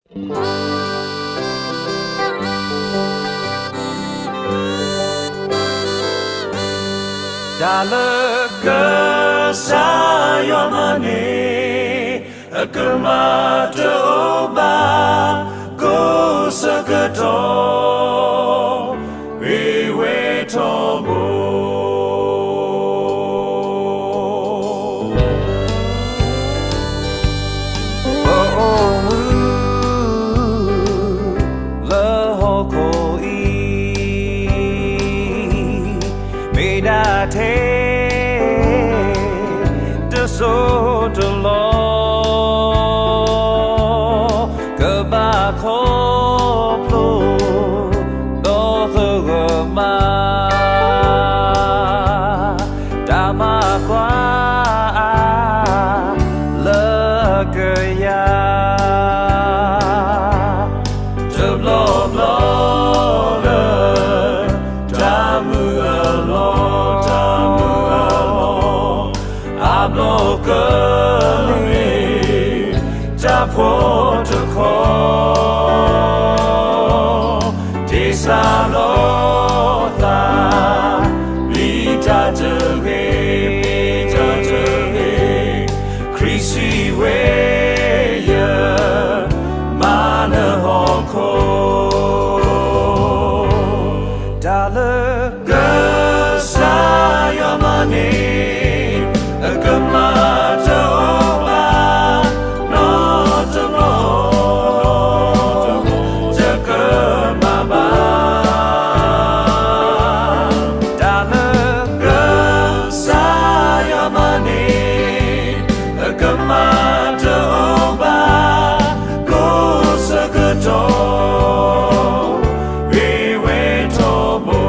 တၢ်လၢကစၢ်ယွၤမၤန့ၣ် အကမၣ်တအိၣ်ဘၣ် ကိးဆၢကတီၢ် ဂ့ၤဝဲထီဘိ ပအိၣ်မူလၢဟီၣ်ခိၣ်အံၤ မ့ၢ်ဒၣ်ထဲ တစိၢ်တလီၢ် ကဘၣ်ခီဖျိ ဒီသဂၢၢ်မး တၢ်မၤကွၢ်အါ လၢကယၤ တဘျီဘျီလၢ တၢ်မုၢ်အလီၢ် တၢ်မုၢ်အလီၢ် အဘျီကမ့ၢ် တၢ်ဖှီၣ်တခီ ဒ်စးလီၤသး မ့ၢ်တၢ်တဂ့ၤ မ့ၢ်တၢ်တဂ့ၤ ခရံာ်စံးဝဲယၤ မၤနဟီၣ်ခိၣ် တၢ်လၢကစၢ်ယွၤမၤန့ၣ် အကမၣ်တအိၣ်ဘၣ် နီတဘျီ တကမၣ်ဘၣ် တၢ်လၢကစၢ်ယွၤမၤန့ၣ် အကမၣ်တအိၣ်ဘၣ် ကိးဆၢကတီၢ် ဂ့ၤဝဲထီဘိ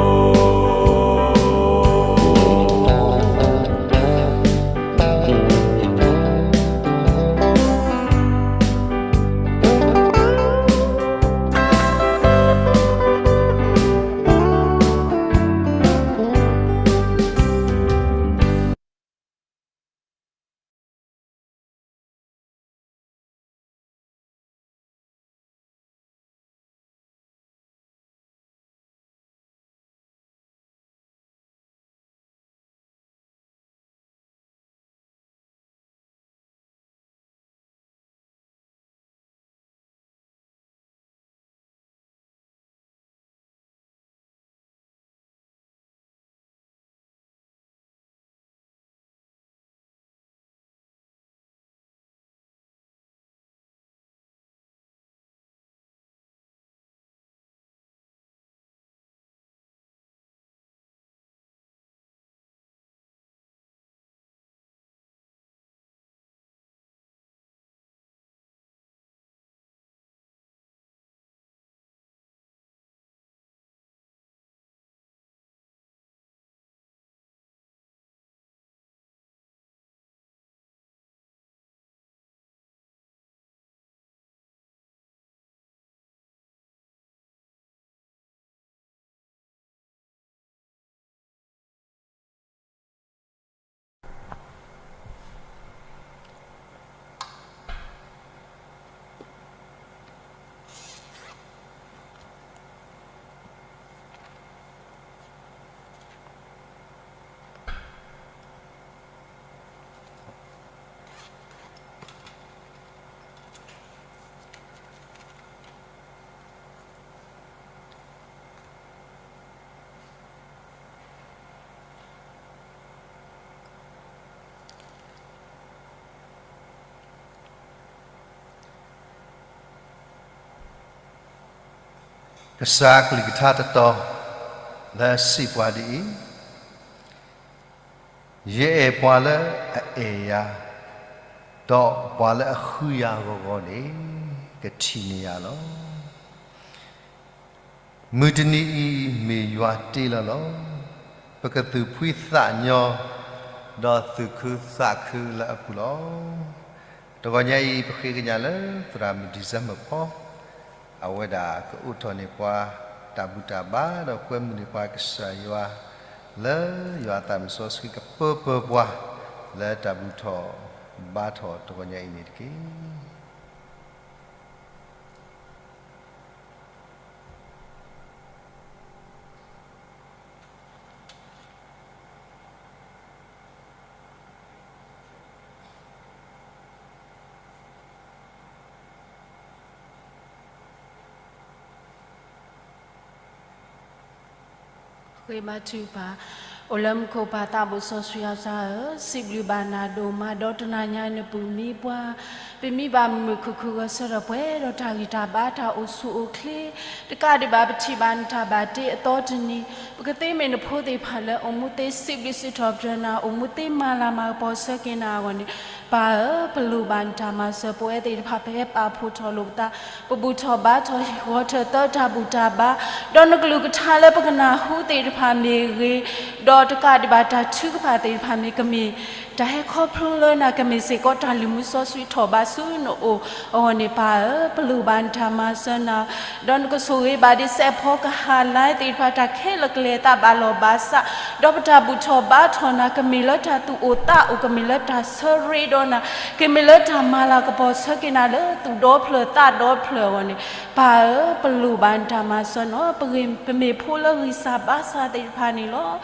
ကစၢ်အကလုၢ်ကထါတတီၤ လၢအစံးပှၤဒ်အံၤ, ယအဲၣ်ပှၤလၢအအဲၣ်ယၤ, ဒီးပှၤလၢအဃုယၤအဂီၢ်ဂီၢ်န့ၣ် ကထံၣ်န့ၢ်ယၤလီၤ. မုၢ်တနံၤအံၤမ့ၢ်ယွၤတ့လီၤလီၤ. ပကသူၣ်ဖှံသးညီ ဒီးသူၣ်ခုသးခုလၢအပူၤလီၤ. တဂီၤညါအံၤ ပဃ့ကညးလၢသရၣ်မုၣ် December ဖီ, အဝဲဒၣ်ကအိးထီၣ်န့ၢ်ပှၤတၢ်ဘူၣ်တၢ်ဘါ ဒီးကွဲမုာ်န့ၢ်ပှၤကစၢ်ယွၤ လၢယွၤအသးမုၣ်စီဆှံကပၢပၢပှၤ လၢတၢ်ဘူၣ်ထီၣ်ဘါထီၣ်တဂီၤညါအံၤန့ၣ်တက့ၢ်. ဃ့ဘါထုကဖၣ်. အိၣ်လၢမူခိၣ်ပၢ်သးဘိၣ်စီဆှံယွၤစၢ်ဧၢ, စံးဘျုးဘၣ်နၤဒိၣ်မး ဒီးတနၤညါအံၤနပူၤမံပှၤ, ပမံဘၣ်မုာ်မုာ်ခုၣ်ခုၣ်ဂဲၤဆၢထၢၣ်ပှဲၤဒီး တၢ်ဂံၢ်တၢ်ဘါတၢ်အိၣ်ဆူၣ်အိၣ်ချ့, တကးဒံးဘၣ်ပထံၣ်ဘၣ်နတၢ်ဘၣ်တ့အသီတနံၤ, ပကသ့မ့ၢ်နဖိသ့ၣ်တဖၣ်လၢအိၣ်မူသ့စံးဘျုးစံးထီၣ်ပတြၢၤနၤ, အိၣ်မူသ့မၤလၤမၤကပီၤဆၢက့ၤနၤအဂီၢ်န့ၣ်, ပၢ်ဧၢ, ပလိၣ်ဘၣ်နတၢ်မၤစၢၤ, ပဝဲသ့ၣ်တဖၣ် ပဟဲပာ်ဖှိၣ်ထီၣ်လိာ်ပသး, ပဘူၣ်ထီၣ်ဘါထီၣ် ဂီၤထၢၣ်သၢတၢ်ဘူၣ်တၢ်ဘါ, ဒီးနကလုၢ်ကထါလၢပကနၢ်ဟူသ့ၣ်တဖၣ်မ့ၢ်ဂ့ၤ, ဒီးတကးဒံးဘၣ်တၢ်ထုကဖၣ်သ့ၣ်တဖၣ်မ့ၢ်ကမ့ၢ် တၢ်ဟဲခီဖျိလၢနၤ ကမ့ၢ်စ့ၢ်ကီးတၢ်လုၢ်မူစီဆှံထီၣ်ဘးဆူနအိၣ်အဂီၢ်န့ၣ်, ပၢ်ဧၢ, ပလိၣ်ဘၣ်နတၢ်မၤစၢၤနၤ, ဒီးနကဆိၣ်ဂ့ၤဘၣ်ဒ်စဲးဖီကဟၣ်လါသ့ၣ်တဖၣ် တၢ်ခဲလၢာ်ကလဲၤသးဘၣ်လီၢ်ဘၣ်စး, ဒီးပတၢ်ဘူၣ်ထီၣ်ဘါထီၣ်နၤ ကမ့ၢ်လၢတၢ်သူၣ်အိၣ်သးအိၣ်, ကမ့ၢ်လၢတၢ်ဆၢရ့ဒီးနၤ, ကမ့ၢ်လၢတၢ်မၤလၤကပီၤဆၢက့ၤနၤလၢသူၣ်ဒီဖျၢၣ်သးဒီဖျၢၣ်အဂီၢ်န့ၣ်, ပၢ်ဧၢ, ပလိၣ်ဘၣ်နတၢ်မၤစၢၤနၤ, ပမ့ၢ်ဖိလၢဂံၢ်စၢ်ဘါစၢ်သ့ၣ်တဖၣ်န့ၣ်လီၤ.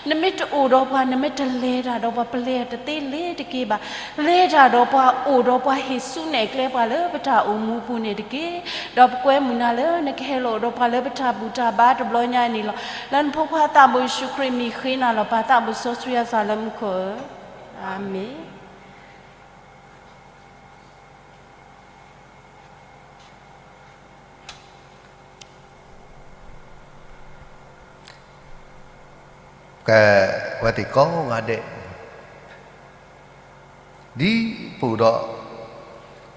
နမ့ၢ်တအိၣ်ဒီးပှၤ, နမ့ၢ်တလဲၤတၢ်ဒီးပှၤ, ပလဲၤတသ့လဲၤတက့ၤဘၣ်. လဲၤတၢ်ဒီးပှၤ, အိၣ်ဒီးပှၤ, ဟ့ၣ်ဆူၣ်နဲၣ်ကျဲပှၤလၢပတၢ်အိၣ်မူပူၤန့ၣ်တက့ၢ်. ဒီးပကွဲမုာ်နၤလၢနကဟဲလီၤအိၣ်ဒီးပှၤလၢပတၢ်ဘူၣ်တၢ်ဘါတဘျီညါအံၤန့ၣ်လီၤ. လၢနဖိခွါသးဘိၣ်ယ့ၣ်ၡူးခရံာ်မံၤဃ့နၤလီၤ. ပၢ်သးဘိၣ်စီဆှံယွၤစၢ်လၢမူခိၣ်ဧၢ, အၤမ့ၣ်. ပဝဲသ့ၣ်ကိးဂၤဒဲး, ဒ်ပအိၣ်ဒီး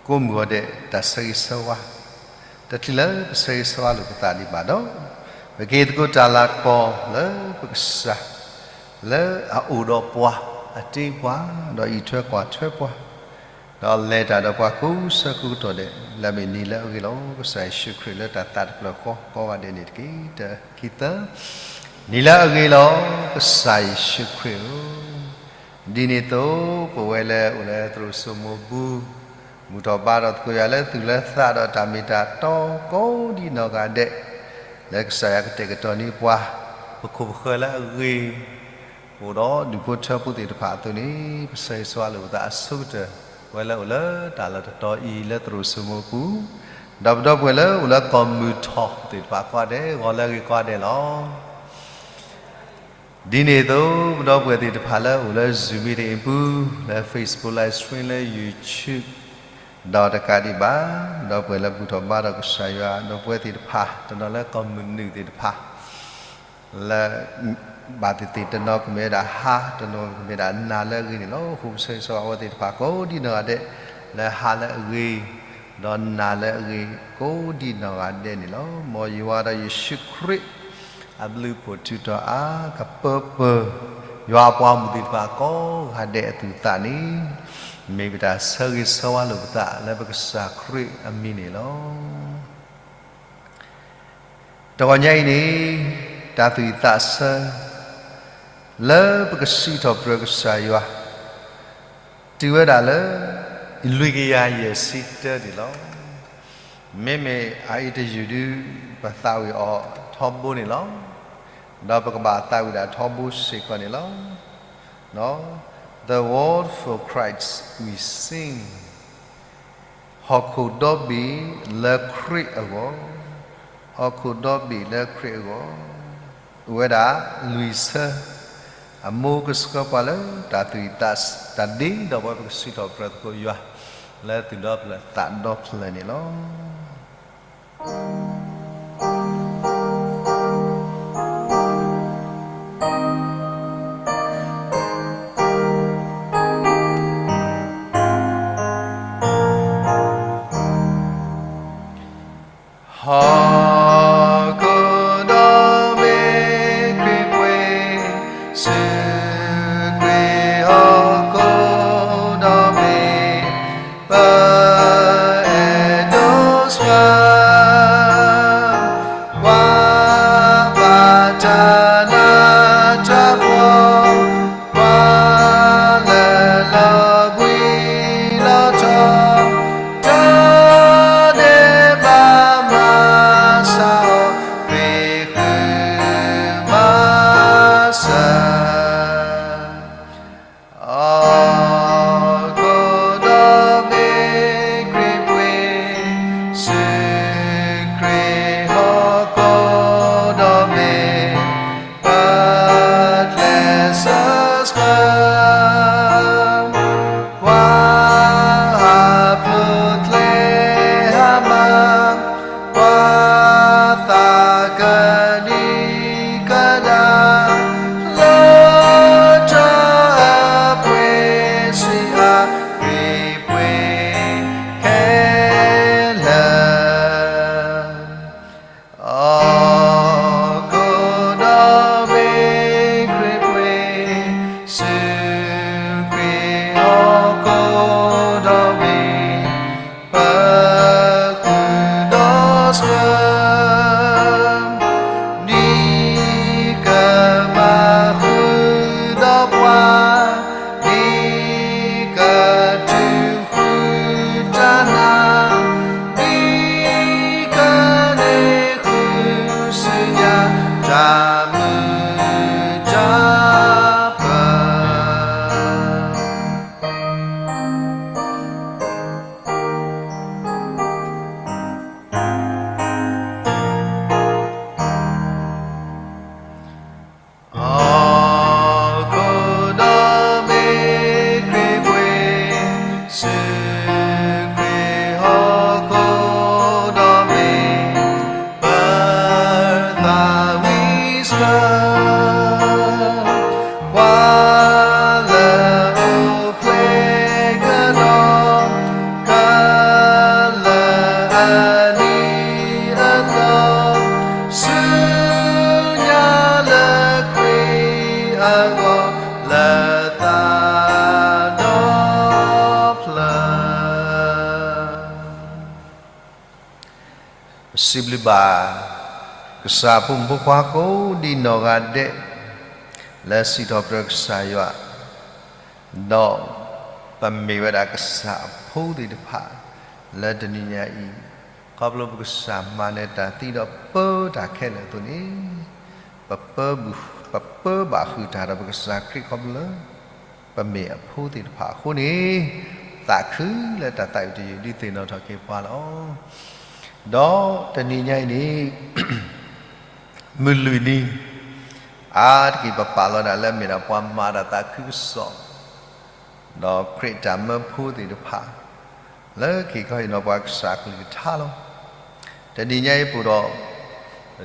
ကိးမုၢ်ဂီၤဒဲး တၢ်ဆၢဂ့ၤဆၢဝါ, တချုးလၢပဆၢဂ့ၤဆၢဝါလိာ်ပသးဒံးဘၣ်ဒီး, ပက့ၤသကိးတၢ်လၤကပီၤလၢပကစၢ်, လၢအအိၣ်ဒီးပှၤ, အတ့ပှၤ, ဒီးအံးထွဲကွၢ်ထွဲပှၤ, ဒီးလဲၤတၢ်ဒီးပှၤကိးဆၢကိးကတီၢ်ဒဲး လၢအမ့ၢ်နံၤလၢအဂ့ၤလီၤ. ကစၢ်ယ့ၣ်ၡူးခရံာ်လၢတၢ်သးတဖျၢၣ်ဃီကိးဂၤဒဲးန့ၣ်တက့ၢ်. တၢ်ခံသၢ, နံၤလၢအဂ့ၤလီၤ. ကစၢ်ယ့ၣ်ၡူးခရံာ်ဧၢ, ဒ်န့ၣ်အသိး ပဝဲလၢအိၣ်လၢသရိာ်စိမိၤပူၤ, ဘူၣ်ထီၣ်ဘါထီၣ်သကိးယွၤလၢသူၣ်လၢသး ဒီးတၢ်မ့ၢ်တၢ်တီကိးဒံနီၢ်ဂၤဒဲး, လၢကစၢ်ယွၤကတဲာ်ကတီၤန့ၢ်ပှၤ, ပခိၣ်ပဃၢၤလၢအဂ့ၤ, ပအိၣ်ဒီးဒူၣ်ဖိထၢဖိသ့ၣ်တဖၣ်အသိးန့ၣ်, ပဆၢဂ့ၤဆၢဝါလိာ်ပသးအဆိကတၢၢ်, ပဝဲလၢအိၣ်လၢတၢ်လီၢ်တတီၤအံၤလၢသရိာ်စိမိၤပူၤ, ဒီးပဒီပုၢ်ဝဲၢ်လၢအိၣ်လၢကီၢ်မုၢ်ထီၣ်သ့ၣ်တဖၣ်ကိးဂၤဒဲး ဂီၤလၢအဂ့ၤကိးဂၤဒဲးလီၤ. ဒ်န့ၣ်အသိး ပဒီပုၢ်ဝဲၢ်သ့ၣ်တဖၣ်လၢအိၣ်လၢ Zoom meeting အပူၤ, လၢ Facebook live stream, လၢ YouTube, ဒီးတကးဒံးဘၣ်, ပဒီပုၢ်ဝဲၢ်လၢဘူၣ်ထီၣ်ဘါထီၣ်ကစၢ်ယွၤ, ဒီပုၢ်ဝဲၢ်သ့ၣ်တဖၣ်, တနီၤလၢကီၢ်မုၢ်နုာ်သ့ၣ်တဖၣ်, လၢ ဘၣ်သ့ၣ်သ့ၣ်တနီၤကမ့ၢ်ဝဲဒၣ်ဟါ, တနီၤကမ့ၢ်ဝဲဒၣ်နၤလၢအဂ့ၤန့ၣ်လီၤ. အဃိပဆၢဂ့ၤဆၢဝါအဝဲသ့ၣ်တဖၣ်ကိးဒံနီၢ်ဂၤဒဲး, လၢဟါလၢအဂ့ၤ, ဒီးနၤလၢအဂ့ၤ, ကိးဒံနီၢ်ဂၤဒဲးန့ၣ်လီၤ. မ်ယွၤဒီးယ့ၣ်ၡူးခရံာ် အဘျုးအဖှိၣ်ထုးထီၣ်အါကပၢပၢၢ်, ယွၤအပှၤမုၣ်သ့ၣ်တဖၣ်ကိးဂၤဒဲးအသူၣ်အသးန့ၣ်, မ့ၢ်ပတၢ်ဆၢဂ့ၤဆၢဝါလိာ်ပသးလၢပကစၢ်ခရံာ်အမံၤန့ၣ်လီၤ. တဂီၤညါအံၤန့ၣ်, တၢ်သူၣ်ဝံၣ်သးဆၢ လၢပကစံးထီၣ်ပတြၢၤကစၢ်ယွၤ, တုၤဝဲဒၣ်လၢ လွံၢ်ကယၤယဲၢ်ဆံတၢန့ၣ်လီၤ. မ့မ့ၢ်အအံၤတယုၢ်ဒု ပသးဝံၣ်အီၤထီဘိန့ၣ်လီၤ. ဒီးပကဘၣ်သးဝံၣ်ဒၣ်ထီဘိစ့ၢ်ကီးန့ၣ်လီၤ. The World for Christ we sing. ဟီၣ်ခိၣ်ဒီဘ့ၣ်လၢခရံာ်အဂီၢ်, ဟီၣ်ခိၣ်ဒီဘ့ၣ်လၢခရံာ်အဂီၢ်, အိၣ်ဝဲဒၣ်လွံၢ်ဆၢ, အမိၢ်ကဆှၢပှၤလၢတၢ်သူၣ်ဝံၣ်သး, တၢ်ဒ့ဒီးပဝဲပကစံးထီၣ်ပတြၢၤသကိးယွၤ လၢသူၣ်ဒီဖျၢၣ်သးဒီဖျၢၣ်န့ၣ်လီၤ. ဟီၣ်ခိၣ်ဒီဘ့ၣ်ကွ့ၢ်ကွ့ၢ်, စုကွ့ၢ်ဟီၣ်ခိၣ်ဒီဘ့ၣ်, ပအဲၣ်ဒိးဆှၢ ပှၤဘၣ်တၢ်နးတၢ်ဖှီၣ်, ပှၤလၢလီၤဘှံးလီၤတီၤ, တၢ်ဒဲးဘးမၤစၢၤအီၤ, မ့ၢ်ဃုမၤစၢၤ ဟီၣ်ခိၣ်ဒီဘ့ၣ်ကွ့ၢ်ကွ့ၢ်, စု စံးဘျုးဘၣ် ကစၢ်အဖိမုၣ်ဖိခွါကိးဒံနီၢ်ဂၤဒဲး လၢစံးထီၣ်ပတြၢၤကစၢ်ယွၤ, ဒီးပမ့ၢ်ဝဲဒၣ်ကစၢ်အဖိသ့ၣ်တဖၣ် လၢတနံၤညါအံၤ, ခီဖျိပကစၢ်မၤနၢၤတၢ်သံဒီးပၢတၢ်ခဲလၢာ်အသိးန့ၣ်, ပပၢ, ပပၢဘၣ်ဃုာ်တၢ်ဒီးပကစၢ်ခရံာ်ခီဖျိလၢ ပမ့ၢ်အဖိသ့ၣ်တဖၣ်အဃိန့ၣ်, သးခုလၢတၢ်သးအုးတယုၢ်ဒုးသ့ၣ်နီၣ်ထီၣ်က့ၤပှၤလီၤ. ဒီးတနံၤညါအံၤန့ၣ် မုၢ်လွံၢ်နံၤ အါတက့ၢ်ပပာ်လီၤဒၣ်လၢအမ့ၢ်ဒၣ်ပှၤမၤတၢ်သးခုကစီၣ်, ဒီးခရံာ်တၢ်မၢဖိသ့ၣ်တဖၣ် လၢက့ၤခီဟ့ၣ်နီၤပှၤကစၢ်အကလုၢ်ကထါလီၤ. တနံၤညါအံၤပူၤ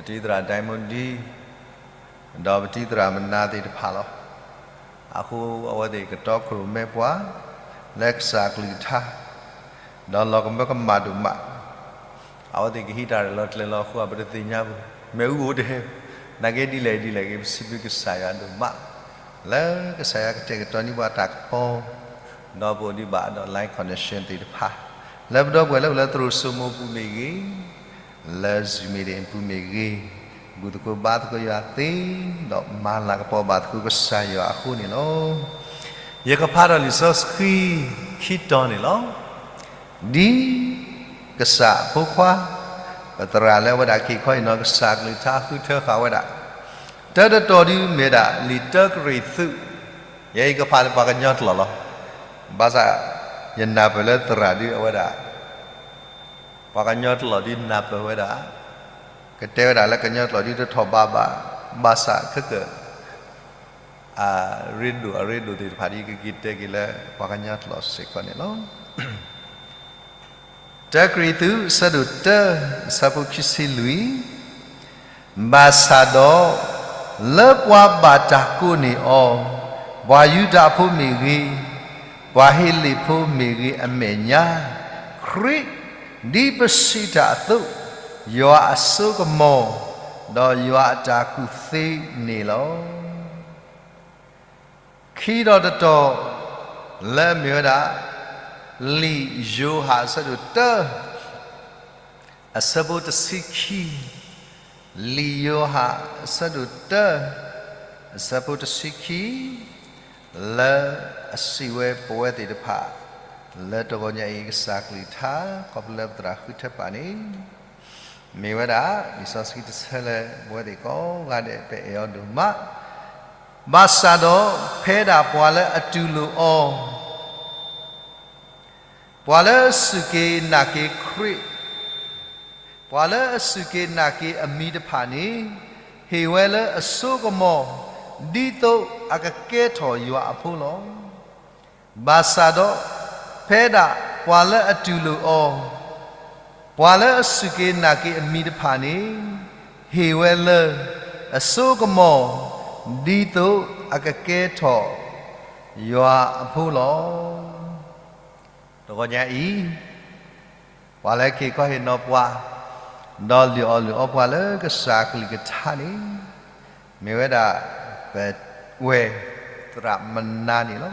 ဒီး ပတံၤသရၣ်ဒဲမူဒံ ဒီးပတံၤသရၣ်မနၤသ့ၣ်တဖၣ်လီၤ. အဃိအဝဲသ့ၣ်ကတီခိၣ်ရိၣ်မဲပှၤ လၢကစၢ်အကလုၢ်ကထါ, ဒီးလီၤကမၢကမၣ်ဒိၣ်မး, အဝဲသ့ၣ်ကဟံးတၢ်ရဲၣ်လီၤကျဲၤလီၤအဃိ ပတသ့ၣ်ညါဘၣ်, မ့ၣ်အူအိၣ်တဟဲ, နာ်က့ဒ်လဲၣ်ဒ်လဲၣ်ဂ့ၤ ပစံးဘျုးကစၢ်ယွၤဒိၣ်မး, လၢကစၢ်ယွၤကတဲာ်ကတီၤန့ၢ်ပှၤတၢ်ကပီၤ, ဒီးပအိၣ်ဒံးဘၣ်ဒီး line connection သ့ၣ်တဖၣ်, လၢပဒီပုၢ်ဝဲၢ်လၢအိၣ်လၢသရိာ်စိမိၤပူၤမ့ၢ်ဂ့ၤ လၢ Zoom meeting အပူၤမ့ၢ်ဂ့ၤ, ဘူၣ်သကိးဘါသကိးယွၤသ့, ဒီးမၤလၤကပီၤဘၣ်သကိးကစၢ်ယွၤအဃိန့ၣ်လီၤ. ယကဖးဒီးလံာ်စီဆှံခံတီၤန့ၣ်လီၤ. ဒ်ကစၢ်အဖိခွါ, ပသရၣ်လၢအဝဲဒၣ်က့ၤခီဟ့ၣ်နီၤကစၢ်ကလုၢ်ကထါဃုထၢဃာ်ဝဲဒၣ်, တၢတတီၤဒုးမ့ၢ်ဒၣ်လံာ်တၢကရံၣ်သူး, ယဲအံၤကဖးလၢပှၤကညီကျိာ်လီၤ. ဘၣ်ဆၣ် ယနၢ်ပၢၢ်လၢသရၣ်ဒုးအဝဲဒၣ် ပှၤကညီကျိာ်ဒုးနၢ်ပၢၢ်ဝဲဒၣ်, ကတဲဝဲဒၣ်လၢကညီကျိာ်ဒုးတထီၣ်ဘးဘၣ်, ဘၣ်ဆၣ်ခဲကၢၣ် အရ့ဒိၣ်အရ့ဒိၣ်သ့ၣ်တဖၣ်ဒ်ကက့ၤတဲက့ၤလၢပှၤကညီကျိာ်စ့ၢ်ကီးန့ၣ်လီၤ. တၢကရံၣ်သူး အဆၢဒိၣ်တၢ အဆၢဖိခံဆံလွံၢ်, ဘၣ်ဆၣ်ဒီး လၢပှၤဘၣ်တၢ်ကိးန့ၢ်အီၤ, ပှၤယူဒၤဖိမ့ၢ်ဂ့ၤ, ပှၤဟ့းလ့ၣ်ဖိမ့ၢ်ဂ့ၤအမဲာ်ညါ, ခရံာ် ဒ်ပစံးတၢ်အသိး, ယွၤအစိကမီၤ, ဒီးယွၤအတၢ်ကူၣ်သ့န့ၣ်လီၤ. ခံတီၤတတီၤ လၢအမ့ၢ်ဝဲဒၣ် လံာ်ယိၤဟၣ်အဆၢဒိၣ်တၢ အဆၢဖိတဆံခံ, လံာ်ယိၤဟၣ်အဆၢဒိၣ်တၢ အဆၢဖိတဆံခံ, လၢအစံးဝဲပဝဲသ့ၣ်တဖၣ် လၢတဂီၤညါအံၤကစၢ်ကလုၢ်ကထါ ခီဖျိလၢပသရၣ်ဃုထၢပာ်န့ၣ် မ့ၢ်ဝဲဒၣ် လံာ်စီဆှံတဆၢလၢပဝဲသ့ၣ်ကိးဂၤဒဲးပအဲၣ်အီၤဒိၣ်မး, ဘၣ်ဆၣ်ဒီး ဖဲဒၣ်ပှၤလၢအတူၢ်လိာ်အီၤ ပှၤလၢအစူၢ်က့ၤနာ်က့ၤခရံာ်, ပှၤလၢအစူၢ်က့ၤနာ်က့ၤအမံၤတဖၣ်န့ၣ် ဟ့ၣ်ဝဲလၢအစိကမီၤ ဒ်သိးအကကဲထီၣ်ယွၤအဖိလီၤ. ဘၣ်ဆၣ်ဒီး ဖဲဒၣ်ပှၤလၢအတူၢ်လိာ်အီၤ, ပှၤလၢအစူၢ်က့ၤနာ်က့ၤအမံၤတဖၣ်န့ၣ် ဟ့ၣ်ဝဲလၢအစိကမီၤ ဒ်သိးအကကဲထီၣ်ယွၤအဖိလီၤ. တဂီၤညါအံၤ ပှၤလၢက့ၤခီဟ့ၣ်နီၤပှၤ ဒီးလုၢ်အီၣ်လုၢ်အီပှၤလၢကစၢ်ကလုၢ်ကထါန့ၣ် မ့ၢ်ဝဲဒၣ် ပဝဲၢ်သရၣ်မနၤန့ၣ်လီၤ.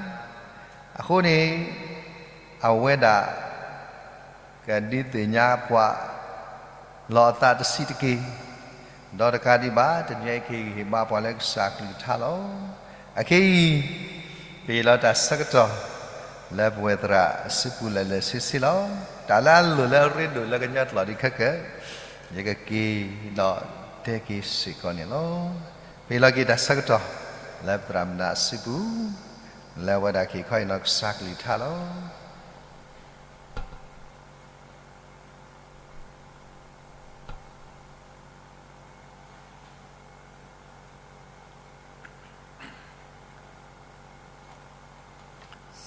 အဃိန့ၣ် အဝဲဒၣ် ကဒုးသ့ၣ်ညါပှၤ လီၤအသးတဆံးတက့ၢ်, ဒီးတကးဒံးဘၣ် တနံၤအံၤကဟ့ၣ်ဂံၢ်ဟ့ၣ်ဘါပှၤလၢကစၢ်အကလုၢ်ကထါလီၤ. အခဲအံၤ ပဟ့ၣ်လီၤတၢ်ဆၢကတီၢ် လၢပဝဲၢ်သရၣ်အစုပူၤလၢာ်လၢာ်ဆ့ဆ့လီၤ. တၢ်လၢအလိၣ်လၢအရ့ဒိၣ်လၢကညီကျိာ်ဒုးခဲကၢၣ် ယကက့ၤဒီးတဲက့ၤစ့ၢ်ကီးန့ၣ်လီၤ. ပဟ့ၣ်လီၤက့ၤတၢ်ဆၢကတီၢ် လၢပသရၣ်မနၤအစုပူၤ လၢအဝဲဒၣ်က့ၤခီဟ့ၣ်နီၤကစၢ်ကလုၢ်ကထါလီၤ.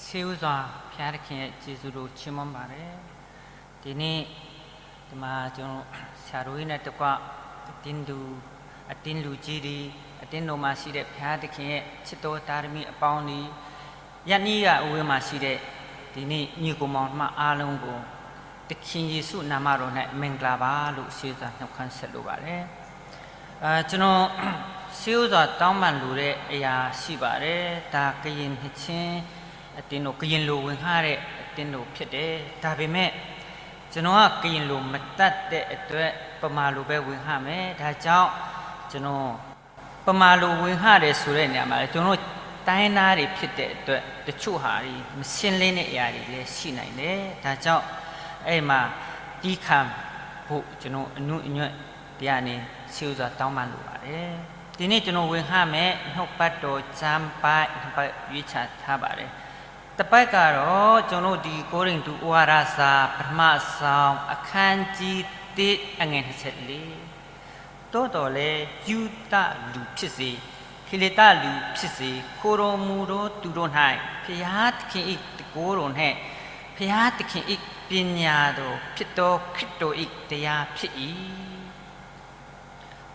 ဆရာတော်ကြီးရဲ့ကျေးဇူးတော်ချီးမွမ်းပါတယ်။ ဒီနေ့ ဒီမှာကျွန်တော် ဆရာတော်ကြီးနဲ့တကွ အတင်းလူ အတင်းလူကြီးတွေ အတင်းတော်မှာရှိတဲ့ဘုရားသခင်ရဲ့ချစ်တော်သားသမီးအပေါင်းတွေ ရပ်နည်းရအဝေးမှာရှိတဲ့ ဒီနေ့ညီအစ်ကိုမောင်နှမအားလုံးကို သခင်ယေရှုနာမတော်နဲ့မင်္ဂလာပါလို့ ရှေးစွာနှုတ်ခွန်းဆက်လိုပါတယ်။ အဲ၊ ကျွန်တော် ရှေးစွာတောင်းပန်လိုတဲ့အရာရှိပါတယ်။ ဒါကရင်နှစ်ခြင်းအသင်းတော်၊ ကရင်လူဝင်ငှားတဲ့အသင်းတော်ဖြစ်တယ်။ ဒါပေမဲ့ ကျွန်တော်က ကရင်လိုမတတ်တဲ့အတွက် ဗမာလိုပဲဝင်ရမယ်။ ဒါကြောင့် ကျွန်တော် ဗမာလိုဝင်ရတယ်ဆိုတဲ့နေရာမှာလည်း ကျွန်တော်တိုင်းသားတွေဖြစ်တဲ့အတွက် တချို့ဟာတွေ မရှင်းလင်းတဲ့အရာတွေလည်းရှိနိုင်တယ်။ ဒါကြောင့် အဲ့မှာ သည်းခံဖို့ ကျွန်တော် အနူအညွတ်တရားနဲ့ ရှေးဦးစွာတောင်းပန်လိုပါတယ်။ ဒီနေ့ ကျွန်တော်ဝင်ရမယ့် နှုတ်ပတ်တော်ကျမ်းပိုင်း နှစ်ပိုဒ် ရွေးချယ်ထားပါတယ်။ တစ်ပိုဒ်ကတော့ ကျွန်တော် ဒီ ကောရိန္သုဩဝါဒစာ ပထမဆောင် အခန်းကြီးတစ် အငယ် နှစ်ဆယ့်လေး။ သို့သော်လည်း ယုဒလူဖြစ်စေ၊ ဟေလသလူဖြစ်စေ၊ ခိုဒူမူဒူသူတို့၌ ဘုရားသခင်၏ တန်ခိုးတော်နှင့် ဘုရားသခင်၏ ပညတ်တော်ဖြစ်သော ခရစ်တော်၏ တရားဖြစ်၏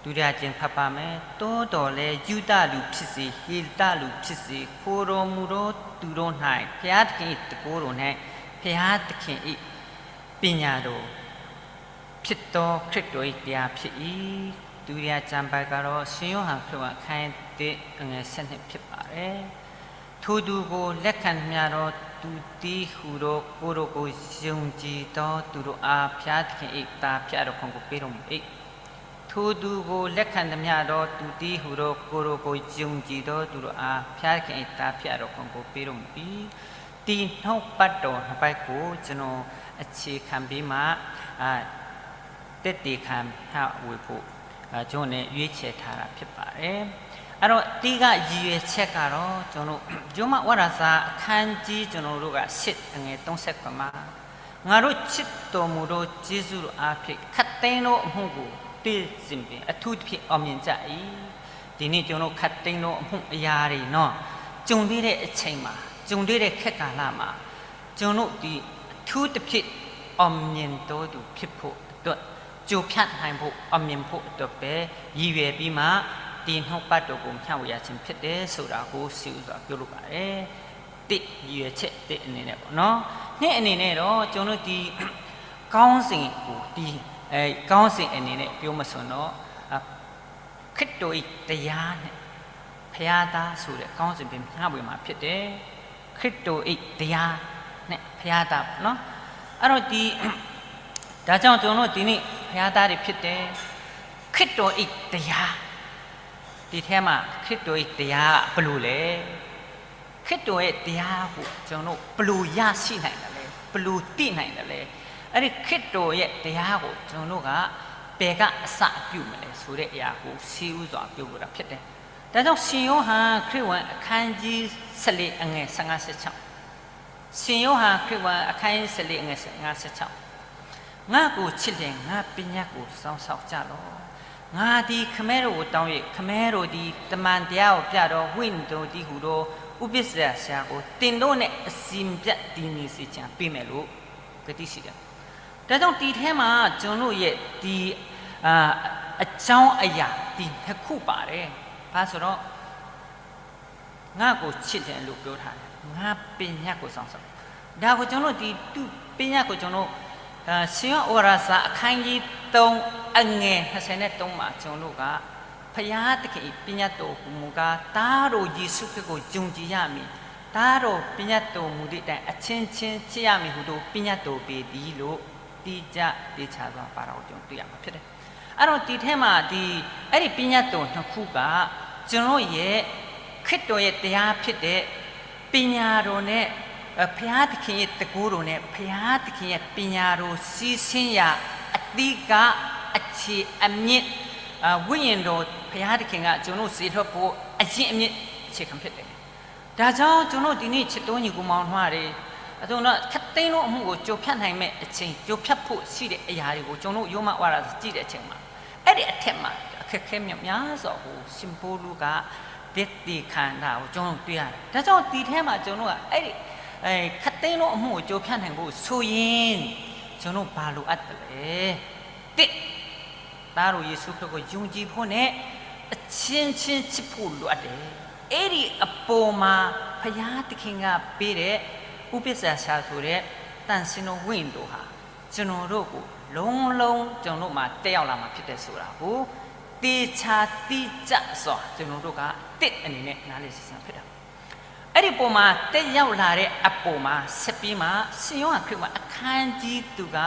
။ ဒုတိယအကြိမ်ဖတ်ပါမယ်။ သို့သော်လည်း ယုဒလူဖြစ်စေ၊ ဟေလသလူဖြစ်စေ၊ ခိုဒူမူဒူသူတို့၌ ဘုရားသခင်၏ တန်ခိုးတော်နှင့် ဘုရားသခင်၏ ပညတ်တော် ဖြစ်သော ခရစ်တော်၏ တရားဖြစ်၏။ ဒုတိယကျမ်းပိုဒ်ကတော့ ရှင်ယောဟန်ခရစ်ဝင် အခန်းတစ် အငယ် ဆယ့်နှစ် ဖြစ်ပါတယ်။ ထိုသူကို လက်ခံသမျှသော သူတည်းဟူသော ကိုယ်တော်ကို ယုံကြည်သော သူတို့အား ဘုရားသခင်၏ သားဖြစ်အပ်သော ခွင့်ကို ပေးတော်မူ၏။ ထိုသူကို လက်ခံသမျှသော သူတည်းဟူသော ကိုယ်တော်ကို ယုံကြည်သော သူတို့အား ဘုရားသခင်၏ သားဖြစ်အပ်သော ခွင့်ကို ပေးတော်မူ၏။ ဒီနှုတ်ပတ်တော်နှစ်ပိုဒ်ကို ကျွန်တော် အခြေခံပြီးမှ အာ သက်သေခံမျှဝေဖို့ အာ ကျွန်တော် ရွေးချယ်ထားတာ ဖြစ်ပါတယ်။ အဲ့တော့ အဓိက ရည်ရွယ်ချက်ကတော့ ကျွန်တော် ရိုမဩဝါဒစာ အခန်းကြီး ကျွန်တော်တို့က ရှစ် အငယ် သုံးဆယ့်ခွံမှာ ငါတို့ချစ်တော်မူသော ကျေးဇူးတော်အားဖြင့် ခပ်သိမ်းသော အမှုကို သိစေခြင်း အထူးသဖြင့် အောင်မြင်ကြ၏။ ဒီနေ့ ကျွန်တော် ခပ်သိမ်းသော အမှု အရာတွေနော် ကြုံတွေ့တဲ့ အချိန်မှာ ကြုံတွေ့တဲ့ ခေတ်ကာလမှာ ကျွန်တော် ဒီ အထူးသဖြင့် အောင်မြင်သောသူ ဖြစ်ဖို့အတွက် ကျော်ဖြတ်နိုင်ဖို့ အောင်မြင်ဖို့အတွက်ပဲ ရည်ရွယ်ပြီးမှ ဒီနှုတ်ပတ်တော်ကို မျှဝေရခြင်း ဖြစ်တယ်ဆိုတာကို ရှေးဦးစွာ ပြောလိုပါတယ်။ တစ် ရည်ရွယ်ချက် တစ် အနေနဲ့ပေါ့နော်။ နှစ် အနေနဲ့တော့ ကျွန်တော် ဒီ ခေါင်းစဉ်ကို ဒီ အဲ ခေါင်းစဉ် အနေနဲ့ ပြောမယ်ဆိုရင်တော့ အ ခရစ်တော်၏ တရားနှင့် ဘုရားသားဆိုတဲ့ ခေါင်းစဉ်ဖြင့် မျှဝေမှာ ဖြစ်တယ်။ ခရစ်တော်၏ တရားနှင့် ဘုရားသားပေါ့နော်။ အဲ့တော့ ဒီ ဒါကြောင့် ကျွန်တော်တို့ ဒီနေ့ ဘုရားသားတွေ ဖြစ်တယ်။ ခရစ်တော်၏ တရား၊ ဒီထဲမှာ ခရစ်တော်၏ တရားက ဘယ်လိုလဲ။ ခရစ်တော်ရဲ့ တရားကို ကျွန်တော်တို့ ဘယ်လို ရရှိနိုင်သလဲ။ ဘယ်လို သိနိုင်သလဲ။ အဲ့ဒီ ခရစ်တော်ရဲ့ တရားကို ကျွန်တော်တို့က ဘယ်က အစပြုမလဲဆိုတဲ့ အရာကို ရှေးဦးစွာ ပြောလိုတာ ဖြစ်တယ်။ ဒါကြောင့် ရှင်ယောဟန် ခရစ်ဝင် အခန်းကြီး ဆယ့်လေး အငယ် ဆယ့်ငါး ဆယ့်ခြောက်။ ရှင်ယောဟန် ခရစ်ဝင် အခန်းကြီး ဆယ့်လေး အငယ် ဆယ့်ငါး ဆယ့်ခြောက်။ ငါ့ကိုချစ်လျှင် ငါ့ပညတ်ကို စောင့်ရှောက်ကြလော့။ ငါသည် ခင်ဗျားတို့ကို တောင်း၍ ခင်ဗျားတို့သည် တမန်တရားကို ပြသော ဝိညာဉ်တော်တည်းဟူသော ဥပဇ္ဇာဆရာကို သင်တို့နှင့် အစဉ်မပြတ် တည်နေစေခြင်း ပေးမယ်လို့ ကတိရှိတယ်။ ဒါကြောင့် ဒီထဲမှာ ကျွန်တော်ရဲ့ ဒီ အာ အကြောင်းအရာ ဒီနှစ်ခုပါတယ်။ ဘာဆိုတော့ ငါ့ကိုချစ်တယ်လို့ ပြောထားတယ်။ ငါ့ပညတ်ကို စောင့်ရှောက်။ ဒါကို ကျွန်တော် ဒီ သူ့ပညတ်ကို ကျွန်တော် အာ ရှင်ယောဟန် ဩဝါဒစာ အခန်းကြီး သုံး အငယ် နှစ်ဆယ့်သုံး မှာ ကျွန်တော်က ဘုရားသခင်၏ ပညတ်တော်မူကား သားတော်ယေရှုခရစ်ကို ယုံကြည်ရမည်။ သားတော်ပညတ်တော်မူသည့်အတိုင်း အချင်းချင်းချစ်ရမည်ဟူသော ပညတ်တော်ပေတည်းလို့ တိကျသေချာစွာပါတာကို ကျွန်တော်တွေ့ရမှာဖြစ်တယ်။ အဲ့တော့ ဒီထဲမှာ ဒီ အဲ့ဒီပညတ်တော်နှစ်ခုက ကျွန်တော်ရဲ့ ခရစ်တော်ရဲ့တရားဖြစ်တဲ့ ပညာတော်နဲ့ အဲ ဘုရားသခင်ရဲ့တန်ခိုးတော်နဲ့ ဘုရားသခင်ရဲ့ပညာတော်စီးဆင်းရာ အဓိက အခြေအမြစ် အာ ဝိညာဉ်တော် ဘုရားသခင်က ကျွန်တော်စေလွှတ်ဖို့ အရင်းအမြစ် အခြေခံဖြစ်တယ်။ ဒါကြောင့် ကျွန်တော် ဒီနေ့ ချစ်တော်ညီကိုမောင်နှမတွေ အကျွန်တော် ခပ်သိမ်းသောအမှုကို ကျော်ဖြတ်နိုင်မယ့်အချိန် ကျော်ဖြတ်ဖို့ရှိတဲ့အရာတွေကို ကျွန်တော် ရိုမဩဝါဒစာ ကြည့်တဲ့အချိန်မှာ အဲ့ဒီအထက်မှာ အခက်အခဲမြောက်များစွာကို ရှင်ပေါလုက သက်သေခံတာကို ကျွန်တော် တွေ့ရတယ်။ ဒါကြောင့် ဒီထဲမှာ ကျွန်တော်က အဲ့ဒီ အဲ ခပ်သိမ်းသောအမှုကို ကျော်ဖြတ်နိုင်ဖို့ဆိုရင် ကျွန်တော် ဘာလိုအပ်သလဲ။ တစ် သားတော်ယေရှုခရစ်ကို ယုံကြည်ဖို့နဲ့ အချင်းချင်းချစ်ဖို့လိုအပ်တယ်။ အဲ့ဒီအပေါ်မှာ ဘုရားသခင်ကပေးတဲ့ ဥပဇ္ဇာဆရာဆိုတဲ့ သန့်ရှင်းသောဝိညာဉ်တော်ဟာ ကျွန်တော်တို့ကို လုံးလုံး ကျွန်တော်တို့မှာ တက်ရောက်လာမှာဖြစ်တယ်ဆိုတာကို သေချာတိကျစွာ ကျွန်တော်တို့က တစ်အနေနဲ့ နားလည်စေချင်တာဖြစ်တယ်။ အဲ့ဒီပုံမှာ တက်ရောက်လာတဲ့အပေါ်မှာ ဆက်ပြီးမှ ရှင်ယောဟန်ခရစ်ဝင်အခန်းကြီးသူက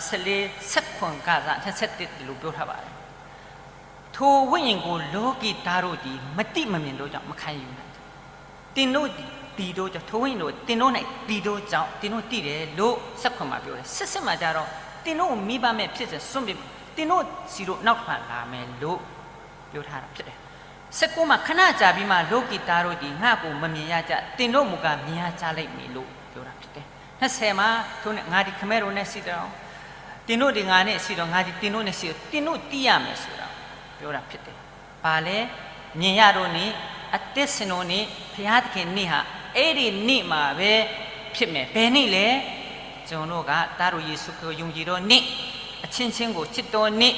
ဆယ်လေး ဆယ့်ခုနစ်ကစၢ် နှစ်ဆယ့်တစ် ဒီးပြောထားပါတယ်။ ထိုဝိညာဉ်ကို လောကီသားတို့သည် မသိမမြင်သောကြောင့် မခံယူနိုင်။ သင်တို့သည် တည်သောကြောင့် ထိုဝိညာဉ်တို့ သင်တို့၌တည်သောကြောင့် သင်တို့သိတယ်လို့ ဆယ့်ခုနစ်မှာပြောတယ်။ ဆယ့်ဆယ့်မှာကျတော့ သင်တို့မိဘမဲ့ဖြစ်စေစွန့်ပစ် သင်တို့ဆီသို့နောက်တစ်ဖန်လာမယ်လို့ ပြောထားတာဖြစ်တယ်။ ဆယ့်ကိုးမှာ ခဏကြာပြီးမှ လောကီသားတို့သည် ငါ့ကိုမမြင်ရကြ။ သင်တို့မူကား မြင်ရကြလိမ့်မည်လို့ ပြောတာဖြစ်တယ်။ နှစ်ဆယ်မှာ ထို့နည်း ငါသည် ခင်ဗျားတို့နဲ့ရှိသော သင်တို့သည် ငါနဲ့ရှိသော ငါသည် သင်တို့နဲ့ရှိသော သင်တို့သိရမယ်ဆိုတာ ပြောတာဖြစ်တယ်။ ဘာလဲ မြင်ရတော့နေ့ အသက်ရှင်တော့နေ့ ဘုရားသခင်နေ့ဟာ အဲ့ဒီနေ့မှာပဲ ဖြစ်မယ်။ ဘယ်နေ့လဲ ကျွန်တော်တို့က သားတော်ယေရှုခရစ်ကို ယုံကြည်သောနေ့၊ အချင်းချင်းကို ချစ်သောနေ့၊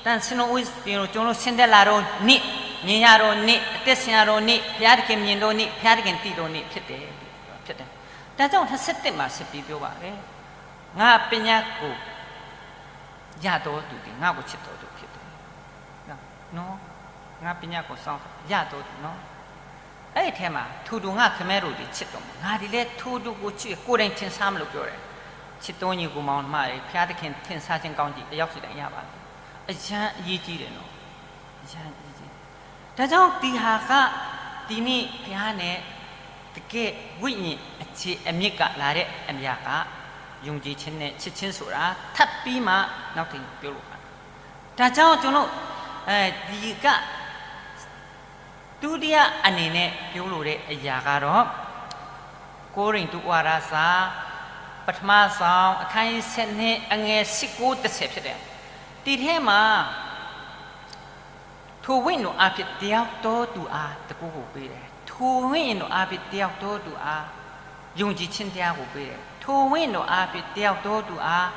သန့်ရှင်းသောဝိညာဉ်တော် ကျွန်တော်တို့ ဆင်းသက်လာသောနေ့၊ မြင်ရသောနေ့၊ အသက်ရှင်ရသောနေ့၊ ဘုရားသခင်မြင်သောနေ့၊ ဘုရားသခင်သိသောနေ့ ဖြစ်တယ်။ ဖြစ်တယ်။ ဒါကြောင့် နှစ်ဆယ့်တစ်မှာ ဆက်ပြီးပြောပါတယ်။ ငါပညတ်ကို ရသောသူသည် ငါ့ကိုချစ်သောသူဖြစ်တယ်။ နော်။ ငါပညတ်ကို စောင့်ရသောသူနော်။ အဲ့ဒီထဲမှာ ထိုသူငါခင်ဗျားတို့သည်ချစ်တော်မူ။ ငါသည်လည်းထိုသူကိုချစ်၊ ကိုယ်တိုင်ထင်ရှားမလို့ပြောတယ်။ ချစ်တော်ညီကိုမောင်နှမတွေ ဘုရားသခင်ထင်ရှားခြင်းကောင်းကြီး တစ်ယောက်စီတိုင်းရပါစေ။ အရမ်းအရေးကြီးတယ်နော်။ အရမ်းအရေးကြီးတယ်။ ဒါကြောင့် ဒီဟာက ဒီနေ့ ဘုရားနဲ့ တကယ့်ဝိညာဉ်အခြေအမြစ်ကလာတဲ့အရာက ယုံကြည်ခြင်းနဲ့ ချစ်ခြင်းဆိုတာ ထပ်ပြီးမှ နောက်တစ်ခါပြောလို့ပါ။ ဒါကြောင့် ကျွန်တော် အဲဒီက ဒုတိယအနေနဲ့ ပြောလိုတဲ့အရာကတော့ ကိုရိန္သုဩဝါဒစာ ပထမဆောင် အခန်းကြီးဆယ့်နှစ် အငယ်ဆယ့်ကိုး တစ်ဆယ်ဖြစ်တယ်။ ဒီထဲမှာ ထိုဝိညာဉ်တော်အားဖြင့် တယောက်သောသူအား တကူကိုပေးတယ်။ ထိုဝိညာဉ်တော်အားဖြင့် တယောက်သောသူအား ယုံကြည်ခြင်းတရားကိုပေးတယ်။ ထိုဝိညာဉ်တော်အားဖြင့် တယောက်သောသူအား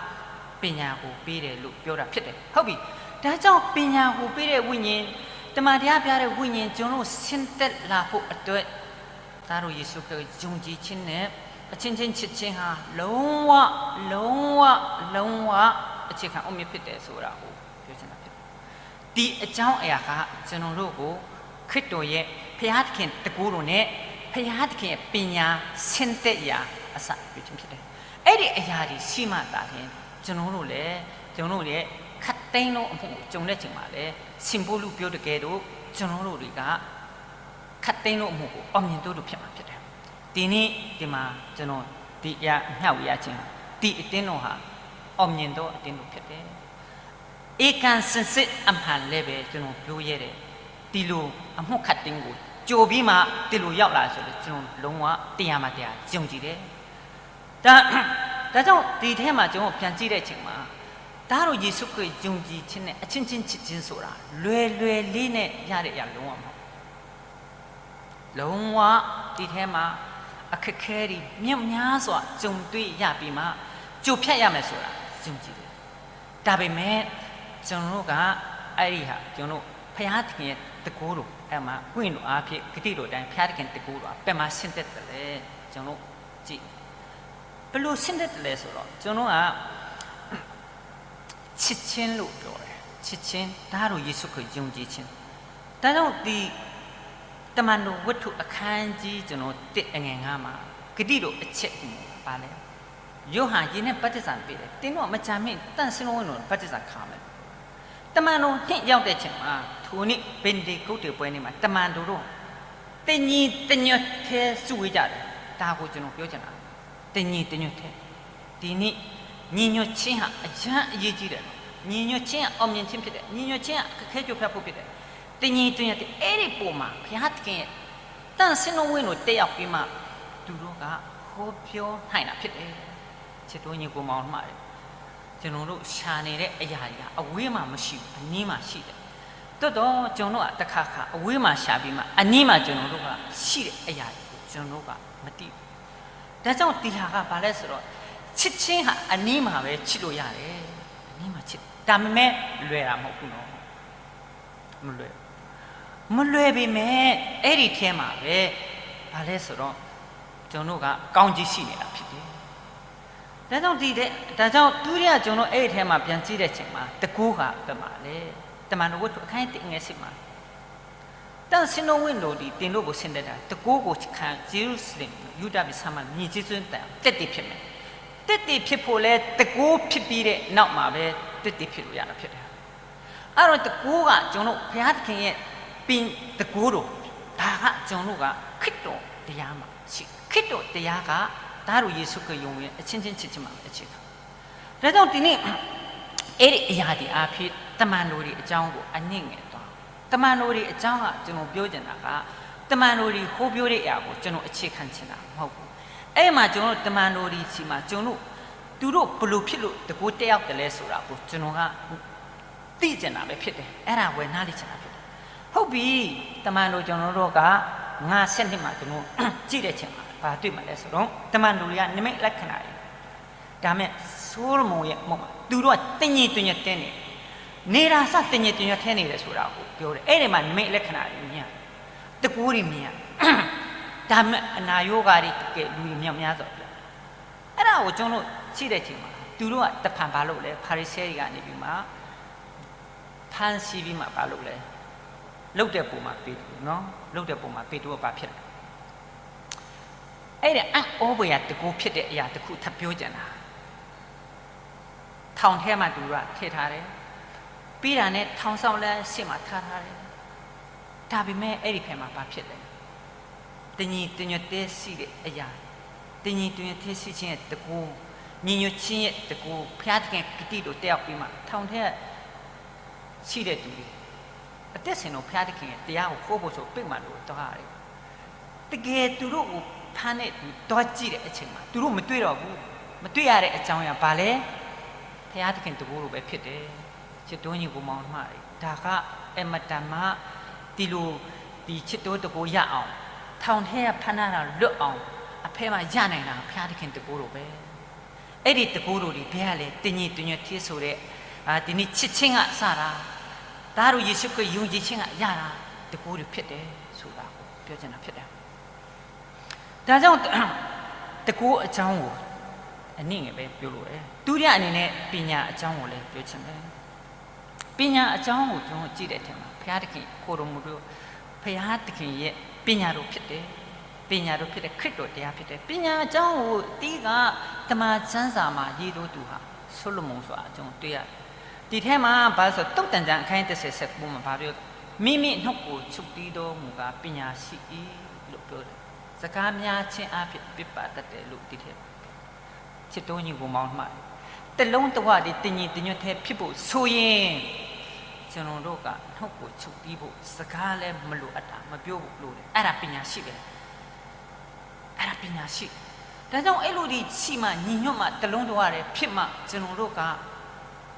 ပညာကိုပေးတယ်လို့ပြောတာဖြစ်တယ်။ ဟုတ်ပြီ။ ဒါကြောင့် ပညာကိုပေးတဲ့ဝိညာဉ်၊ တမန်တရားပြတဲ့ဝိညာဉ် ကျွန်တော်တို့ဆင်းသက်လာဖို့အတွက် သားတော်ယေရှုခရစ်ကိုယုံကြည်ခြင်းနဲ့ အချင်းချင်းချစ်ခြင်းဟာ လုံးဝ၊ လုံးဝ၊ လုံးဝ အခြေခံအုတ်မြစ်ဖြစ်တယ်ဆိုတာကို ပြောချင်တာဖြစ်တယ်။ ဒီအကြောင်းအရာက ကျွန်တော်တို့ကို ခရစ်တော်ရဲ့ ဘုရားသခင်တကူတော်နဲ့ ဘုရားသခင်ရဲ့ပညာဆင်းသက်ရာအစပြုခြင်းဖြစ်တယ်။ အဲ့ဒီအရာတွေရှိမှသာလျှင် ကျွန်တော်တို့လည်း ကျွန်တော်တို့ရဲ့ခပ်သိမ်းသောအမှုကိုကြုံတဲ့အချိန်မှာလည်း ဆင်ဘိလူပြောတကယ်တော့ ကျွန်တော်တို့တွေက ခပ်သိမ်းသောအမှုကို အောင်မြင်သောသူဖြစ်မှာဖြစ်တယ်။ ဒီနေ့ဒီမှာကျွန်တော်ဒီအရာမျှဝေရခြင်းဟာ ဒီအသင်းတော်ဟာ အောင်မြင်သောအသင်းတော်ဖြစ်တယ်။ ဧကန်စင်စစ်အမှန်လည်းပဲကျွန်တော်ပြောရဲတယ်။ ဒီလိုအမှုခပ်သိမ်းကိုကြိုပြီးမှဒီလိုရောက်လာဆိုတော့ ကျွန်တော်လုံးဝတရားမှတရားယုံကြည်တယ်။ ဒါဒါကြောင့်ဒီထဲမှာကျွန်တော်ပြန်ကြည့်တဲ့အချိန်မှာ သားတော်ယေရှုခရစ်ယုံကြည်ခြင်းနဲ့အချင်းချင်းချစ်ခြင်းဆိုတာ လွယ်လွယ်လေးနဲ့ရတဲ့အရာလုံးဝမဟုတ်ဘူး။ လုံးဝဒီထဲမှာအခက်အခဲတွေမြောက်များစွာကြုံတွေ့ရပြီးမှကြိုဖြတ်ရမယ်ဆိုတာယုံကြည်တယ်။ ဒါပေမဲ့ကျွန်တော်တို့ကအဲ့ဒီဟာကျွန်တော်ဘုရားသခင်ရဲ့တကူတော်အဲ့မှာဝိညာဉ်တော်အားဖြင့်ဂတိတော်တိုင်းဘုရားသခင်တကူတော်ဘယ်မှာဆင်းသက်တယ်လဲကျွန်တော်ကြည့်ဘယ်လိုဆင်းသက်တယ်လဲဆိုတော့ကျွန်တော်က ချစ်ခြင်းလို့ပြောတယ်ချစ်ခြင်းဒါတို့ယေရှုခရစ်ယုံကြည်ခြင်းဒါကြောင့်ဒီတမန်တော်ဝတ္ထုအခန်းကြီးကျွန်တော်တစ်အငယ်ငါးမှာဂတိတော်အချက်ကိုပါလဲယောဟန်ရေနဲ့ဗတ္တိဇံပေးတယ်တင်းတော့မကြာမီးတန့်ရှင်းဝိညာဉ်တော်ဗတ္တိဇံခံမယ်တမန်တော်နှစ်ယောက်တဲ့ချိန်မှာထိုနေ့ပင်တေကုတ်တေပွဲနေ့မှာတမန်တော်တို့တညီတညွတ်ထဲစုဝေးကြတယ်ဒါကိုကျွန်တော်ပြောချင်တာတညီတညွတ်ထဲဒီနေ့ညီညွတ်ခြင်းဟာအရမ်းအရေးကြီးတယ်ညီညွတ်ခြင်းဟာအောင်မြင်ခြင်းဖြစ်တယ်ညီညွတ်ခြင်းဟာအခက်အခဲကျော်ဖြတ်ဖို့ဖြစ်တယ်တညီတညွတ်ထဲအဲ့ဒီပုံမှာဘုရားသခင်ရဲ့တန့်ရှင်းသောဝိညာဉ်တော်တက်ရောက်ပြီးမှသူတို့ကဟောပြောနိုင်တာဖြစ်တယ်ချစ်တော်ညီကိုမောင်နှမတွေကျွန်တော်တို့ရှာနေတဲ့အရာတွေကအဝေးမှာမရှိဘူးအနီးမှာရှိတယ်သို့တော့ကျွန်တော်တို့ကတစ်ခါခါအဝေးမှာရှာပြီးမှအနီးမှာကျွန်တော်တို့ကရှိတဲ့အရာတွေကိုကျွန်တော်တို့ကမသိဘူးဒါကြောင့်ဒီဟာကဘာလဲဆိုတော့ချစ်ခြင်းဟာအနီးမှာပဲချစ်လို့ရတယ်အနီးမှာချစ်ဒါပေမဲ့လွယ်တာမဟုတ်ဘူးနော်မလွယ်ဘူးမလွယ်ပေမဲ့အဲ့ဒီထဲမှာပဲဘာလဲဆိုတော့ကျွန်တော်ကကောင်းကြီးရှိနေတာဖြစ်တယ်ဒါကြောင့်ဒီတဲ့ဒါကြောင့်ဒုတိယကျွန်တော်အဲ့ဒီထဲမှာပြန်ကြည့်တဲ့အချိန်မှာတကူကဘယ်မှာလဲတမန်တော်ဝတ္ထုအခန်းကြီးတစ်ငယ်စစ်မှာတန့်ရှင်းသောဝိညာဉ်တော်သည်သင်တို့ကိုဆင်းသက်တာတကူကိုခံယေရုရှလင်ယူဒပြည်ဆမ်းမှာမြေကြီးစွန်းတန်တက်တည်ဖြစ်မယ် သက်သေဖြစ်ဖို့လည်း တန်ခိုးဖြစ်ပြီးတဲ့နောက်မှာပဲ သက်သေဖြစ်လို့ရတာဖြစ်တယ်။ အဲ့တော့ တန်ခိုးက ကျွန်တော်တို့ ဘုရားသခင်ရဲ့ တန်ခိုးတို့ ဒါက ကျွန်တော်တို့က ခရစ်တော်တရားမှာရှိတယ်။ ခရစ်တော်တရားက သားတော်ယေရှုခရစ်ယုံရဲ့ အချင်းချင်းချစ်ခြင်းမှာပဲ အခြေခံ။ ဒါကြောင့်ဒီနေ့ အဲ့ဒီအရာတွေအားဖြင့် တမန်တော်တွေအကြောင်းကို အနည်းငယ်သွား တမန်တော်တွေအကြောင်းက ကျွန်တော်ပြောချင်တာက တမန်တော်တွေဟောပြောတဲ့အရာကို ကျွန်တော်အခြေခံချင်တာမဟုတ်ဘူး။ အဲ့မှာ ကျွန်တော်တို့ တမန်တော်တွေဆီမှာ ကျွန်တော်တို့ သူတို့ဘယ်လိုဖြစ်လို့ တန်ခိုးတက်ရောက်တယ်လဲဆိုတာကို ကျွန်တော်က သိချင်တာပဲဖြစ်တယ်။ အဲ့ဒါဝယ်နားလည်ချင်တာဖြစ်တယ်။ ဟုတ်ပြီ။ တမန်တော်ကျွန်တော်တို့က ငါးဆယ့်နှစ်မှာ ကျွန်တော် ကြည့်တဲ့အချိန်မှာ ဘာတွေ့မှာလဲဆိုတော့ တမန်တော်တွေက နိမိတ်လက္ခဏာတွေ ဒါပေမဲ့ စိုးရိမ်မှုရဲ့ မဟုတ်ပါဘူး။ သူတို့က တညီတညွတ်တည်းနေတယ်။ နေတာစ တညီတညွတ်တည်းနေတယ်ဆိုတာကို ပြောတယ်။ အဲ့ဒီမှာ နိမိတ်လက္ခဏာတွေမြင်ရတယ်။ တန်ခိုးတွေမြင်ရတယ်။ ဒါပေမဲ့ အနာရောဂါတွေ တကယ်လူတွေမြောက်များစွာ ပြောတယ်။ အဲ့ဒါကို ကျွန်တော် ကြည့်တဲ့အချိန်မှာ သူတို့က တဖန်ဘာလုပ်လဲ။ ဖာရိရှဲတွေကနေပြီးမှ ဖမ်းဆီးပြီးမှ ဘာလုပ်လဲ။ လုပ်တဲ့ပုံမှာ ပေတရုနော်။ လုပ်တဲ့ပုံမှာ ပေတရုက ဘာဖြစ်လဲ။ အဲ့ဒီအံ့ဩဖွယ်ရာ တန်ခိုးဖြစ်တဲ့အရာတစ်ခု ထပ်ပြောချင်တာ။ ထောင်ထဲမှာ သူတို့က ထည့်ထားတယ်။ ပြီးတာနဲ့ ထောင်ဆောင်လည်း ရှေ့မှာ ထားထားတယ်။ ဒါပေမဲ့ အဲ့ဒီဖက်မှာ ဘာဖြစ်လဲ။ တညီတညွတ်တည်းရှိတဲ့အရာ၊ တညီတညွတ်တည်းရှိခြင်းရဲ့ တန်ခိုး၊ ညီညွတ်ခြင်းရဲ့ တန်ခိုး၊ ဘုရားသခင် ကတိကို တက်ရောက်ပြီးမှ ထောင်ထဲ ရှိတဲ့သူတွေ အသက်ရှင်လို့ ဘုရားသခင်ရဲ့ တရားကို ဟောဖို့ဆို ဗိမာန်ကို သွားရတယ်။ တကယ်သူတို့ကို ဖမ်းတဲ့သူ သွားကြည့်တဲ့အချိန်မှာ သူတို့ မတွေ့တော့ဘူး။ မတွေ့ရတဲ့အကြောင်းအရာ ဘာလဲ။ ဘုရားသခင် တန်ခိုးတော်ပဲ ဖြစ်တယ်။ ချစ်တော်ညီအစ်ကိုမောင်နှမတွေ ဒါက အင်မတန်မှ ဒီလို ဒီချစ်တော် တန်ခိုးရအောင် ထောင်ထဲက ဖမ်းထားတာ လွတ်အောင် အဖဲမှာ ရနိုင်တာ ဘုရားသခင် တန်ခိုးတော်ပဲ။ အဲ့ဒီတန်ခိုးတော်တွေ ဘယ်ကလဲ။ တညီတညွတ်တည်းဆိုတဲ့ အာ၊ ဒီနေ့ ချစ်ခြင်းက စတာ၊ သားတော်ယေရှုခရစ် ယုံကြည်ခြင်းက ရတာ တန်ခိုးတွေ ဖြစ်တယ်ဆိုတာကို ပြောချင်တာ ဖြစ်တယ်။ ဒါကြောင့် တန်ခိုးအကြောင်းကို အနည်းငယ်ပဲ ပြောလိုတယ်။ ဒုတိယအနေနဲ့ ပညာအကြောင်းကိုလည်း ပြောချင်တယ်။ ပညာအကြောင်းကို ကျွန်တော် ကြည့်တဲ့အထဲမှာ ဘုရားသခင် ကိုယ်တော်မူပြီး ဘုရားသခင်ရဲ့ ပညာတော်ဖြစ်တယ်။ ပညာတော်ဖြစ်တယ်။ ခရစ်တော်တရားဖြစ်တယ်။ ပညာအကြောင်းကို အသီးက သမ္မာကျမ်းစာမှာ ရေးထိုးသူဟာ ဆိုလိုမုန်ဆိုတာ ကျွန်တော် တွေ့ရတယ်။ ဒီထဲမှာ ဘာလို့ဆို သုတ်တန်ကျမ်း အခန်းကြီး တစ်ဆယ် ဆယ့်ကိုးမှာ ဘာပြောလဲ။ မိမိနှုတ်ကို ချုပ်တည်းသောမူကား ပညာရှိ၏လို့ ပြောတယ်။ စကားများခြင်းအားဖြင့် ပစ်ပယ်တတ်တယ်လို့ ဒီထဲမှာ ချစ်တော်ညီအစ်ကိုမောင်နှမတွေ တလုံးတဝတွေ တညီတညွတ်တည်း ဖြစ်ဖို့ဆိုရင် ကျွန်တော်တို့က နှုတ်ကို ချုပ်တည်းဖို့ စကားလည်း မလိုအပ်တာ မပြောဖို့ လိုတယ်။ အဲ့ဒါ ပညာရှိပဲ။ အဲ့ဒါ ပညာရှိ။ ဒါကြောင့် အဲ့လိုတွေ ရှိမှ ညီညွတ်မှ တလုံးတဝတည်း ဖြစ်မှ ကျွန်တော်တို့က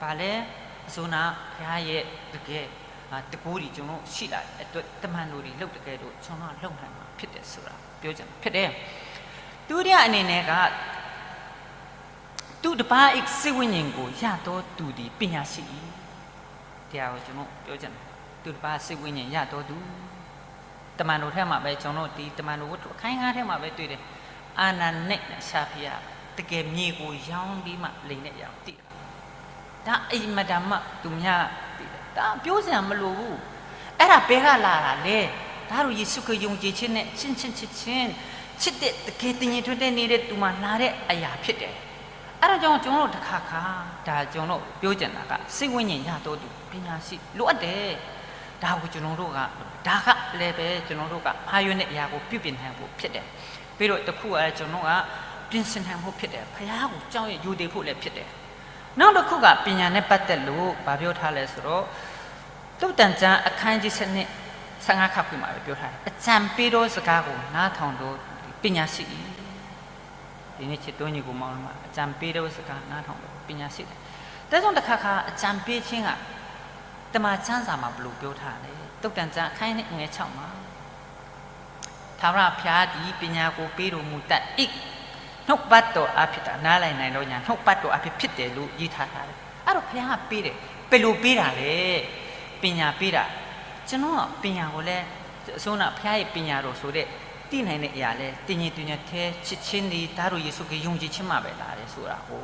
ဘာလဲ။ အစိုးရ ဘုရားရဲ့ တကယ် အာ၊ တန်ခိုးတွေ ကျွန်တော် ရှိလာတဲ့အတွက် တမန်တော်တွေ လုပ်တကယ်လို့ ကျွန်တော် လုပ်နိုင်မှာ ဖြစ်တယ်ဆိုတာ ပြောချင်တာ ဖြစ်တယ်။ ဒုတိယအနေနဲ့က သူတစ်ပါး၏ စိတ်ဝိညာဉ်ကို ရသောသူသည် ပညာရှိ၏။ တရားကို ကျွန်တော် ပြောချင်တယ်။ သူတစ်ပါး စိတ်ဝိညာဉ် ရသောသူ တမန်တော်ထဲမှာပဲ ကျွန်တော် ဒီတမန်တော်ဝတ္ထု အခန်းငါးထဲမှာပဲ တွေ့တယ်။ အာနန်နဲ့ စပ်ဖီရာ တကယ် မြေကို ရောင်းပြီးမှ လိမ်တဲ့အရာကို သိတာ။ ဒါ အင်မတန်မှ သူများ သိတယ်။ ဒါ ပြောစရာ မလိုဘူး။ အဲ့ဒါ ဘယ်ကလာတာလဲ။ ဒါတို့ ယေရှုခရစ် ယုံကြည်ခြင်းနဲ့ ချစ်ခြင်း ချစ်ခြင်း ချစ်တဲ့ တကယ် တညီတညွတ်တည်း နေတဲ့သူမှာ လာတဲ့အရာ ဖြစ်တယ်။ အဲ့ဒါကြောင့် ကျွန်တော်တို့ တစ်ခါခါ ဒါ ကျွန်တော် ပြောချင်တာက စိတ်ဝိညာဉ် ရသောသူ ပညာရှိ လိုအပ်တယ်။ ဒါကို ကျွန်တော်တို့က ဒါကလည်းပဲ ကျွန်တော်တို့က အာရုံနဲ့ အရာကို ပြုပြင်နိုင်ဖို့ ဖြစ်တယ်။ ပြီးတော့ တစ်ခုက ကျွန်တော်က ပြင်ဆင်နိုင်ဖို့ ဖြစ်တယ်။ ဘုရားကို ကြောက်ရွံ့ ရိုသေဖို့လည်း ဖြစ်တယ်။ နောက်တစ်ခုက ပညာနဲ့ ပတ်သက်လို့ ဘာပြောထားလဲဆိုတော့ သုတ်တန်ကျမ်း အခန်းကြီး ဆယ့်နှစ် ဆယ့်ငါး ခါခွေမှာပဲ ပြောထားတယ်။ အကြံပေးသော စကားကို နားထောင်သောသူသည် ပညာရှိ၏။ ဒီနေ့ ချစ်တော်ညီအစ်ကိုမောင်နှမ အကြံပေးသော စကား နားထောင်သောသူ ပညာရှိတယ်။ ဒါကြောင့် တစ်ခါခါ အကြံပေးခြင်းက သမ္မာကျမ်းစာမှာ ဘယ်လို ပြောထားလဲ။ သုတ်တန်ကျမ်း အခန်းကြီး နှစ် အငယ် ခြောက်မှာ ထာဝရဘုရားသည် ပညာကို ပေးတော်မူတတ်၏။ နှုတ်ကပတ်တော်အားဖြင့်သာ နားလည်နိုင်သော ဉာဏ် နှုတ်ကပတ်တော်အားဖြင့် ဖြစ်တယ်လို့ ရေးထားထားတယ်။ အဲ့တော့ ဘုရားက ပေးတယ်။ ဘယ်လို ပေးတာလဲ။ ပညာပေးတာ။ ကျွန်တော်က ပညာကိုလည်း အစိုးရ ဘုရားရဲ့ ပညာတော်ဆိုတဲ့ သိနိုင်တဲ့ အရာလဲ တညီတညွတ်တည်း ချစ်ခြင်းသည် သားတော် ယေရှုခရစ် ယုံကြည်ခြင်းမှ ပဲ လာတယ်ဆိုတာကို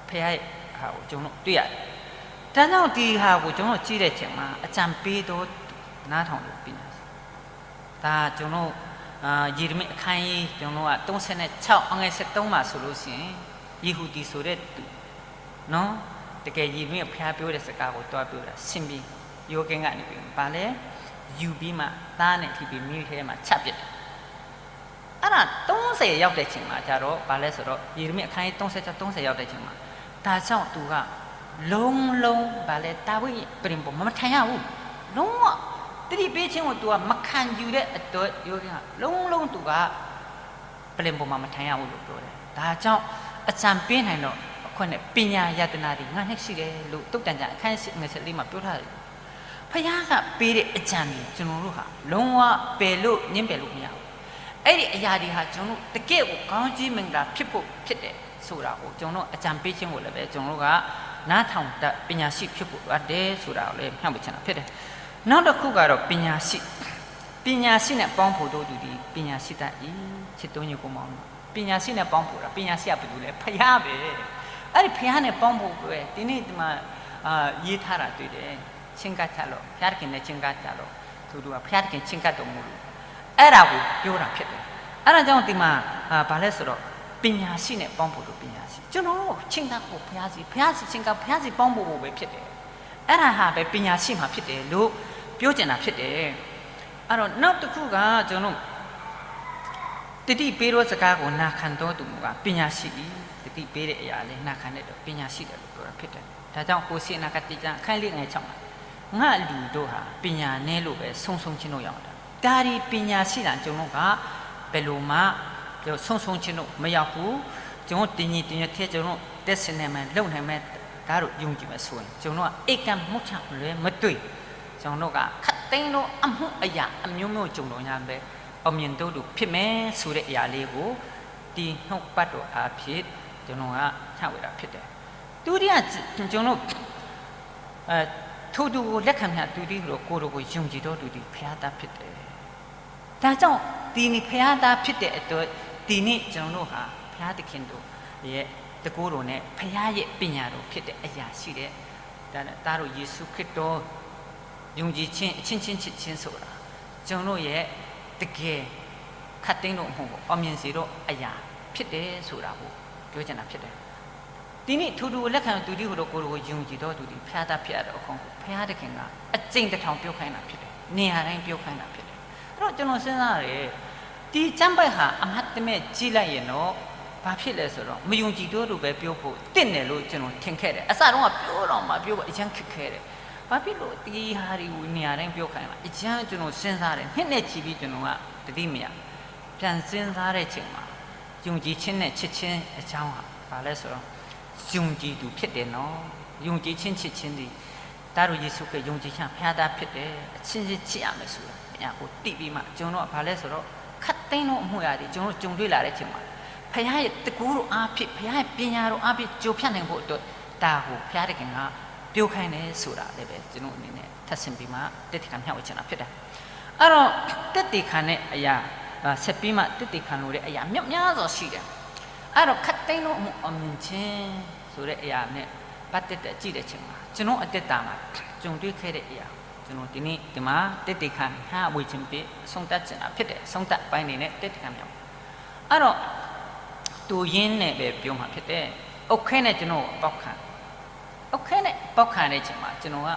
ဘုရားရဲ့ ဟာကို ကျွန်တော် တွေ့ရတယ်။ ဒါကြောင့် ဒီဟာကို ကျွန်တော် ကြည့်တဲ့အချိန်မှာ အကြံပေးသော နားထောင်လို့ ပညာရှိ ဒါ ကျွန်တော် အာ၊ ယေရမိ အခန်းကြီး ကျွန်တော်က သုံးဆယ့်ခြောက် အငယ် ဆယ့်သုံး မှာ ဆိုလို့ရှိရင် ယဟူးတံၢ်စိၤဒဲးတူၣ်, တကယ်ယမ့ၢ်ဖျါပျိဝဲဒၣ်စကားကို သွားပြောတာ ဆင်ပြီ, ယိၤကဲငါန့ၣ် ပၢ်လဲၤယူၤဘံမး သါန့ၣ်ထံၣ်ဘံမံထဲမး ချပစ်တယ်. အဲ့ဒါ သုံးဆယ်ရောက်တဲ့အချိန်မှာကျတော့ ဘာလဲဆိုတော့ ယေရမိအခန်းကြီး သုံးဆယ် သုံးဆယ်ရောက်တဲ့အချိန်မှာ ဒါကြောင့်သူက လုံးလုံး ဘာလဲ တာဝိဒ်ပြၢင်ပေါ်မှာ မထိုင်ရဘူး. လုံးဝ သတိပေးခြင်းကို သူက မခံယူတဲ့အတွက် ယောဂီက လုံးလုံး သူက ပြၢင်ပေါ်မှာ မထိုင်ရဘူးလို့ ပြောတယ်. ဒါကြောင့် အကြံပေးနိုင်တော့ အခွင့်နဲ့ ပညာရတနာတွေ ငါးနှစ်ရှိတယ်လို့ သုတ်တန်ကျမ်း အခန်းငယ်ဆယ့်လေးမှာ ပြောထားတယ်. ဘုရားကပေးတဲ့ အကြံတွေ ကျွန်တော်တို့ဟာ လုံးဝ ပယ်လို့ ငြင်းပယ်လို့ မရဘူး. အဲ့ဒီအရာတွေဟာ ကျွန်တော်တို့ တကယ့်ကို ကောင်းကြီးမင်္ဂလာ ဖြစ်ဖို့ ဖြစ်တယ်ဆိုတာကို ကျွန်တော်တို့ အကြံပေးခြင်းကိုလည်းပဲ ကျွန်တော်တို့က နားထောင်တတ် ပညာရှိ ဖြစ်ဖို့ လိုအပ်တယ်ဆိုတာကိုလည်း မျှဝေချင်တာ ဖြစ်တယ်. နောက်တစ်ခုကတော့ ပညာရှိ၊ ပညာရှိနဲ့ ပေါင်းဖော်ထိုးသူသည် ပညာရှိတတ်၏။ ချစ်သူညီကိုမောင်နှမ၊ ပညာရှိနဲ့ ပေါင်းဖော်တာ၊ ပညာရှိက ဘယ်သူလဲ? ဘုရားပဲ။ အဲ့ဒီ ဘုရားနဲ့ ပေါင်းဖော်ပဲ။ ဒီနေ့ ဒီမှာ အာ ရေးထားတာ တွေ့တယ်. ချဉ်းကပ်ကြလော့၊ ဘုရားသခင်နဲ့ ချဉ်းကပ်ကြလော့ဆိုတော့ ဘုရားသခင် ချဉ်းကပ်တော်မူလို့ အဲ့ဒါကို ပြောတာဖြစ်တယ်. အဲ့ဒါကြောင့် ဒီမှာ အာ ဘာလဲဆိုတော့ ပညာရှိနဲ့ ပေါင်းဖော်လို့ ပညာရှိ၊ ကျွန်တော်တို့ ချဉ်းကပ်ဖို့ ဘုရားဆီ၊ ဘုရားဆီ ချဉ်းကပ်၊ ဘုရားဆီ ပေါင်းဖော်ဖို့ပဲ ဖြစ်တယ်. အဲ့ဒါဟာပဲ ပညာရှိမှာ ဖြစ်တယ်လို့ ပြောချင်တာ ဖြစ်တယ်. အဲ့တော့ နောက်တစ်ခုက ကျွန်တော်တို့ သတိပေးသောစကားကို နာခံသောသူမူကား ပညာရှိ၏။ သတိပေးတဲ့အရာလည်း နာခံတဲ့အတွက် ပညာရှိတယ်လို့ ပြောတာဖြစ်တယ်. ဒါကြောင့် ဟိုးစံး အနာဂတ်ကျမ်း အခန်းလေး ငယ်ခြောက်မှာ ငါ့လူတို့ဟာ ပညာနည်းလို့ပဲ ဆုံးရှုံးခြင်းတို့ရောက်တာ။ ဒါဒီ ပညာရှိတာ ကျွန်တော်တို့က ဘယ်လိုမှ ဆုံးရှုံးခြင်းတို့ မရောက်ဘူး။ ကျွန်တော်တို့ တညီတညွတ်တည်း ကျွန်တော်တို့ တက်ဆင်နိုင်မယ်၊ လုပ်နိုင်မယ်၊ ဒါတို့ ယုံကြည်မယ်ဆိုရင် ကျွန်တော်တို့က အေးကန်းမုတ်ချလွဲမသွေ၊ ကျွန်တော်တို့က ခပ်သိမ်းသော အမှုအရာ အမျိုးမျိုး ကြုံတော်ညာပဲ အောင်မြင်သောသူ ဖြစ်မယ်ဆိုတဲ့ အရာလေးကို ဒီနှုတ်ကပတ်တော်အားဖြင့် ကျွန်တော်က ဖြန့်ဝေတာဖြစ်တယ်။ ဒုတိယ ကျွန်တော် ထိုသူကို လက်ခံမည်သူတည်းဟူသော ကိုယ်တော်ကို ယုံကြည်သောသူသည် ဘုရားသားဖြစ်တယ်။ ဒါကြောင့် သင်သည် ဘုရားသားဖြစ်တဲ့အတွက် သင်နှင့် ကျွန်တော်တို့ဟာ ဘုရားသခင်တို့ရဲ့ တန်ခိုးတော်နဲ့ ဘုရားရဲ့ ပညာတော်ဖြစ်တဲ့ အရာရှိတဲ့ ဒါနဲ့ သားတော်ယေရှုခရစ်တော် ယုံကြည်ခြင်း အချင်းချင်းချစ်ခြင်းဆိုတာ ကျွန်တော်တို့ရဲ့ တကယ် ခပ်သိမ်းသောအမှုကို အောင်မြင်စေသောအရာ ဖြစ်တယ်ဆိုတာကို ပြောချင်တာဖြစ်တယ်. ဒီနေ့ ထိုသူကို လက်ခံသူတည်းဟူသော ကိုယ်တော်ကို ယုံကြည်သောသူသည် ဘုရားသားဖြစ်ရတဲ့အခွင့်ကို ဘုရားသခင်က အကြိမ်တစ်ထောင် ပြောခိုင်းတာဖြစ်တယ်။ နေရာတိုင်း ပြောခိုင်းတာဖြစ်တယ်။ အဲ့တော့ ကျွန်တော် စဉ်းစားရတယ်၊ ဒီကျမ်းပိုဒ်ဟာ အမှတ်တမဲ့ ကြည့်လိုက်ရင်တော့ ဘာဖြစ်လဲဆိုတော့ မယုံကြည်သောသူပဲ ပြောဖို့သင့်တယ်လို့ ကျွန်တော် ထင်ခဲ့တယ်။ အစတုန်းက ပြောတော့မှ ပြောဖို့ အရမ်းခက်ခဲတယ်။ ဘာဖြစ်လို့ ဒီဟာတွေကို နေရာတိုင်း ပြောခိုင်းလဲ။ အရမ်း ကျွန်တော် စဉ်းစားတယ်။ နှစ်နဲ့ချီပြီး ကျွန်တော်က သတိမရ။ ပြန်စဉ်းစားတဲ့အချိန်မှာ ယုံကြည်ခြင်းနဲ့ ချစ်ခြင်းအကြောင်းဟာ ဘာလဲဆိုတော့ ယုံကြည်သူဖြစ်တယ်နော်။ ယုံကြည်ခြင်း ချစ်ခြင်းသည် သားတော်ယေရှုခရစ် ယုံကြည်ခြင်း ဘုရားသားဖြစ်တယ်။ အချင်းချင်းချစ်ရမယ်ဆိုတာ မရဘူး။ သိပြီးမှ ကျွန်တော်က ဘာလဲဆိုတော့ ခပ်သိမ်းသောအမှုရာတွေ ကျွန်တော်တို့ ကြုံတွေ့လာတဲ့အချိန်မှာ ဘုရားရဲ့တန်ခိုးတော်အားဖြင့် ဘုရားရဲ့ပညာတော်အားဖြင့် ကျော်ဖြတ်နိုင်ဖို့အတွက် ဒါကို ဘုရားသခင်က ပြောခိုင်းတယ်ဆိုတာလည်းပဲ ကျွန်တော်အနေနဲ့ ထပ်ဆင့်ပြီးမှ သက်သေခံမျှဝေချင်တာဖြစ်တယ်။ အဲ့တော့ သက်သေခံတဲ့အရာ အာ ဆက်ပြီးမှ သက်သေခံလိုတဲ့အရာ မြောက်များစွာရှိတယ်။ အဲ့တော့ ခပ်သိမ်းသောအမှု အောင်မြင်ခြင်းဆိုတဲ့အရာနဲ့ ပတ်သက်တဲ့ ကြည့်တဲ့အချိန်မှာ ကျွန်တော်အသက်တာမှာ ကြုံတွေ့ခဲ့တဲ့အရာ ကျွန်တော်ဒီနေ့ ဒီမှာ သက်သေခံမျှဝေခြင်းဖြင့် အဆုံးသတ်ချင်တာဖြစ်တယ်။ အဆုံးသတ်ပိုင်းအနေနဲ့ သက်သေခံမျှဝေ။ အဲ့တော့ တူရင်းနဲ့ပဲ ပြောမှာဖြစ်တယ်။ အုတ်ခဲနဲ့ ကျွန်တော်ကို အပေါက်ခံ၊ အုတ်ခဲနဲ့ အပေါက်ခံတဲ့အချိန်မှာ ကျွန်တော်က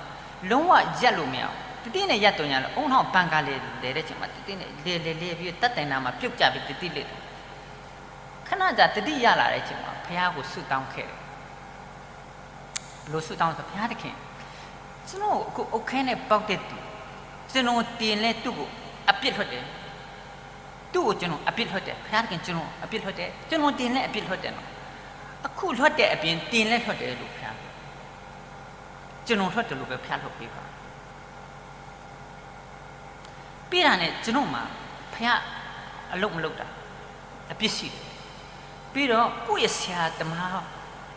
လုံးဝရပ်လို့မရဘူး။ တသီးနဲ့ ရပ်တော့ညါလဲ အုံနောက်ပန်ကာလဲလဲတဲ့အချိန်မှာ တသီးနဲ့ လဲလဲလဲပြီး တတ်တိုင်နာမှာ ပြုတ်ကျပြီး တသီးလဲ။ ခဏကြာ သတိရလာတဲ့အချိန်မှာ ဘုရားကို ဆုတောင်းခဲ့တယ်။ ဘယ်လိုဆုတောင်းလဲဆို ဘုရားသခင် ကျွန်တော်ကို အခု အုတ်ခဲနဲ့ ပေါက်တဲ့သူ ကျွန်တော်တင်လဲသူ့ကို အပြစ်လွှတ်တယ်။ သူ့ကို ကျွန်တော် အပြစ်လွှတ်တယ်။ ဘုရားသခင် ကျွန်တော် အပြစ်လွှတ်တယ်။ ကျွန်တော်တင်လဲ အပြစ်လွှတ်တယ်နော်။ အခုလွှတ်တဲ့အပြင် တင်လဲလွှတ်တယ်လို့ ဘုရား ကျွန်တော်လွှတ်တယ်လို့ပဲ ဘုရားလွှတ်ပေးပါ။ ပြီးတာနဲ့ ကျွန်တော်မှာ ဘုရားအလုပ်မလုပ်တာ အပြစ်ရှိတယ်။ ပြီးတော့ ကိုယ့်ရဲ့ဆရာသမား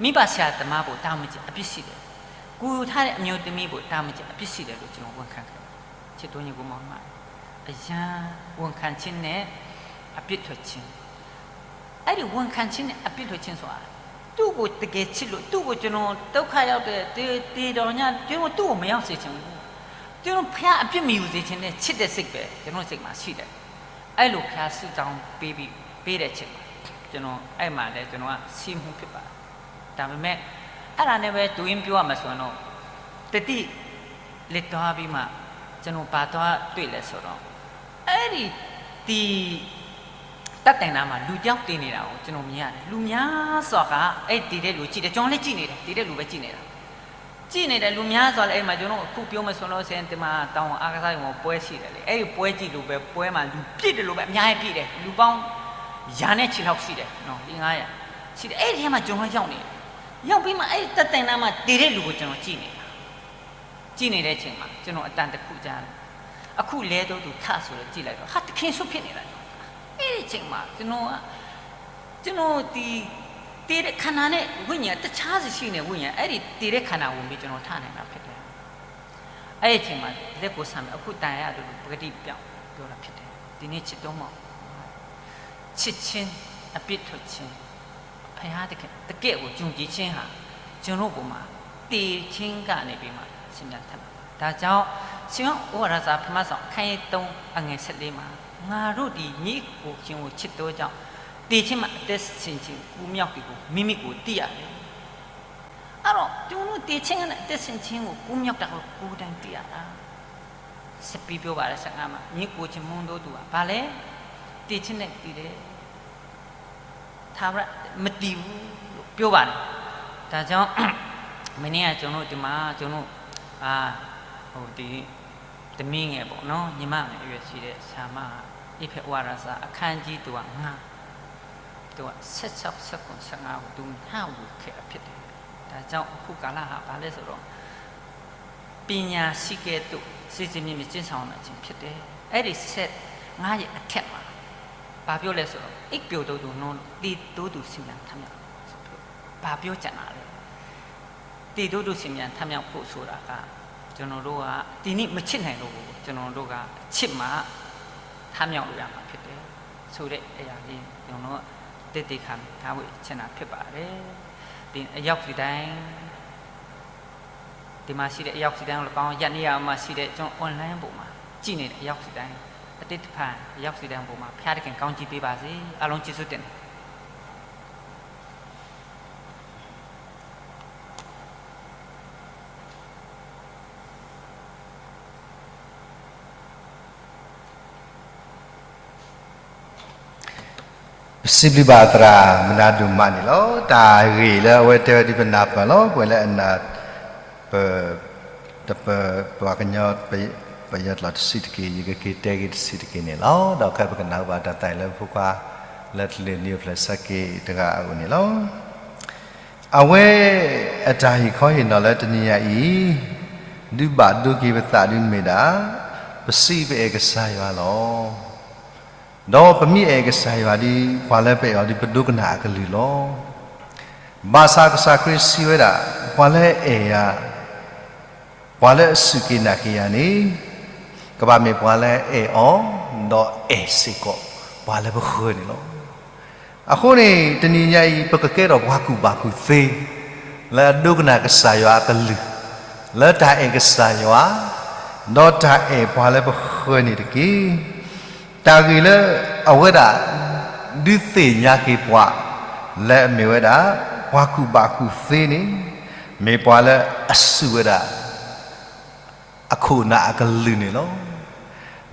မိဘဆရာသမားကို တာဝန်ကျအပြစ်ရှိတယ်။ ကိုယ်ယူထားတဲ့ အမျိုးသမီးကို တာဝန်ကျအပြစ်ရှိတယ်လို့ ကျွန်တော်ဝန်ခံခဲ့တယ်။ ချစ်တော်ညီကိုမောင်နှမ အရန် ဝန်ခံခြင်းနဲ့ အပြစ်ထွက်ခြင်း အဲ့ဒီ ဝန်ခံခြင်းနဲ့ အပြစ်လွှတ်ခြင်းဆိုတာ သူ့ကို တကယ်ချစ်လို့ သူ့ကို ကျွန်တော် ဒုက္ခရောက်တယ် သေ သေတော့ည ကျွန်တော် သူ့ကို မရောက်စေချင်ဘူး။ ကျွန်တော် ဘုရား အပြစ်မယူစေချင်တဲ့ ချစ်တဲ့စိတ်ပဲ ကျွန်တော်စိတ်မှာရှိတယ်။ အဲ့လို ဘုရား ဆုတောင်းပေးပြီး ပေးတဲ့အချိန်မှာ ကျွန်တော် အဲ့မှာလည်း ကျွန်တော်က ဆင်းမှုဖြစ်ပါတယ်။ ဒါပေမဲ့ အဲ့ဒါနဲ့ပဲ တူရင်းပြောရမယ်ဆိုရင်တော့ တတိ လစ်သွားပြီးမှ ကျွန်တော် ဘာသွားတွေ့လဲဆိုတော့ အဲ့ဒီ ဒီ တပ်တိုင်နားမှာ လူတစ်ယောက်သေနေတာကို ကျွန်တော် မြင်ရတယ်။ လူများစွာက အဲ့ဒီသေတဲ့လူကို ကြည့်တယ်။ ကျွန်တော်လည်း ကြည့်နေတယ်။ သေတဲ့လူပဲ ကြည့်နေတာ။ ကြည့်နေတယ်။ လူများစွာလည်း အဲ့မှာ ကျွန်တော် အခုပြောမယ်ဆိုလို့ရှိရင် ဒီမှာ တောင်အားကစားရုံမှာ ပွဲရှိတယ်လေ။ အဲ့ဒီပွဲကြည့်လို့ပဲ ပွဲမှာ လူပြည့်တယ်လို့ပဲ အများကြီးပြည့်တယ်။ လူပေါင်း ရာနဲ့ချီလောက်ရှိတယ်နော်။ လေးငါးရာ ရှိတယ်။ အဲ့ဒီထဲမှာ ကျွန်တော် ရောက်နေတယ်။ ရောက်ပြီးမှ အဲ့ဒီတပ်တိုင်နားမှာ သေတဲ့လူကို ကျွန်တော် ကြည့်နေတာ။ ကြည့်နေတဲ့အချိန်မှာ ကျွန်တော် အတန်တစ်ခုကြားတယ်။ အခုလဲတော့ သူထဆိုတော့ ကြည့်လိုက်တော့ ဟာ သခင်ယေရှုဖြစ်နေတာ။ အဲ့ဒီအချိန်မှာ ကျွန်တော်က ကျွန်တော် ဒီ သေတဲ့ခန္ဓာနဲ့ ဝိညာဉ် တခြားစီရှိနေ ဝိညာဉ် အဲ့ဒီ သေတဲ့ခန္ဓာကို ကျွန်တော် ထနိုင်တာဖြစ်တယ်။ အဲ့ဒီအချိန်မှာ လက်ကိုဆန့်ပြီး အခု တန်ရာအတူတူ ပကတိပြောင်း ပြောတာဖြစ်တယ်။ ဒီနေ့ ချစ်တော့မှ ချစ်ခြင်း အပြစ်ထွက်ခြင်း ဘုရားသခင် တကယ့်ကို ယုံကြည်ခြင်းဟာ ကျွန်တော်ပေါ်မှာ သေခြင်းကနေပြီးမှ ရှင်ပြန်ထပ်လာတယ်။ ဒါကြောင့် ရှင်ယောဟန် ဩဝါဒစာ ပထမဆောင် အခန်းကြီး သုံး အငယ် ဆယ့်လေးမှာ ငါတို့သည် ညီအစ်ကိုချင်းကို ချစ်သောကြောင့် သေခြင်းမှ အသက်ရှင်ခြင်း ကူးမြောက်သည်ကို မိမိကိုယ်သိရတယ်။ အဲ့တော့ ကျွန်တော်တို့ သေခြင်းနဲ့ အသက်ရှင်ခြင်းကို ကူးမြောက်တာကို ကိုယ်တိုင်သိရတာ။ ဆက်ပြီးပြောပါတယ် ဆယ့်ငါးမှာ ညီအစ်ကိုချင်း မုန်းသောသူဟာ ဘာလဲ သေခြင်းနဲ့ သေတယ်။ ထာဝရ မတည်ဘူးလို့ ပြောပါတယ်။ ဒါကြောင့် မနေ့က ကျွန်တော်တို့ ဒီမှာ ကျွန်တော်တို့ အာ ဟို ဒီ သမီးငယ်ပေါ့နော် ညီမငယ် အရွယ်ရှိတဲ့ ဆရာမက ဧဖက် ဝါရစာ အခန်းကြီး သူက ငါး သူက ဆယ့်ခြောက် ဆယ့်ခုနစ် ဆယ့်ငါး ကို သူမျှဝေခဲ့တာဖြစ်တယ်။ ဒါကြောင့် အခုကာလဟာ ဘာလဲဆိုတော့ ပညာရှိကဲ့သို့ စင်စင်မြင်မြင် ကျင့်ဆောင်ရမယ့်အချိန်ဖြစ်တယ်။ အဲ့ဒီ ဆယ့်ငါး ရဲ့အထက်မှာ ဘာပြောလဲဆိုတော့ အိပ်ပျော်သောသူနှော သေသောသူ ရှင်ပြန်ထမြောက် ဘာပြောချင်တာလဲ။ သေသောသူ ရှင်ပြန်ထမြောက်ဖို့ဆိုတာက ကျွန်တော်တို့က ဒီနေ့ မချစ်နိုင်လို့ကို ကျွန်တော်တို့က ချစ်မှ ထမြောက်လို့ရမှာဖြစ်တယ်ဆိုတဲ့အရာလေး ကျွန်တော်တို့ သက်သေခံထားဖို့ ချင်တာဖြစ်ပါတယ်။ ဒီအယောက်စီတိုင်း ဒီမှာရှိတဲ့ အယောက်စီတိုင်းကိုလည်းကောင်း ယနေ့ကမှရှိတဲ့ ကျွန်တော် online ပေါ်မှာ ကြည့်နေတဲ့ အယောက်စီတိုင်း အသစ်တစ်ဖန် အယောက်စီတိုင်းပေါ်မှာ ဘုရားသခင် ကောင်းချီးပေးပါစေ။ အားလုံး ကျေးဇူးတင်တယ်။ ပစံးဘျုးဘၣ်သရၣ်မုၢ်နၤဒိၣ်မးန့ၣ်လီၤ. တၢ်ဂ့ၢ်လၢအဝဲတဲဝဲဒ်ပနၢ်ပၢၢ်လီၤ. ပဝဲလၢအနၢ် ပ တပၢၢ် ပှၤကညီ ပယီၤကျိာ်တဆံးတက့ၢ် ယကက့ၤတဲက့ၤတဆံးတက့ၢ်န့ၣ်လီၤ. ဒီးခဲအံၤပကနၢ်ဟူဘၣ်တၢ်သးအံၤလၢဖိခွါ လၢတလ့ၤနံၤအိၣ်ဖျဲၣ်ဆၢက့ၤတဂၤအအိၣ်န့ၣ်လီၤ. အဝဲအတၢ်ဟ့ၣ်ခီဟ့ၣ်နီၤလၢတနံၤညါအံၤ ဒုးဘၣ်ဒိက့ၤပသးဒ်မ့ၢ်ဒၣ် ပစံးပအဲၣ်ကစၢ်ယွၤလီၤ. ဒီးပမ့ၢ်အဲၣ်ကစၢ်ယွၤဒီး ပှၤလၢပအဲၣ်အီၤဒီး ပဒိကနၣ်အကလုၢ်လီၤ. ဘၣ်ဆၣ်ကစၢ်ခရံာ်စံးဝဲဒၣ် ပှၤလၢအဲၣ်ယၤ ပှၤလၢအစူၢ်က့ၤနာ်က့ၤယၤန့ၣ် ကဘၣ်မ့ၢ်ပှၤလၢအအဲၣ်အီၤ ဒီးအဲၣ်စ့ၢ်ကီး ပှၤလၢပဃၢၤန့ၣ်လီၤ. အဃိန့ၣ် တနံၤညါအံၤ ပကကဲထီၣ်ပှၤကူၣ်ဘၣ်ကူၣ်သ့ လၢအဒိကနၣ်ကစၢ်ယွၤအကလုၢ် လၢတၢ်အဲၣ်ကစၢ်ယွၤ ဒီးတၢ်အဲၣ်ပှၤလၢပဃၢၤန့ၣ်တက့ၢ်. တၢ်ဂ့ၢ်လၢအဝဲဒၣ် ဒုးသ့ၣ်ညါက့ၤပှၤ လၢအမ့ၢ်ဝဲဒၣ် ပှၤကူၣ်ဘၣ်ကူၣ်သ့န့ၣ် မ့ၢ်ပှၤလၢအစူၢ်ဝဲဒၣ် အခိၣ်အနၢ်အကလုၢ်န့ၣ်လီၤ.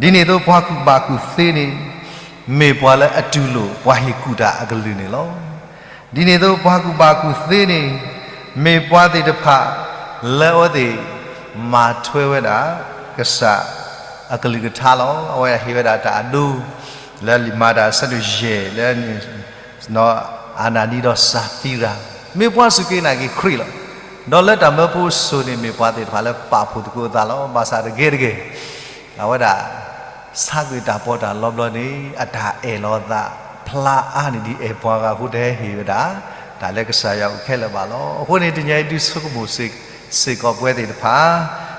ဒ်န့ၣ်အသိး ပှၤကူၣ်ဘၣ်ကူၣ်သ့န့ၣ် မ့ၢ်ပှၤလၢအတူၢ်လိာ်ပှၤဟ့ၣ်ကူၣ်တၢ်အကလုၢ်န့ၣ်လီၤ. ဒ်န့ၣ်အသိး ပှၤကူၣ်ဘၣ်ကူၣ်သ့န့ၣ် မ့ၢ်ပှၤသ့ၣ်တဖၣ် လၢအဝဲသ့ၣ် မၤထွဲဝဲဒၣ် ကစၢ်အကလုၢ်ကထါလီၤ. အဝဲဟ့ၣ်ဝဲဒၣ်တၢ်အဒိ လၢလံာ်မၤတၢ်အဆၢဒိၣ်ယဲၢ် လၢ အနၤနံဒီးစၤသံရၤ မ့ၢ်ပှၤစူၢ်က့ၤနာ်က့ၤခရံာ်လီၤ. ဒီးလၢတၢ်မၢဖိအစိၤန့ၣ် မ့ၢ်ပှၤသ့ၣ်တဖၣ်လၢပာ်ဖှိၣ်သကိးအသးလီၤ. ဘၣ်ဆၣ်တဂ့ၤတဂ့ၤ အဝဲဒၣ် ဆါကွံာ်တၢ်ပီးတၢ်လီဘျီန့ၣ် အတၢ်အဲၣ်လီၤအသး ဖျါအါန့ၢ်ဒံး အဲၣ်ပှၤဂၤအဃိ တဟဲဟ့ၣ်ဝဲဒၣ် တၢ်လၢကစၢ်ယွၤအိၣ်ခဲလၢာ်ဘၣ်လီၤ. အဃိန့ၣ် တနံၤအံၤ ဒုးဆိကမိၣ်စ့ၢ်ကီးပဝဲသ့ၣ်တဖၣ်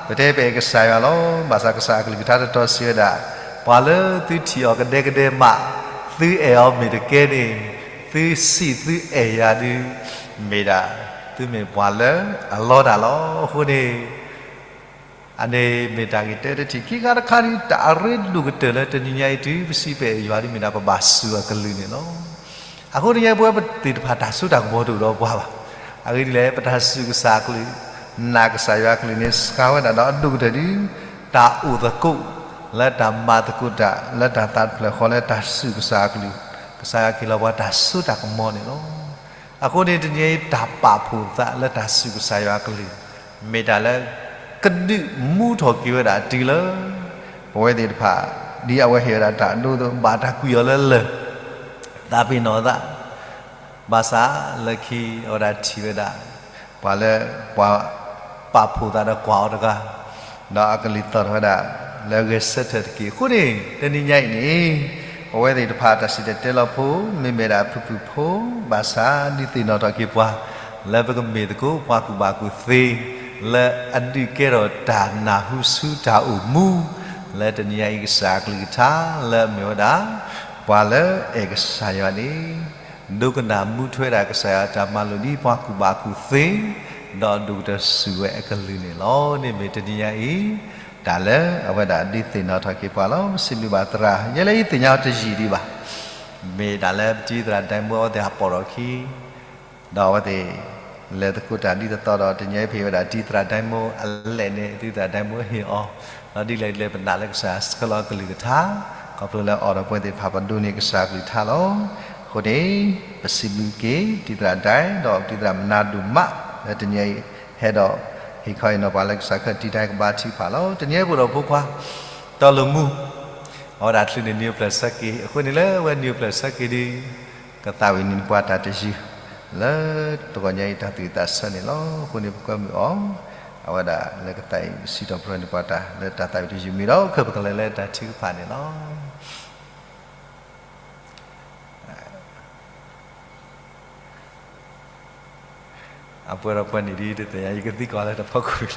ပတဲပအဲၣ်ကစၢ်ယွၤလီၤ. ဘၣ်ဆၣ်ကစၢ်အကလုၢ်ကထါတတီၤစံးဝဲဒၣ် ပှၤလၢသုထံၣ်အီၤကဒဲကဒဲမး သုအဲၣ်အီၤမ့ၢ်တကဲန့ၣ် သုစံးသုအဲၣ်ယၤဒုး မ့ၢ်ဒၣ် သုမ့ၢ်ပှၤလၢအလီတၢ်လီၤ. အဃိန့ၣ် အန့ၣ်မ့ၢ်တၢ်ဂ့ၢ်တၢတထံၣ် ခံခါတခါန့ၣ် တၢ်အရ့ဒိၣ်ကတၢၢ်လၢတနံၤညါအံၤ တုၤပစံးပအဲၣ်ယွၤဒ်မ့ၢ်ဒၣ် ပဘၣ်စူၢ်အကလုၢ်န့ၣ်လီၤ. အဃိတနံၤအံၤ ပဝဲသ့ၣ်တဖၣ်တၢ်စိတၢ်ကမီၤတအိၣ်ဒီးပှၤဘၣ်. အဂ့ၢ်ဒ်လဲၣ်, ပတၢ်စူၢ်ကစၢ်အကလုၢ်, နာ်ကစၢ်ယွၤအကလုၢ်န့ၣ် စှၤဝဲဒၣ်ဒီးအဒိၣ်ကတၢၢ်ဒ် တၢ်အိၣ်သကိး လၢတၢ်မၤသကိးတၢ် လၢတၢ်သးတဖျၢၣ်ဃီလၢတၢ်စူၢ်ကစၢ်အကလုၢ်, ကစၢ်ယွၤကဟ့ၣ်လီၤပှၤတၢ်စိတၢ်ကမီၤန့ၣ်လီၤ. အဃိန့ၣ် တနံၤအံၤ တၢ်ပာ်ဖှိၣ်သးလၢတၢ်စူၢ်ကစၢ်ယွၤအကလုၢ် မ့ၢ်တၢ်လၢ ကဒုးမူထီၣ်က့ၤဝဲဒၣ်တုၤလၢ ပဝဲသ့ၣ်တဖၣ် ဒ်အဝဲဟ့ၣ်ဝဲဒၣ်တၢ်အဒိအသိး ဘၣ်တၢ်ကွံာ်အီၤလၢလၢၢ် သးပ့ၤနီၣ်အသး, ဘၣ်ဆၣ်လၢခံအဝဲဒၣ်ထံၣ်ဝဲဒၣ် ပှၤလၢ ပှၤပာ်ဖှိၣ်သးဒီးကွၢ်အီၤတဂၤ, ဒီးအကလုၢ်သီၣ်ထီၣ်ဝဲဒၣ် လၢအဂဲၤဆၢထၢၣ်တက့ၢ်. အဃိန့ၣ် တနံၤညါအံၤန့ၣ် ပဝဲသ့ၣ်တဖၣ်တၢ်စံၣ်တဲၤတဲလီၤဖိ မ့မ့ၢ်ဒၣ်ဖုၣ်ဖုၣ်ဖိ ဘၣ်ဆၣ်ဒုးသ့ၣ်နီၣ်ထီၣ်က့ၤပှၤ လၢပကမ့ၢ်သကိးပှၤကူၣ်ဘၣ်ကူၣ်သ့ လၢအဒုးကဲထီၣ်တၢ်နၢ်ဟူဆူတၢ်အိၣ်မူ လၢတနံၤညါအံၤကစၢ်အကလုၢ်ကထါ လၢအမ့ၢ်ဝဲဒၣ် ပှၤလၢအဲၣ်ကစၢ်ယွၤန့ၣ် ဒိကနၣ်မူထွဲဒၣ်ကစၢ်ယွၤအတၢ်မၤလိာ်ဒ်ပှၤကူၣ်ဘၣ်ကူၣ်သ့ ဒီးဒိၣ်ကတၢၢ်စူၢ်ဝဲအကလုၢ်န့ၣ်လီၤ. န့ၣ်မ့ၢ်တနံၤညါအံၤ တၢ်လၢအဝဲဒၣ်ဒုးသ့ၣ်နီၣ်ထီၣ်က့ၤပှၤလီၤ. ပစံးဘျုးဘၣ်သရၣ် ယဲလၢယသ့ၣ်ညါအီၤတယံာ်ဒံးဘၣ် မ့ၢ်ဒၣ်လၢတံၤသရၣ်ဒဲမူအဝဲသ့ၣ်ဟးပိာ်ထီၣ်အခံ ဒီးအဝဲသ့ၣ် လဲၤသကိးတၢ်ဒ်သိးသိးဒီး တနံၤအံၤပဟ့ၣ်ဝဲဒၣ်တံၤသရၣ်ဒဲမူအလဲၣ်န့ၣ် တံၤသရၣ်ဒဲမူဟ့ၣ်အီၤ, ဒီးဒ်လဲၣ်ဒ်လဲၣ်ပနာ်လၢကစၢ်ဆှၢလီၤအကလုၢ်ကထါ, ခီဖျိလၢအအိၣ်ဒီးပဝဲသ့ၣ်တဖၣ်ပဒိးန့ၢ်ကစၢ်အကလုၢ်ကထါလီၤ. အဃိန့ၣ် ပစံးဘျုးက့ၤတံၤသရၣ်ဒဲ ဒီးတံၤသရၣ်မနၤဒိၣ်မး လၢတနံၤအံၤ ဟဲဒီး ဟ့ၣ်ခီဟ့ၣ်နီၤပှၤလၢကစၢ်ခၢၣ်တံာ်တာ်ကဘါထုကဖၣ်လီၤ. တနံၤအံၤပအိၣ်ဒီးဖိခွါ တီၤလီၤမူ အဝဲဒၣ်ချုးန့ၢ်နံၣ်အိၣ်ဖျဲၣ်ဆၢက့ၤ, အဃိန့ၣ်လၢအဝဲနံၣ်အိၣ်ဖျဲၣ်ဆၢက့ၤဒီး ကသးဝံၣ်န့ၢ်ပှၤတၢ်တယုၢ် လၢတဂီၤညါအံၤတၢ်သူၣ်ဝံၣ်သးဆၢန့ၣ်လီၤ. အဃိန့ၣ်ပကွဲမုာ်အီၤ အဝဲဒၣ်လၢကသးဝံၣ်စံးထီၣ်ပတြၢၤန့ၢ်ပှၤတၢ်လၢတၢ်သးဝံၣ်တယုၢ်မ့ၢ်ဒီး ခဲပကလဲၤလၢတၢ်ထုကဖၣ်န့ၣ်လီၤ. အပှဲၤဒီးပှဲၤန့ၣ်ဒ်တသ့ၣ်ညါ ယကသံကွၢ်လၢတၢ်ဖီခိၣ်လီၤ.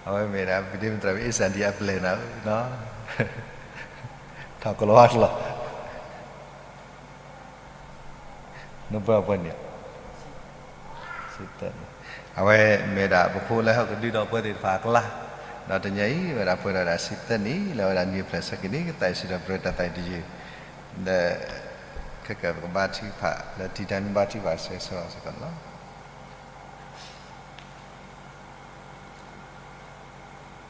အဝဲမ့ၢ်ဒၣ် ပဒ့မတြၢၤ အ့ၣ်စၣ်ဒံအပျဲၢ်န့ၣ် ထီၣ်ကလီၤဝါကျီၢ် နပှဲၤပှဲၤန့ၣ် အဝဲမ့ၢ်ဒၣ်ပဖိလၢဟီၣ်ကဒုဒီးပဝဲသ့ၣ်တဖၣ်အကျါ, ဒီးတနံၤအံၤဝဲဒၣ်ပှဲၤဒီးဒၣ်ဆံသၢနံၣ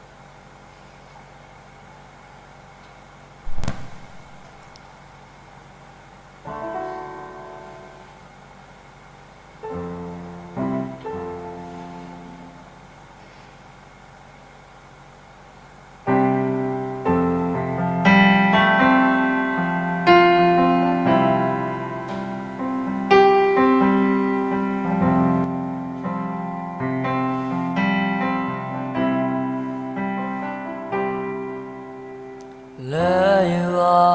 ် လၢအဝဲဒၣ်နံၣ်အိၣ်ဖျဲၣ်ဆၢက့ၤန့ၣ် ကသးဝံၣ်စံးထီၣ်ပတြၢၤတၢ်သးဝံၣ်တယုၢ် လၢ ခဲကၢၣ်ပကဘါထုကဖၣ် လၢတံၤတၢ်မ့ၢ်ဘါထုကဖၣ်ဆၢဂ့ၤဆၢဝါစ့ၢ်ကီးန့ၣ်လီၤ.လၢယဂီၢ်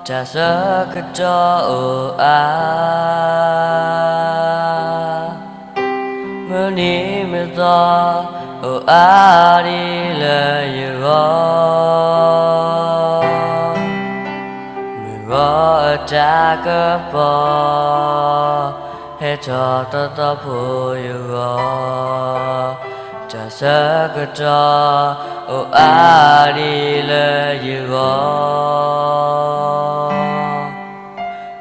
တၢ်ဆၢကတီၢ်အိၣ်အါ, မုၢ်နံၤမုၢ်သီအိၣ်အါဒံးလၢယဂီၢ်, မုၢ်ဂီၤအတၢ်ကပီၤ ဟဲထီၣ်သီသီဖိယဂီၢ်, တၢ်ဆၢကတီၢ်အိၣ်အါဒံးလၢယဂီၢ်,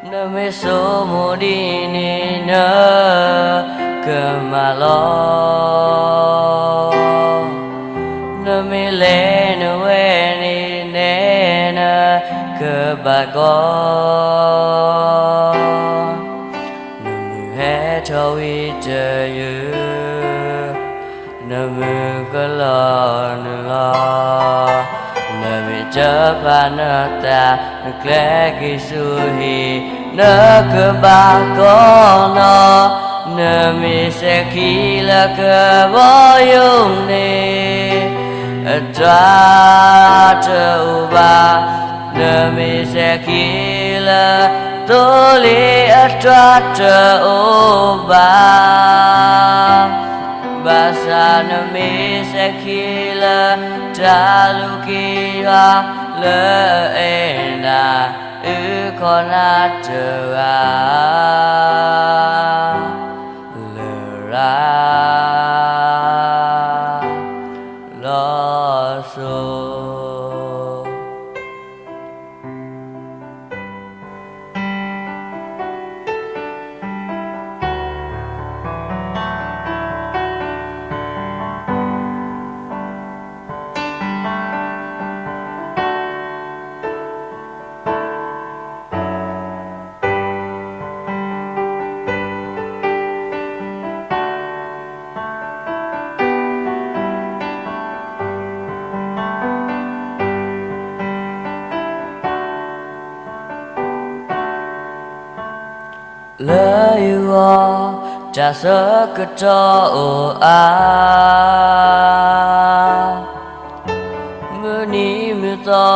နမ့ၢ်ဆိမိၣ်ဒ်န့ၣ် နကမၤလီၤ, နမ့ၢ်လဲၤနဝဲန့ၣ် နဲနကဘၣ်ကီ နမုၢ်ဟဲထီၣ်ဝံၤတယုၢ်, နမုၢ်ကလီၤနုာ်လီၤ, နမ့ၢ်တဖးနသး နကျဲက့ၤဆူဟံၣ် နကဘၣ်ကီနီၤ, နမ့ၢ်စဲၤခံလၢကဘီယူၤန့ၣ် အတြၢ်တအိၣ်ဘၣ်, နမ့ၢ်စဲၤခံလၢ သိလ့ၣ်အတြၢ်တအိၣ်ဘၣ်, ဘၣ်ဆၣ်နမ့ၢ်စဲၤခံလၢ တၢ်လူၤက့ၤယွၤလၢအဲၣ်နၤ အုၣ်ခီၣ်နၤတဂၤ လရာ်လီၤစိၤ တၢ်ဆၢကတီၢ်အိၣ်အါ, မုၢ်နံၤမုၢ်သီ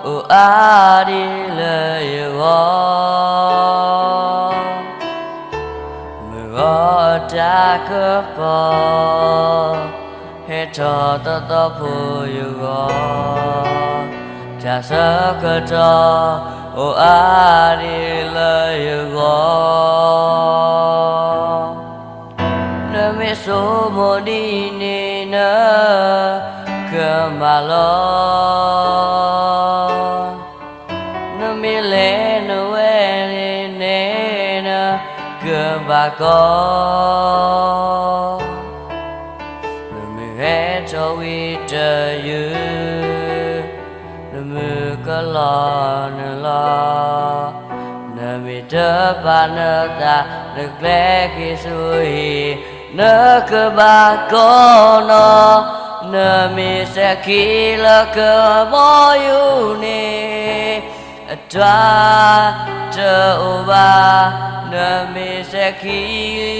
အိၣ်အါဒံးလၢယဂီၢ်, မုၢ်ဂီၤအတၢ်ကပီၤ ဟဲထီၣ်သီသီဖိယဂီၢ်, တၢ်ဆၢကတီၢ်အိၣ်အါဒံးလၢယဂီၢ်. နမ့ၢ်ဆိကမိၣ်ဒ်န့ၣ် နကမၤလီၤ. နမ့ၢ်လဲၤနဝဲန့ၣ်န့ၣ် နကဘၣ်ကီ, နမ့ၢ်ဟဲထီၣ်ဝံၤတယုၢ် နမုၢ်ကလီၤနလီၤ, နမ့ၢ်တပာ်နသး နကျဲက့ၤဆူဟံၣ် နကဘၣ်ကီနီၤ. နမ့ၢ်စဲၤခံလၢကဘီယူၤန့ၣ် အတြၢ်တအိၣ်ဘၣ်, နမ့ၢ်စဲၤခံ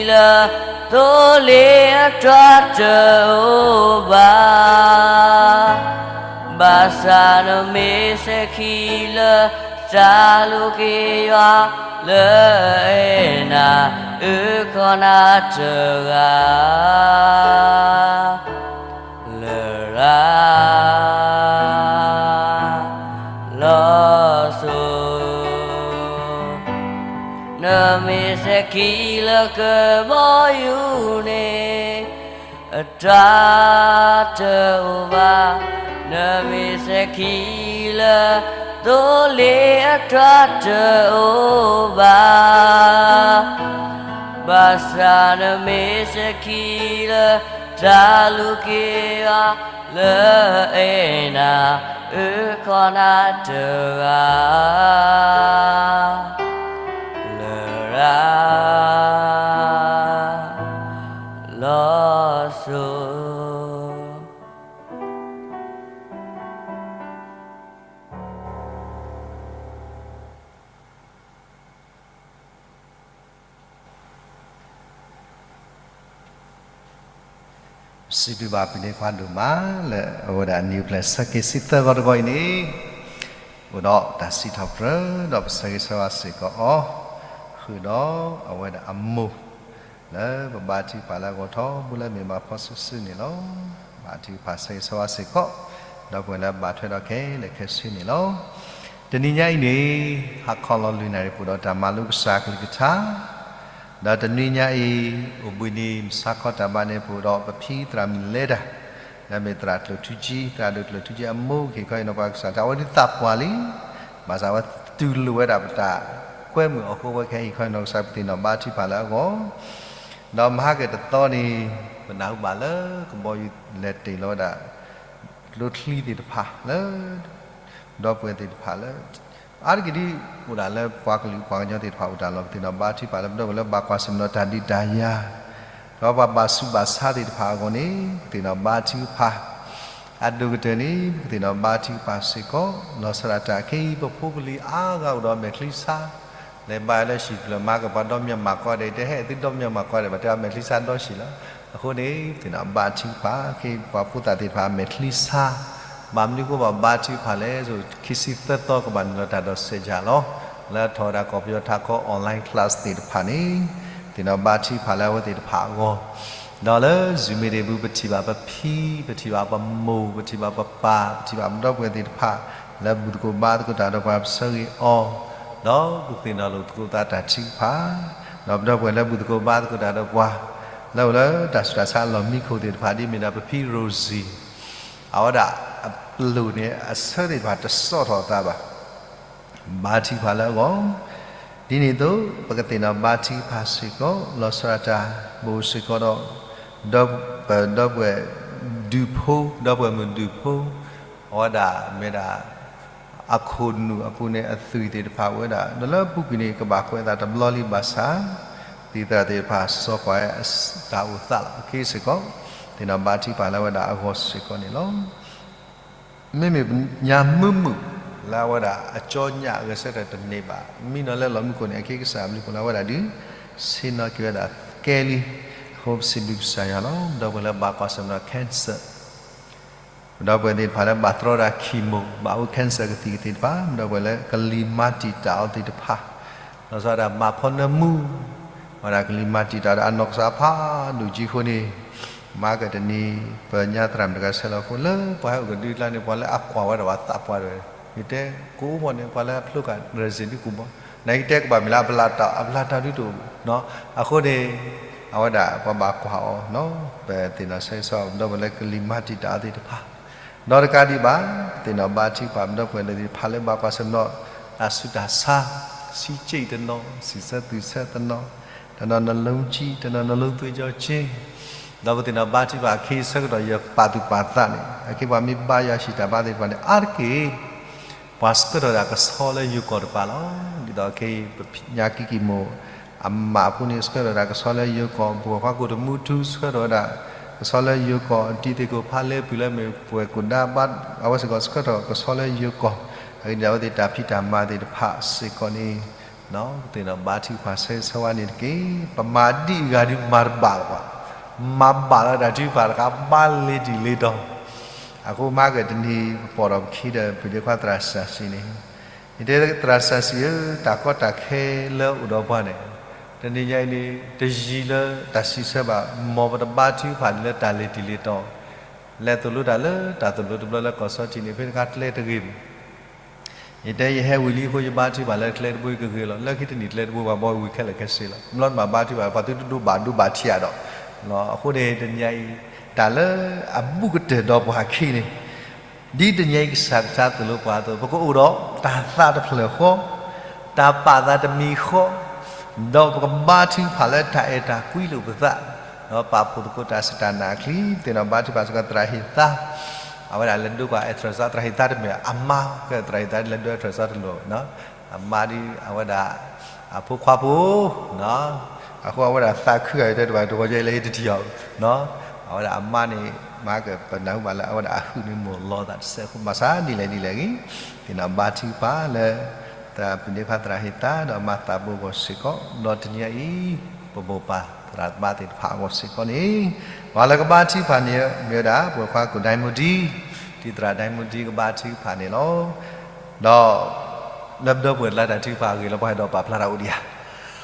လၢသိလ့ၣ် အတြၢ်တအိၣ်ဘၣ်. ဘၣ်ဆၣ်နမ့ၢ်စဲၤခံလၢ တၢ်လူၤက့ၤယွၤ လၢအဲၣ်နၤအုၣ်ကီၤနၤတဂၤ လရာ် လီၤစိၤ, နမ့ၢ်စဲၤခံလၢကဘီယူၤန့ၣ် အတြၢ်တအိၣ်ဘၣ်, နမ့ၢ်စဲၤခံလၢသိလ့ၣ် အတြၢ်တအိၣ်ဘၣ်. ဘၣ်ဆၣ်နမ့ၢ်စဲၤခံလၢ တၢ်လူၤက့ၤယွၤ လၢအဲၣ်နၤအုၣ်ကီၤနၤတဂၤ လရာ် လီၤစိၤ. စံးဘျုးဘၣ်ဖုန့ၢ်ခွါဒိၣ်မး လၢအဝဲဒၣ်အနံၤအိၣ်ဖျဲၣ်ဆၢက့ၤဆံသၢဂီၤတဂီၤအံၤန့ၣ် အိၣ်ဒီးတၢ်စံးထီၣ်ပတြၢၤ ဒီးပဆၢဂ့ၤဆၢဝါစ့ၢ်ကီးအီၤ ဃုာ်ဒီးအဝဲဒၣ်အမိၢ် လၢပဘါထုကဖၣ်လၢအဂီၢ်ထီဘိလၢမ့ၢ်ဘၣ်ဖီစုာ်စုာ်န့ၣ်လီၤ. ဘါထုကဖၣ်ဆၢဂ့ၤဆၢဝါစ့ၢ်ကီး ဒီပုၢ်ဝဲၢ်လၢအဘၣ်ထွဲဒီးခဲလၢာ်ခဲဆ့န့ၣ်လီၤ. တနံၤညါအံၤန့ၣ် ဟါခီလီၤလွံၢ်နၣ်ရံၣ်ပူၤဒီးတၢ်မၤလိကစၢ်အကလုၢ်ကထါ ဒီးတနွံညါအံၤ အိၣ်ဘှံးနံၤမုၢ်ဆါခီတၢ်ဘါန့ၣ်ပူၤဒီး ပဖံသရၣ်မုၣ်လဲၤတၢ် လၢမ့ၢ်သရၣ်ကျိၣ်ထူကၠံ သရၣ်ဒိၣ်ကျိၣ်ထူကၠံအမိၢ် ကဟ့ၣ်ခီဟ့ၣ်နီၤပှၤကစၢ်တၢ် အဝဲဒုးသးပှၢ်လံ, ဘၣ်ဆၣ်ဝဲတူၢ်လိာ်ဝဲဒၣ်ပတၢ်ကွဲမုာ်အဃိ အဝဲကဟဲဟ့ၣ်ခီဟ့ၣ်နီၤကစၢ် ပသ့ၣ်နီၣ်ဘါထုကဖၣ်လၢအဂီၢ်, ဒီးမဟါကတသီန့ၣ် ပနၢ်ဟူဘၣ်လၢကဘီယူၤလဲၤတ့ၢ်လီၤဝဲဒၣ် ကျိချံသ့ၣ်တဖၣ်လၢ ဒီပုၢ်ဝဲၢ်သ့ၣ်တဖၣ်လၢ အါတက့ၢ်ဒ် အိၣ်ဒၣ်လၢပှၤကလုာ်ပှၤကညီသ့ၣ်တဖၣ်အိၣ်တၢ်လီၢ် ပသ့ၣ်နီၣ်ဘါထုကဖၣ်လၢ ပဒီပုၢ်ဝဲၢ်လၢဘၣ်ကွၢ်ဆၢၣ်မဲာ်ဒီးတၢ်ဒုးတၢ်ယၤ ဒီးပှၤဘၣ်ဆူးဘၣ်ဆါသ့ၣ်တဖၣ်အဂီၢ်န့ၣ် ပသ့ၣ်နီၣ်ဘါထုကဖၣ်, အဒိၣ်ကတၢၢ်န့ၣ် ပကသ့ၣ်နီၣ်ဘါထုကဖၣ်စ့ၢ်ကီး လီၤဆီဒၣ်တၢ်ခဲအံၤ ပဖိပလံၤအါဂၤအိၣ်ဒီးအမဲာ်ချံဆါ လဲၤဘါလၢဟံၣ်ဖျၢၣ်မၤကပၤဒီမါမၢ်ကိးဂၤဒဲး တဟဲသုဒီမါမၢ်ကိးဂၤဒဲးဘၣ် တဲအမဲာ်ချံဆါဒီးဟံၣ်လီၤ. အဃိန့ၣ် ပသ့ၣ်နီၣ်ဘါထုကဖၣ် ခဲအံၤပှၤဖိသၣ်သ့ၣ်တဖၣ်အမဲာ်ချံဆါ ဘၣ်မနုၤအဃိဘၣ်ဘါထုကဖၣ်လဲၣ် ခံဆံသၢသီကဘၣ်နုာ်လီၤတၢ်ဒီးစဲးကၢ်လီၤ. လၢထီၣ်ဝဲဒၣ်ကီၢ်ပယီၤထးခီ online class သ့ၣ်တဖၣ်န့ၣ် ပသ့ၣ်နီၣ်ဘါထုကဖၣ်လၢအဝဲသ့ၣ်တဖၣ်အဂီၢ်, ဒီးလၢ Zoom meeting ပူၤ ပထံၣ်ဘၣ်ပဖံ ပထံၣ်ဘၣ်ပမိၢ် ပထံၣ်ဘၣ်ပပၢ် ပထံၣ်ဘၣ်ပဒီပုၢ်ဝဲၢ်သ့ၣ်တဖၣ် လၢဘူၣ်သကိးဘါသကိးတၢ်ဒီးပှၤ ပဆၢဂ့ၤအီၤ, ဒီးပသ့ၣ်နီၣ်လိာ်သကိးသးတၢ်ထုကဖၣ်, ဒီးပဒီပုၢ်ဝဲၢ်လၢဘူၣ်သကိးဘါသကိးတၢ်ဒီးပှၤ လၢအိၣ်လၢတၢ်ဆူးတၢ်ဆါအလီၢ်မံခိၣ်သ့ၣ်တဖၣ် ဒ်မ့ၢ်ဒၣ်ပဖံ Rosie အဝဲဒၣ်အလိၤန့ၣ် အဆၢသ့ၣ်တဖၣ်တစိာ်ထီၣ်အသးဘၣ်. ဘါထုကဖၣ်လၢအဂီၢ်, ဒ်န့ၣ်အသိး ပကသ့ၣ်နီၣ်ဘါထုကဖၣ်စ့ၢ်ကီး လီၤဆီဒၣ်တၢ် ပအိၣ်စ့ၢ်ကီးဒီး ဒီပုၢ်ဝဲၢ်ဒုးဖိ ဒီပုၢ်ဝဲၢ်မုၣ်ဒုးဖိ အဝဲဒၣ်မ့ၢ်ဒၣ် အခိၣ်နူာ်အပူၤန့ၣ် အသွံၣ်သ့ၣ်တဖၣ်အိၣ်ဝဲဒၣ် ဒီးလၢအပူၤကွံာ်န့ၣ် ကဘၣ်ကွဲးအသးတဘျီလံဘၣ်ဆၣ် သံၣ်သရၣ်သ့ၣ်တဖၣ် စီၤကွၢ်တၢ်အိၣ်သးလီၤ. ပက့ၤစ့ၢ်ကီး သ့ၣ်နီၣ်ဘါထုကဖၣ်လၢအဝဲဒၣ်အဂီၢ်စ့ၢ်ကီးန့ၣ်လီၤ. မ့မ့ၢ်ညါမုာ်မုာ်လၢအဝဲဒၣ်အကၠီညၣ်အဂဲၤဆၢထၢၣ်တန့ၢ်ဘၣ် မံနီၤလၢလီၢ်မံခိၣ်န့ၣ် အက့ၤကစၢ်အဘျုးအဖှိၣ်လၢအဝဲဒၣ်ဒုး ဆ့ၣ်နီၤက့ၤဝဲဒၣ် ကဲလံ, အဃိပစံးဘျုးကစၢ်ယွၤလီၤ. ပဒီပုၢ်ဝဲၢ်လၢဘၣ်ကွၢ်ဆၢၣ်မဲာ်ဒီး cancer, ပဒီပုၢ်ဝဲၢ်သ့ၣ်တဖၣ်လၢဘၣ်တြီတၢ် chemo ဘၣ်အိၣ် cancer ကသံၣ်ကသ့ၣ်တဖၣ်, ပဒီပုၢ်ဝဲၢ်လၢကလံၤမၤတံာ်တာ်အီၤသ့ၣ်တဖၣ်, လီၤဆီဒၣ်တၢ်မၤဖီနၢမူ, ဝဲဒၣ်ကလံၤမၤတံာ်တာ်ဒီးအနီၢ်ကစၢ်ဖးဒိၣ်ကံအဃိန့ၣ်, မၤကတနံၤ ပညါသရၣ်မုၣ်တဂၤဆဲးလီၤအဃိ လၢပှၤဟဲအိၣ်ကဒုကျါန့ၣ် ပှၤလၢအကွၢ်ဝဲဒၣ်ပှၤသးပှၢ်တဂၤ, ယတဲကိးမီၢ်န့ၣ် ပှၤလၢအဖျိကၣ် resident ဒုကိးမီၢ်, နကတဲကဘၣ်မ့ၢ်လၢအဘျးတၢ် အဘျးတၢ်ဒုတအိၣ်, အဃိန့ၣ် အဝဲဒၣ်ပှၤဘၣ်ကွၢ်အီၤ, ပသ့ၣ်နီၣ်ဆၢဂ့ၤဆၢဝါ ပဒီပုၢ်ဝဲၢ်လၢကလံၤမၤတံာ်တာ်အီၤသ့ၣ်တဖၣ်, ဒီးတကးဒံးဘၣ် ပသ့ၣ်နီၣ်ဘါထုကဖၣ် ပဒီပုၢ်ဝဲၢ်လၢသ့ၣ်တဖၣ်လၢဘၣ်ကွၢ်ဆၢၣ်မဲာ်ဒီး တၢ်ဆူးတၢ်ဆါ, ဆံးက့ၣ်တနီၤ, စံးဆၢသူၣ်ဆၢတနီၤ, တနီၤ နှလုံးကြီး, တနီၤ နှလုံးသွေးကြောချင်း, ဒီးပသ့ၣ်နီၣ်ဘါထုကဖၣ် အခ့အဆၢကတီၢ်ယပာ်သူၣ်ပာ်သးန့ၣ် အခ့ပှၤမ့ၢ်ဘါယွၤဟံၣ်တၢ်ဘါသ့ၣ်တဖၣ်န့ၣ် အါတက့ၢ် ပှၤဆှၢထီၣ်ဒၣ်ကဆီလၢယိၤကီၢ်တကပၤလီၤ. ဒ်သိးခဲအံၤ ပညါကံကံၢ်မိၢ် အမးအဖိန့ၣ် ဆှၢထီၣ်ဒၣ်ကဆီလၢယိၤကီၢ်, ပှၤခွါကိၣ်တမူထူ ဆှၢထီၣ်ဝဲဒၣ်ကဆီလၢယိၤကီၢ်, တံၤသ့ၣ်ကိၣ်ဖးလဲၤပုၢ်လၢမ့ၢ်ပှဲၤကိၣ်ဒါဘါ အဝဲစ့ၢ်ကီးဆှၢထီၣ်ကဆီလၢယိၤကီၢ်, အဂ့ၢ်ဒ်အံၤ အဝဲသ့ၣ်တၢ်ဖံးတၢ်မၤသ့ၣ်တဖၣ်စ့ၢ်ကီးန့ၣ် ပသ့ၣ်နီၣ်ဘါထုကဖၣ်ဆၢဂ့ၤဆၢဝါန့ၣ်တက့ၢ်. ပမၤဒ်အဂၤဒုးမၤတဘၣ်လၢၤဘၣ်, မၤဘၣ်လၢတၢ်ထုကဖၣ်တခါ ဘါလ့ၤတံၢ်လ့ၤတီၤ, အဃိမၤကတနံၤ ပပိာ်ထီၣ်ပခံဒီး ပဒ့ခွါသရၣ်စၢ်စံးန့ၣ်, ယတဲသရၣ်စၢ်စံးဧၢ, တၢ်ကီတၢ်ခဲလၢအိၣ်ဒီးပှၤန့ၣ် တနံၤညါအံၤန့ၣ် တယံၤလၢတၢ်စံးဆၢဘၣ်, မ်ပတဘါထုကဖၣ်ဒ်လၢတၢ်လ့ၤတံၢ်လ့ၤတီၤ, လဲၤသိၣ်လိတၢ်လၢတၢ်သိၣ်လိတဘျီလၢကီၢ်စီၤထံးန့ၣ် ဖဲတခါကျဲတဂ့ၤမး ယတဲယဟဲဝံၤလံအဃိ ယဘါထုကဖၣ်လၢကျဲတဘိကဂ့ၤလီၤ. လၢခံတနံၣ်ကျဲတဘိဘၣ်ဘီဝံၤခဲလၢာ်ခဲဆ့လီၤ. ဘျီတမ့ၢ်ဘါထုကဖၣ် ပှၤသုတဒိးဘၣ်ဒိဘၣ်ထံးအါဒီး, အဃိန့ၣ် တနံၤညါအံၤ တၢ်လၢအဘူးကတၢၢ်ဒီးပှၤခံန့ၣ် ဒ်တနံၤညါအံၤကစၢ်ကစၢ်သိၣ်လိပှၤအသိး ပကအိၣ်ဒီးတၢ်သးတဖျၢၣ်ဃီ, တၢ်ပာ်သးတမံၤဃီ, ဒီးပကဘါထုကဖၣ်လၢတၢ်အဲၣ်တၢ်ကွံလိာ်ပသး, ဒီးပာ်ဖှိၣ်သကိးတၢ်စူၢ်တၢ်နာ်အချံ, သ့ၣ်နီၣ်ဘါထုကဖၣ်စ့ၢ်ကီးသရၣ်ဟ့ၣ်သါ, အဝဲဒၣ်လဲၤဒိကွၢ်အဲၣ်တြီၢ်စီ သရၣ်ဟ့ၣ်သါတမ့ၢ်အမါ, ကသရၣ်ဟ့ၣ်သါလၢဒိအဲၣ်တြီၢ်စီတလိၣ်, အမါဒ်အဝဲဒၣ် အဖိခွါဖိ အဃိအဝဲဒၣ်သးခုဂၤအံၤတဲတဘၣ်တဂီၤညါအံၤလၢယတထံၣ်အီၤ, အဝဲဒၣ်အမါန့ၣ် မၤကပနၢ်ဟူဘၣ်လၢအဝဲဒၣ်အဟုးန့ၣ်မိၢ်လီၤသးတစဲးအဃိ ဘၣ်ဆၣ်ဒ်လဲၣ်ဒ်လဲၣ်ဂ့ၤ, သ့ၣ်နီၣ်ဘါထုကဖၣ်လၢ သရၣ်ပဒ့ခွါသရၣ်ဟ့ၣ်သါ ဒီးမၤသးဘိအဂီၢ်စ့ၢ်ကီး, ဒီးတနံၤညါအံၤ ပမိၢ်ပၢ်သရၣ်သမါသ့ၣ်တဖၣ်အဂီၢ်စ့ၢ်ကီးန့ၣ်, ပှၤလၢကဘါထုကဖၣ်န့ၣ် မ့ၢ်ဝဲဒၣ် ပှၤခွါကိၣ်ဒဲမူဒံ, တံၤသရၣ်ဒဲမူဒံကဘါထုကဖၣ်န့ၣ်လီၤ. ဒီး လၢပဒီပုၢ်ဝဲၢ်လၢတၢ်ထုကဖၣ်အဂ့ၢ်လၢပှၤဟဲဒီးပာ်ဖျါတၢ်အိၣ်ဒံးဧါ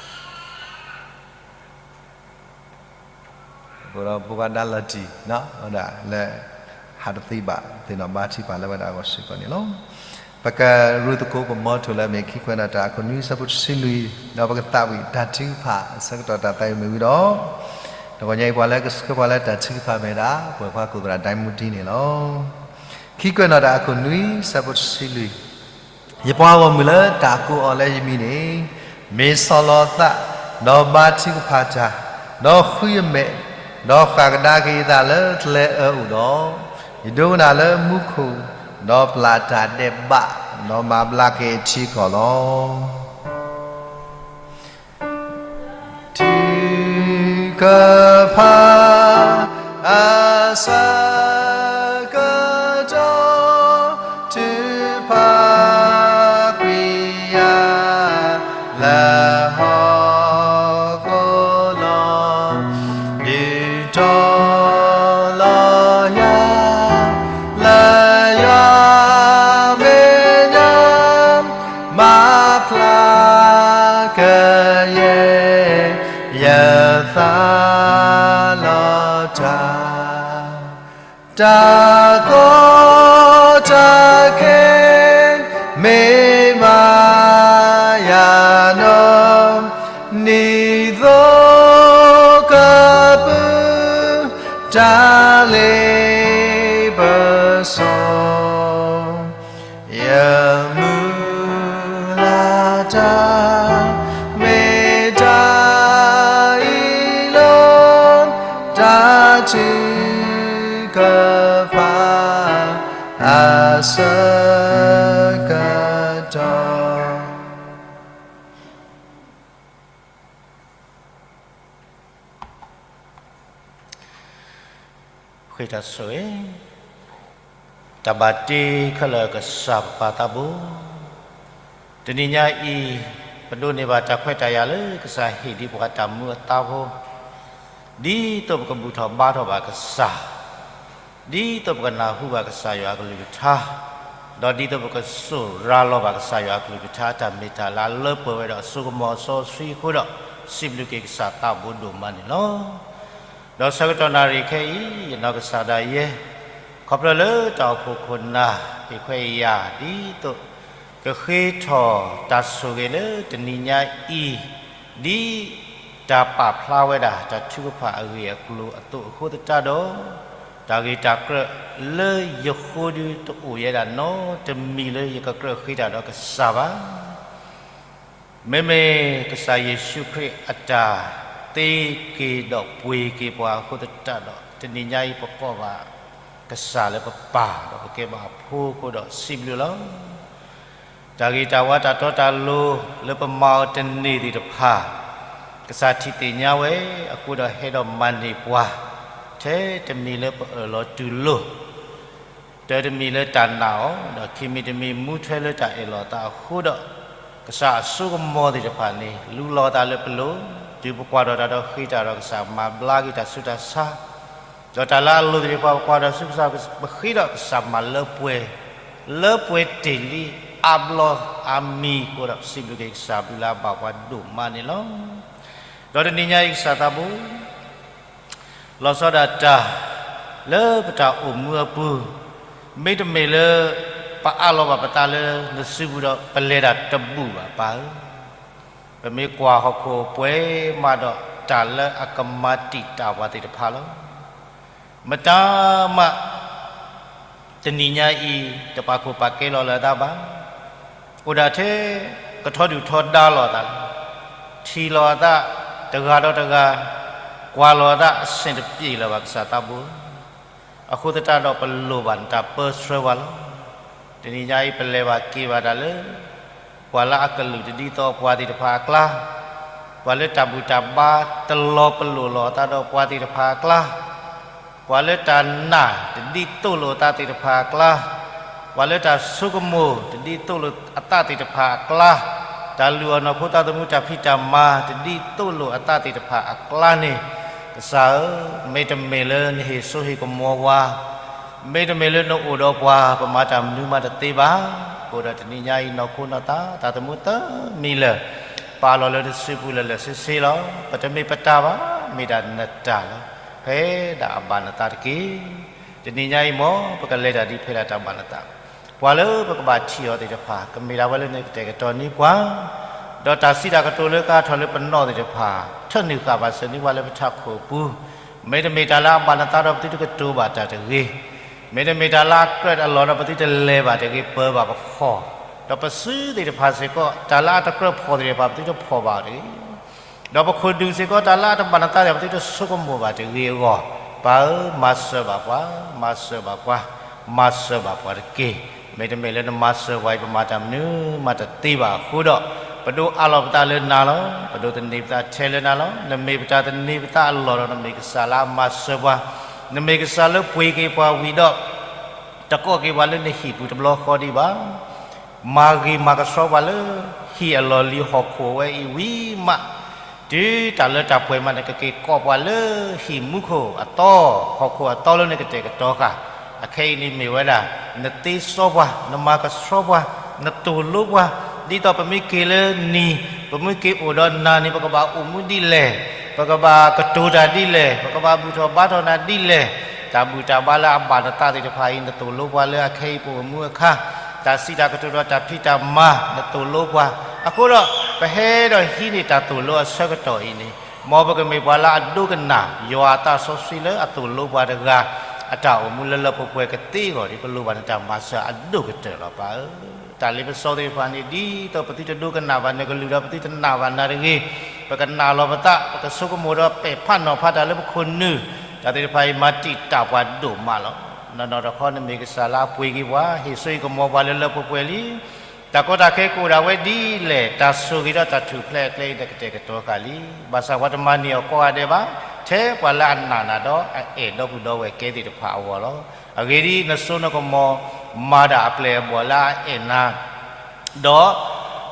အဃိဒီးဖိခွါဒါလီၤတံၢ် ဝဲဒၣ်လၢ ဟးတသ့ဘၣ် သ့ၣ်နီၣ်ဘါထုကဖၣ်လၢဝဲဒၣ်အဂီၢ်စ့ၢ်ကီးန့ၣ်လီၤ. ပကရူၢ်သကိးပမီထိၣ်လၢအမ့ၢ်ခံကွဲးနီၣ်တၢ်အခိၣ်နွံဆၢဖိတဆံလွံၢ်, ဒီးပကသးဝံၣ်တၢ်ထုကဖၣ်အဆၢကတီၢ်တၢ်သးဝံၣ်မ့ၢ်ဝံၤဒီး, တဂီၤညါအံၤပှၤလၢကဆှၢပှၤလၢတၢ်ထုကဖၣ်မ့ၢ်ဝဲဒၣ် ပှၤခွါကိၣ်သရၣ်ဒဲမူဒံန့ၣ်လီၤ. ခံကွဲးနီၣ်တၢ်အခိၣ်နွံဆၢဖိတဆံလွံၢ် ယပှၤဂီၢ်မုၢ်လၢတၢ်ကိးအီၤလၢယမံၤန့ၣ်, မ့ၢ်ဆီၣ်လီၤသး, ဒီးဘါထုကဖၣ်တၢ်, ဒီးဃုယမဲာ်, ဒီးဃၣ်ကဒါက့ၤအသးလၢကျဲအၢအအိၣ်ဒီး, ယဒိကနၣ်လၢမူခိၣ်, ဒီးပျၢ်တၢ်ဒဲးဘး, ဒီးမၤဘျါက့ၤအထံအကီၢ်လီၤ. ထုကဖၣ်အဆၢကတီၢ်, ထုကဖၣ်ကွံာ်ယၤလၢဟီၣ်ခိၣ်လီၤ. ဒုးတီၤလီၤယၤ လၢယွၤမဲာ်ညါ, မၤဖျါကယဲၢ် ယသးလီၤတၢ်, တၢ်ကီတၢ်ခဲ မ့ၢ်မၤယၤနီၢ်, နံၤသိကပုၢ် တၢ်လ့ပစီ ယမုၢ်လၢ်တၢ် မ့ၢ်တၢ်အံၤလီၤ, တၢ်ထုကဖၣ်အဆၢကတီၢ်. ဃ့တၢ်ဆိၣ်ဂ့ၤ, တၢ်ဘၣ်တ့ခဲလၢာ်ကစၢ်ပပၢ်သးဘိ, တနံၤညါအံၤ ပဒိးန့ၢ်ဘၣ်တၢ်ခွဲးတၢ်ယာ်လၢကစၢ်ဟ့ၣ်ဒံးပှၤတၢ်မူအသးဖိ, ဒ်သိးပကဘူၣ်ထီၣ်ဘါထီၣ်ဘၣ်ကစၢ်, ဒ်သိးပကနၢ်ဟူဘၣ်ကစၢ်ယွၤအကလုၢ်ကထါ, ဒီးဒ်သိးပကစိာ်ရၤလီၤဘၣ်ကစၢ်ယွၤအကလုၢ်ကထါအတၢ်မ့ၢ်တၢ်လၢအလၢပှဲၤဝဲဒီးအစိကမီၤအစီအဆှံအဃိဒီး စံးဘျုးက့ၤကစၢ်သးဘိဒိၣ်မးန့ၣ်လီၤ. ဒီးဆၢကတီၢ်နၣ်ရံၣ်ခဲအံၤ ယနီၢ်ကစၢ်ဒၣ်ယဲ ခီဖျိလၢတၢ်အိၣ်ဖှိၣ်ခိၣ်နၢ် ဟ့ၣ်ခွဲးယာ် ဒ်သိးကဃ့ထီၣ်တၢ်ဆိၣ်ဂ့ၤလၢတနံၤညါအံၤ, ဒ်တၢ်ပာ်ဖျါဝဲဒၣ်တၢ်ထုကဖၣ်အဂ့ၢ်အကျိၤအသိးအဃိသတးဒီး, တၢ်ဂ့ၢ်တၢ်ကြၢးလၢယဃိဒုတအိၣ်ယဲဒၣ်နီတမံၤလၢယကကြၢးဃ့တၢ်ဒီးကစၢ်ဘၣ်. မ့မ့ၢ်ကစၢ်ယ့ၣ်ၡူးခရံာ်အတၢ်သ့က့ၤဒီးပှ့ၤက့ၤပှၤအဃိသတးဒီး တနံၤညါအံၤပကိးဘၣ် ကစၢ်လၢပပၢ်ဒီးပကဲဘၣ်အဖိအဃိဒီးစံးဘျုးလီၤ. တၢ်ဂ့ၤတၢ်ဝါတၢ်တီတၢ်လိၤလၢပမၤအီၤတန့ၢ်သ့ၣ်တဖၣ် ကစၢ်ထံၣ်သ့ၣ်ညါဝဲအဃိဒီးဟဲဒီးမၤန့ၢ်ပှၤ ထဲတမံၤလၢပအၢၣ်လီၤတူၢ်လိာ် တၢ်တမံၤလၢတၢ်နာ်အီၤ ဒီးခံမံၤတမံၤမူထွဲလၢတၢ်အဲၣ်လီၤအသးအဃိဒီး ကစၢ်အစိကမီၤသ့ၣ်တဖၣ်န့ၣ် လူလီၤအသးလၢပလိၤ တုၤပကွၢ်ထီၣ်တၢ်ဒီးဃ့တၢ်ဒီးကစၢ်မၤဘျါက့ၤတၢ်ဆူးတၢ်ဆါ ဒီးတၢ်လၢအလိၤသ့ၣ်တဖၣ်ပကွၢ်ဒီးဆူကစၢ် ပဃ့ဒီးကစၢ်မၤလၢပှဲၤ လၢပှဲၤတ့ၢ်လံ အါဘျီအါမံၤအဃိဒီး ပစံးဘျုးက့ၤကစၢ်ဘျုးလၢအဘၣ်ပှၤဒိၣ်မးန့ၣ်လီၤ. ဒီးတနံၤညါအံၤကစၢ်သးဘိ လီၤဆီဒၣ်တၢ် လၢပတၢ်အိၣ်မူအပူၤ, မ့တမ့ၢ်လၢ ပအးလီၤဘၣ်ပသးလၢနစုပူၤဒီး ပလဲၤတၢ်တဘူၣ်ဘၣ်ပၢ်ဧၢ, ပမ့ၢ်ကွၢ်ဟီၣ်ခိၣ်ပှဲၤမးဒီးတၢ်လၢအကမၤတံာ်တာ်ပှၤသ့ၣ်တဖၣ်လီၤ. မတၤမး တနံၤညါအံၤ တပာ်ခိၣ်ပာ်ကဲလီၤလၢၤအသးဘၣ်. အိၣ်ဒၣ်ထဲ ကထီဒုၣ်ထီဒါလီၤအသးလီၤ. ထံၣ်လီၤအသး တဂၤဒီးတဂၤ, ကွၢ်လီၤအသးအဆ့ၣ်တပျ့ၤလၢၤဘၣ်ကစၢ်သးဘိ. အဃိသတးဒီးပလိၣ်ဘၣ်နတၢ်ပၢဆှၢပှၤလီၤ. တနံၤညါအံၤပလဲၤဘၣ်က့ၤဘၣ်တၢ်လၢ ပှၤလၢအကလုာ်တဒ်သိးပှၤသ့ၣ်တဖၣ်အကျါ, ပှၤလၢတၢ်ဘူၣ်တၢ်ဘါတလီၤပလိာ်လီၤအသးဒီးပှၤသ့ၣ်တဖၣ်အကျါ, ပှၤလၢတၢ်နာ်တဒ်သိးလိာ်အသးသ့ၣ်တဖၣ်အကျါ, ပှၤလၢတၢ်ဆိကမိၣ်တဒ်သိးလိာ်အသးသ့ၣ်တဖၣ်အကျါ, တၢ်လုၢ်အီၣ်နီၢ်ခိသးသမူတၢ်ဖံးတၢ်မၤတဒ်သိးလိာ်အသးသ့ၣ်တဖၣ်အကျါန့ၣ်, ကစၢ်ဧၢ, မ့တမ့ၢ်လၢနဟ့ၣ်စိဟ့ၣ်ကမီၤပှၤ, မ့တမ့ၢ်လၢနအိၣ်ဒီးပှၤ ပမၤတၢ်မနုၤမးတသ့ဘၣ်. အဃိဒီးတနံၤညါအံၤ နီၢ်ခိနီၢ်သး သးသမူသၢမံၤလၢာ် ပာ်လီၤလၢနစုပူၤလၢာ်လၢာ်ဆ့ဆ့လီၤ. ပတမ့ၢ်ပတၢ်ဘၣ်, မ့ၢ်ဒၣ်နတၢ်လီၤ. ဖဲဒၣ်အဘၣ်နသးတက့ၢ်. တနံၤညါအံၤမ့ၢ် ပကလဲၤတၢ်ဒ်ဖဲဒၣ်တၢ်ဘၣ်နသး, ပှၤလၢပကဘၣ်ထံၣ်အီၤသ့ၣ်တဖၣ် ကမ့ၢ်ဒၣ်ဝဲလၢနကတဲာ်ကတီၤန့ၢ်ပှၤ, ဒီးတၢ်စံးတၢ်ကတိၤလၢကဟးထီၣ်လၢပနီၣ်သ့ၣ်တဖၣ် ထၢနုာ်ဃာ်ဘၣ်စၢၤန့ၢ်ပှၤလၢပထးခိၣ်အပူၤ, မ့တမ့ၢ်တၢ်လၢအဘၣ်နသးဒီးပသုတကတိၤဘၣ်တၢ်တဂ့ၤ, မ့တမ့ၢ်တၢ်လၢအကြၢးအလီၢ်ဒီးပသုတလဲၤဘၣ်တဂ့ၤ ပၢၤဘၣ်ပခီၣ်, ဒီးပစုသ့ၣ်တဖၣ်စ့ၢ်ကီး တၢ်လၢအတကြၢးဖီၣ်သ့ၣ်တဖၣ် ပသုတဖီၣ်ဘၣ်တဂ့ၤ, ဒီးပခိၣ်ဒူၣ်စ့ၢ်ကီး တၢ်လၢအတဘၣ်နသးသ့ၣ်တဖၣ် ပသုတဆိကမိၣ်ဘၣ်တဂ့ၤအဂီၢ်, ပၢ်ဧၢ, မၤစၢၤဘၣ်ပှၤ, မၤစၢၤဘၣ်ပှၤ, မၤစၢၤဘၣ်ပှၤတက့ၢ်. မ့တမ့ၢ်လၢနမၤစၢၤပှၤအံၤ ပမၤတၢ်မနုၤမးတသ့ဘၣ်အဃိဒီး, ပဒိးအးလီၤပသးလၢနၤလီၤ. ပဒိးသန့ၤပသးထဲလၢနၤလီၤ. နမ့ၢ်ပတၢ်သန့ၤပသးအလီၢ်ဒီး နမ့ၢ်ကစၢ်လၢအမၤစၢၤပှၤ, နမ့ၢ်ကစၢ်လၢပှ့ၤက့ၤပှၤဝံၤဒီး တကိးက့ၤပှၤလၢနဟံၣ်ပူၤတဘျီဃီဒံးဘၣ်. မၤဂ့ၤမၤကဆှီပှၤလၢဟံၣ်အလီၢ်လံၤဟီၣ်ခိၣ်ဝဲအံၤဝံၤမး, တုၤတၢ်လၢတၢ်ပှဲၤမး နကက့ၤကိးပှၤလၢဟံၣ်မူခိၣ်အသီ, ဟီၣ်ခိၣ်အသီလၢနကတဲာ်ကတီၤဃာ်, အခဲအံၤန့ၣ်မ့ၢ်ဝဲဒၣ် နသ့စီပှၤ, နမၤကဆှီပှၤ, နသိၣ်လိပှၤ, ဒ်သိးပမ့ၢ်က့ၤလၢနံၤ, ပမ့ၢ်က့ၤအိၣ်ဒီးနၤန့ၣ် ပကဘၣ်အိၣ်မူဒ်လဲၣ်, ပကဘၣ်ကတိၤတၢ်ဒ်လဲၣ်, ပကဘၣ်ဘူၣ်ထီၣ်ဘါထီၣ်နၤဒ်လဲၣ်, တၢ်ဘူၣ်တၢ်ဘါလၢအဘၣ်နသးသ့ၣ်တဖၣ်အံၤ နသိၣ်လိပှၤလၢအခဲအံၤပအိၣ်မူအခါ, တၢ်စံးတၢ်ကတိၤဒီးတၢ်ဖံးတၢ်မၤ နသိၣ်လိပှၤ, အဃိဒီး ပဟဲဒီးဟံးန့ၢ်တၢ်သိၣ်လိအဆၢကတီၢ်အံၤန့ၣ်, မ်ပကမ့ၢ်ပှၤလၢအဒိကနၣ် ယွၤအသးစီဆှံလၢအသိၣ်လိပှၤတဂၤ အတၢ်အိၣ်မူလၢလၢပှဲၤပှဲၤကသ့အဂီၢ်ဒီး ပလိၣ်ဘၣ်နတၢ်မၤစၢၤအဒိၣ်ကတၢၢ်လီၤပၢ်ဧၢ. တၢ်လ့ပစီသ့ၣ်တဖၣ်န့ၣ် ဒ်သိးပသုတဒိကနၣ်ဘၣ်နကလုၢ်ဒီး ပသုတနာ်ဘၣ်နၤတဂ့ၤ, ပကနာ်လီၤပသး, ပကဆိကမိၣ်ဒီးပဲာ်ဖးနီၤဖးတၢ်လၢပခိၣ်နူာ်, တၢ်သ့ၣ်တဖၣ်အံၤမၤတံာ်တာ်ပှၤဒိၣ်မးလီၤ. နီၢ်နီၢ်တခီ နမ့ၢ်ကစၢ်လၢအပှ့ၤက့ၤပှၤ, ဟ့ၣ်စိဟ့ၣ်ကမီၤပှၤလၢလၢပှဲၤပှဲၤလံ. တၢ်ကီတၢ်ခဲကအိၣ်ဒၣ်ဝဲဒ်လဲၣ်, တၢ်ဆိၣ်ဂ့ၤဒီးတၢ်ထူၣ်ဖျဲးအကျဲအံၤ နကတဲာ်ကတီၤဃာ်လံ. ဘၣ်ဆၣ်ပှၤတမၤန့ၢ်အီၤကိးဂၤဒဲးဘၣ်, ထဲပှၤလၢအနာ်နၤဒီးအအဲၣ်ဒီပုၢ်ဒီဝဲၢ်ကဲသ့ၣ်တဖၣ်အဂီၢ်လီၤ. အဂ့ၢ်ဒ်အံၤ, နစိနကမီၤမၤဒၣ်အပျဲၢ်အဘီၣ်လၢအအဲၣ်နၤ, ဒီး